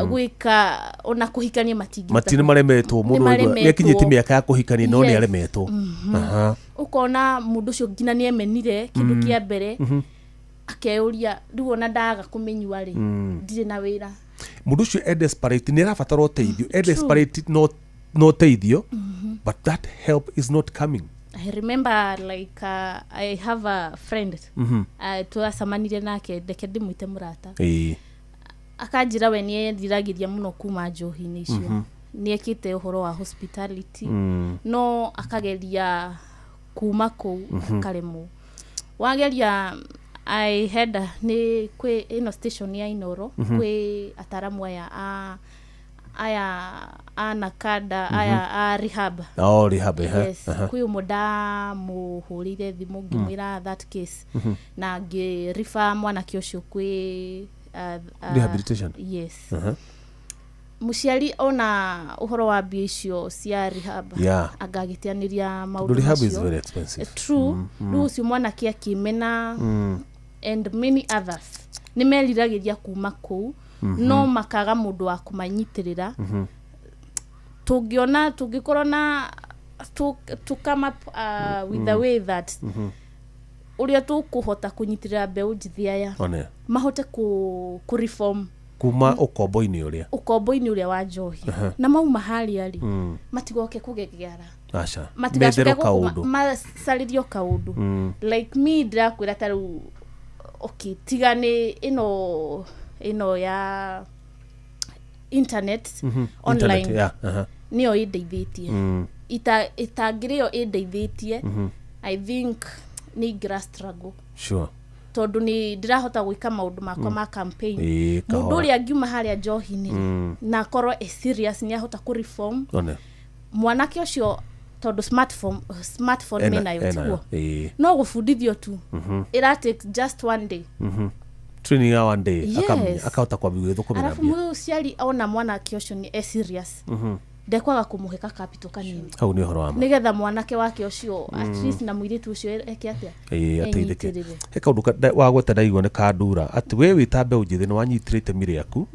gwĩka ona kũhikania matingĩhota. Mati nĩ maremetwo mũndũ Nĩmaremetwo. nĩ akinyĩtie mĩaka ya kũhikania no nĩ Yes. aremetwo. Aha. Ũkona mũndũ ũcio nginya nĩ emenire kĩndũ kĩa mbere, akeyũria rĩu ona ndaga kũmĩnyua rĩ, ndirĩ na wĩra. Mũndũ ũcio e desperate, nĩ arabatara ũteithio, e desperate no ũteithio, but that help is not coming. I remember like I have a friend, tũracemanire nake, ndeke ndĩmwĩte mũrata. Akanjĩra we nĩ eriragĩria mũno kuma njohi-inĩ icio. Nĩ ekĩte ũhoro wa hospitality, no akageria kuma kũu, akaremwo. Wageria I had nĩ kwĩ ĩno station ya Inoro, kwĩ ataramu aya a aya a Nakada, aya a rehab. Oh, rehab, ehe. Yes. Kwĩ ũmwe ndamũhũrĩire thimũ ngĩmwĩra that case, na ngĩriba mwanake ũcio kwĩ Rehabilitation? Yes. Mũciari ona ũhoro wa mbia icio cia rehab, angagĩteanĩria maũndũ Tondũ rehab is macio. very expensive. True. Rĩu ũcio mwanake akĩmena, and many others nĩ meriragĩria kuma kũu, no makaga mũndũ wa kũmanyitĩrĩra. Tũngĩona tũngĩkorwo na to come up with a way that ũrĩa tũkũhota kũnyitĩrĩra mbeũ njĩthĩ aya One. mahote kũ reform Kuma ũkombo-inĩ ũrĩa ũkombo-inĩ ũrĩa wa njohi, na mauma harĩa rĩ, matigoke kũgegeara, aca matigacoke metherwo kaũndũ. macarĩrio kaũndũ. Like me ndĩrakwĩra ta rĩu, okay, tiga nĩ ĩno ya internet, online. Internet, yeah, aha. Nĩyo ĩndeithĩtie. Ĩtangĩrĩ yo ĩndeithĩtie, I think nĩ ingĩra struggle, tondũ nĩ ndĩrahota gwĩka maũndũ makwa ma campaign. Ĩĩ, Mũndũ kahora. ũrĩa angiuma harĩa njohi-inĩ rĩ, na akorwo e serious nĩ ahota kũ reform One. mwanake ũcio, tondũ smartphone menayo, Enayo, tiguo? Ĩĩ. No gũbundithio tu, ĩra take just one day. Training ya one day. Yes. Akamenya, akahota kwambia gwĩthũkũmĩra Arabu mbia. mũciari ona mwanake ũcio nĩ e serious, ndekwaga kũmũhe ka capital kanini, Hau nĩ ũhoro wa ma. nĩgetha mwanake wake ũcio at least na mũirĩtu ũcio eke atĩa? Ĩĩ, ateithĩke. Enyitĩrĩre. He kaũndũ wagweta ndaigua nĩ kandura atĩ we wĩ ta mbeũ njĩthĩ nĩ wanyitire itemi rĩaku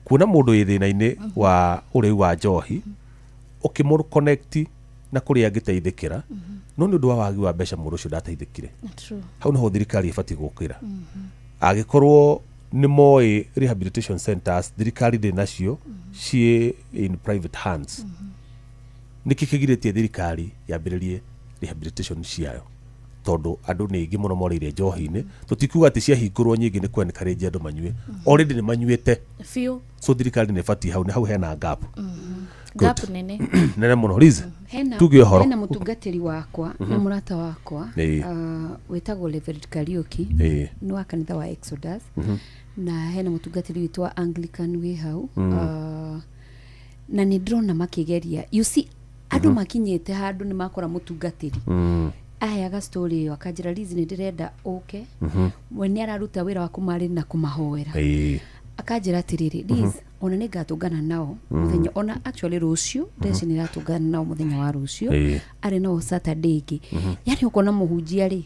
kuona mũndũ wĩ thĩna-inĩ wa ũrĩu wa njohi, ũkĩmũ connect na kũrĩa angĩteithĩkĩra, no nĩ ũndũ wa wagi wa mbeca mũndũ ũcio ndateithĩkire. True. Hau nĩho thirikari ĩbatiĩ gũkĩra, angĩkorwo nĩ moĩ rehabilitation centers thirikari ndĩ nacio, ciĩ in private hands. Nĩkĩ kĩgirĩtie thirikari yambĩrĩrie rehabilitation ciayo? Tondũ andũ nĩ aingĩ mũno morĩire njohi-inĩ. Tũtikuga atĩ ciahingũrwo nyingĩ nĩ kwenĩkarĩnjia andũ manyue, already nĩ manyuĩte. Biũ. So thirikari nĩ ĩbatiĩ, hau nĩ hau hena gap. Good. Gap nene. Nene mũno. Liz, Hena, tuge ũhoro. hena mũtungatĩri wakwa na mũrata wakwa, wĩtagwo Reverend Kariuki, nĩ wa kanitha wa Exodus, na hena mũtungatĩri witũ wa Anglican wĩ hau. Na nĩ ndĩrona makĩgeria, you see, andũ makinyĩte handũ nĩ makora mũtungatĩri, aheaga story ĩyo akanjĩra, Liz, nĩ ndĩrenda ũke. We nĩ araruta wĩra wa kũmarĩ na kũmahoera. Akanjĩra atĩrĩrĩ, Liz, ona nĩ ngatũngana nao mũthenya, ona actually rũciũ ndeci nĩ ratũngana nao mũthenya wa rũciũ, arĩ nao Saturday ĩngĩ. Yani ũkona mũhunjia rĩ,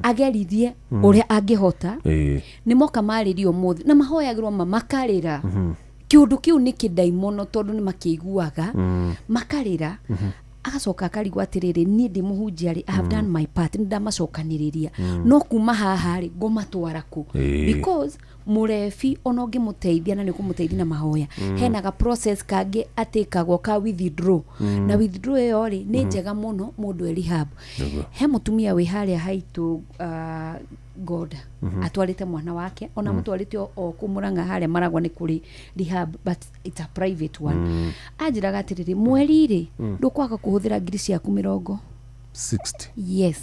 ageririe ũrĩa angĩhota. Nĩ moka marĩrio ũmũthĩ na mahoyagĩrwo ma makarĩra. Kĩũndũ kĩu nĩ kĩndai mũno, tondũ nĩ makĩiguaga, makarĩra. Agacoka akarigwo atĩrĩrĩ, niĩ ndĩ mũhunjia rĩ, I have done my part, nĩ ndamacokanĩrĩria, no kuma haha rĩ, ngũmatwara kũ? Because mũrebi ona ũngĩmũteithia na nĩ ũkũmũteithia na mahoya, hena ga process kangĩ atĩkagwo ka withdraw, na withdraw ĩyo rĩ, nĩ njega mũno mũndũ e rehab. He mũtumia wĩ harĩa haitũ, Ngoda, atwarĩte mwana wake, ona mũtwarĩte o kũ Mũrang'a harĩa Maragwa nĩ kũrĩ rehab, but it's a private one. Anjĩraga atĩrĩrĩ, mweri rĩ, ndũkwaga kũhũthĩra ngiri ciaku 60. 60. Yes.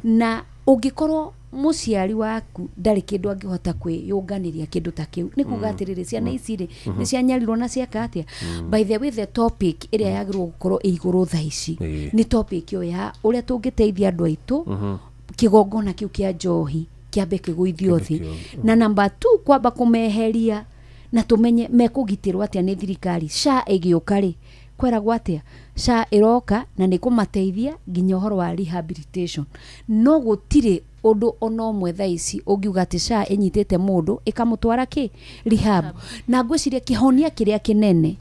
Na ũngĩkorwo mũciari waku ndarĩ kĩndũ angĩhota kwĩyũnganĩria kĩndũ ta kĩu, nĩ kuga atĩrĩrĩ, ciana ici rĩ, nĩ cianyarirwo na ciaka atĩa. By the way, the topic ĩrĩa yagĩrĩirwo gũkorwo ĩ igũrũ thaa ici nĩ topic ĩyo ya ũrĩa tũngĩteithia andũ aitũ, kĩgongona kĩu kĩa njohi kĩambe kĩgũithio thĩ, na namba 2 kwamba kũmeheria na tũmenye mekũgitĩrwo atĩa nĩ thirikari. SHA ĩgĩũka rĩ, kweragwo atĩa? SHA ĩroka na nĩ kũmateithia nginya ũhoro wa rehabilitation, no gũtirĩ ũndũ ona ũmwe thaa ici ũngiuga atĩ SHA ĩnyitĩte mũndũ ĩkamũtwara kĩ rehab. Na ngwĩciria kĩhonia kĩrĩa kĩnene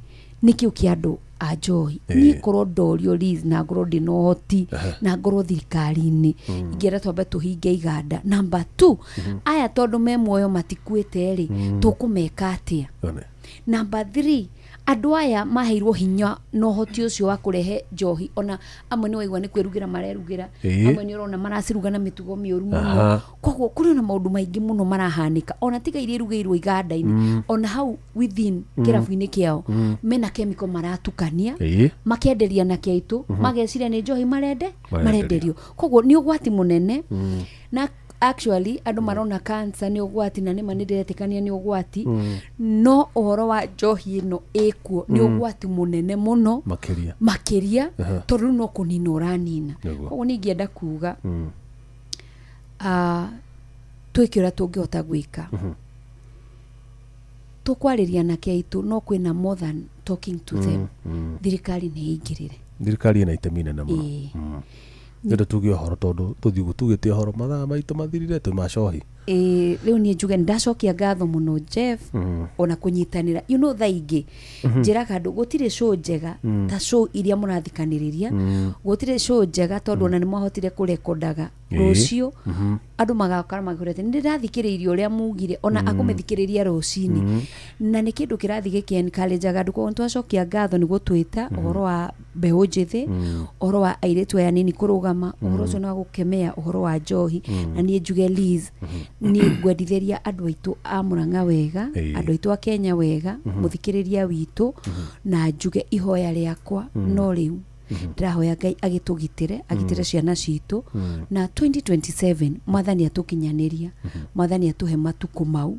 nĩ kĩu kĩa andũ a njohi. Niĩ korwo ndorio Liz, na ngorwo ndĩna ũhoti, na ngorwo thirikari-inĩ, ingĩenda twambe tũhinge iganda. Number 2, aya tondũ me muoyo matikuĩte rĩ, tũkũmeka atĩa? Number 3, andũ aya maheirwo hinya na ũhoti ũcio wa kũrehe njohi, ona amwe nĩ waigua nĩ kwĩrugĩra marerugĩra, amwe nĩ ũrona maraciruga na mĩtugo mĩũru mũno. Koguo kũrĩ na maũndũ maingĩ mũno marahanĩka, ona tiga iria irugĩirwo iganda-inĩ, ona hau within kĩrabu-inĩ kĩao, mena chemical maratukania, makenderia na kĩaitũ, mageciria nĩ njohi marenderio. Koguo nĩ ũgwati mũnene. Na actually andũ marona cancer nĩ ũgwati, na nĩma nĩ ndĩretĩkania nĩ ũgwati, no ũhoro wa njohi ĩno ĩkuo nĩ ũgwati mũnene mũno makĩria, tondũ rĩu no kũnina ũranina. Koguo niĩ ingĩenda kuga twĩke ũrĩa tũngĩhota gwĩka. Tũkwarĩria anake aitũ, no kwĩna more than talking to them. Thirikari nĩ ĩingĩrĩre. Thirikari ĩna itemi inene mũno. Nĩndũ tuge ũhoro, tondũ tũthiĩ tugĩte ũhoro mathaa maitũ mathirire twĩ macohi. Rĩu niĩ njuge nĩndacokia ngatho mũno Jeff, ona kũnyitanĩra. You know, thaa ingĩ njĩraga andũ gũtirĩ show njega ta show iria mũrathikanĩrĩria, gũtirĩ show njega tondũ ona nĩmwahotire kũrekondaga rũciũ, andũ magakora makĩũria atĩ nĩndĩrathikĩrĩirie ũrĩa mugire, ona akũmĩthikĩrĩria rũcinĩ. Na nĩ kĩndũ kĩrathiĩ gĩkĩ encourage-aga andũ. Koguo nĩtwacokia ngatho nĩ gũtwĩta ũhoro wa mbeũ njĩthĩ, ũhoro wa airĩtu aya anini kũrũgama, ũhoro ũcio nĩ wa gũkemea ũhoro wa njohi. Na niĩ njuge Liz, niĩ ngwendithĩria andũ aitũ a Murang'a wega, andũ aitũ a Kenya wega, mũthikĩrĩria witũ, na njuge ihoya rĩakwa no rĩu ndĩrahoya Ngai agĩtũgitĩre, agitĩre ciana citũ, na 2027 mwathani atũkinyanĩria, mwathani atũhe matukũ mau.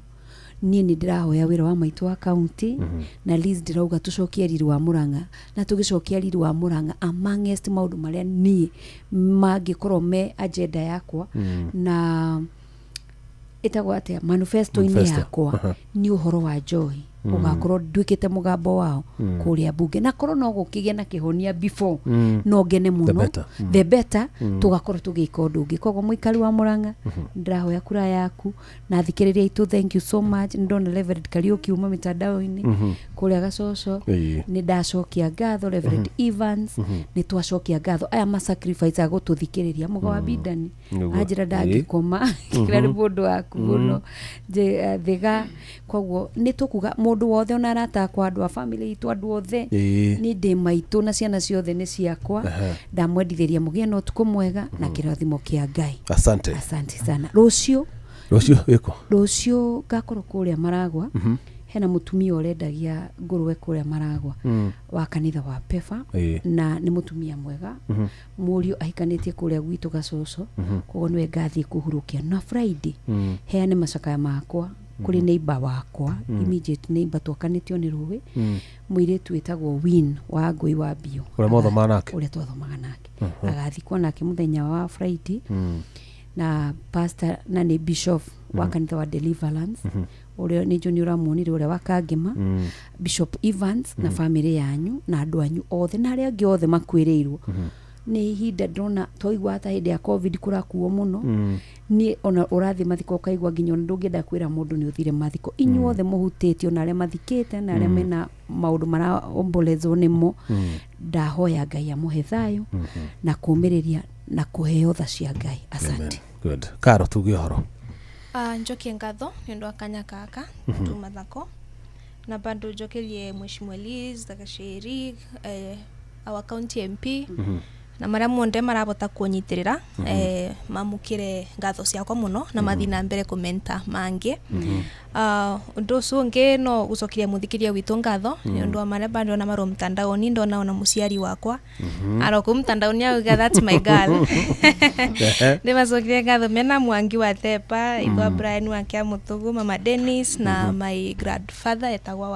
Niĩ nĩ ndĩrahoya wĩra wa maitũ wa county, na Liz ndĩrauga tũcokie riri wa Murang'a, na tũgĩcokia riri wa Murang'a amongst maũndũ marĩa niĩ mangĩkorwo me agenda yakwa, na ĩtagwo atĩa manifesto-inĩ yakwa, nĩ ũhoro wa njohi. Ũgakorwo nduĩkĩte mũgambo wao kũrĩa mbunge, na korwo no gũkĩgĩa na kĩhonia before, no ngene mũno, the better, tũgakorwo tũgĩka ũndũ ũngĩ. Koguo mũikari wa Murang'a, ndĩrahoya kura yaku, na thikĩrĩria aitũ, thank you so much. Nĩndona Reverend Kariuki uma mitandao-inĩ kũrĩa Gacoco, nĩ ndacokia ngatho. Reverend Evans, nĩ twacokia ngatho aya ma sacrifice a gũtũthikĩrĩria. Mũga wa Bidani anjĩra ndangĩkoma kĩra nĩ mũndũ waku mũno Thiga. Koguo nĩ tũkuga mũndũ wothe, ona arata akwa, andũ a family itũ, andũ othe, nĩ ndĩ maitũ na ciana ciothe nĩ ciakwa. Ndamwendithĩria mũgĩe na ũtukũ mwega na kĩrathimo kĩa Ngai. Asante, asante sana. Rũciũ wĩkũ? Rũciũ ngakorwo kũrĩa Maragwa. Hena mũtumia ũrendagia ngũrwe kũrĩa Maragwa, wa kanitha wa Pefa, na nĩ mũtumia mwega. Mũriũ ahikanĩtie kũrĩa gwitũ Gacoco, koguo nĩwe ngathiĩ kũhurũkia. Na Friday heane macakaya makwa kũrĩ neighbor wakwa, immediate neighbor, twakanĩtio nĩ rũĩ, mũirĩtu wĩtagwo Win wa Ngũi wa Mbio, ũrĩa mwathomaga nake, ũrĩa twathomaga nake. Agathikwo nake mũthenya wa Friday, na pastor na nĩ bishop wa kanitha wa Deliverance, ũrĩa nĩ njũ nĩ ũramuonire ũrĩa wa Kangema, Bishop Evans, na family yanyu na andũ anyu othe na arĩa angĩ othe makuĩrĩirwo. Nĩ ihinda ndĩrona twaigua ta hĩndĩ ya COVID kũrakuo mũno. Niĩ ona ũrathiĩ mathiko ũkaigua nginya ona ndũngĩenda kwĩra mũndũ nĩ ũthire mathiko. Inyuothe mũhutĩtio na arĩa mathikĩte na arĩa mena maũndũ maraombolezwo nĩmo, ndahoya Ngai amũhe thayũ na kũũmĩrĩria na kũheo tha cia Ngai. Asante. Good. Karo, tuge ũhoro. Njokie ngatho nĩ ũndũ wa kanya gaka tuma thako, na bado njokerie Mheshimiwa Liz Gacheri, our county MP, na maria monde marabota kunyitirira, mamukire ngatho ciakwa muno na mathi na mbere komenta mangi. Undu ucio ungi no gucokiria muthikiria witu ngatho ni undu wa maria bado na maro mtandaoni, ndona ona muciari wakwa aroko mtandaoni auga that's my girl. Ndi macokirie ngatho mena Mwangi wa Thepa, Igwa Brian wa Kiamutugu, Mama Dennis, na my grandfather etagwa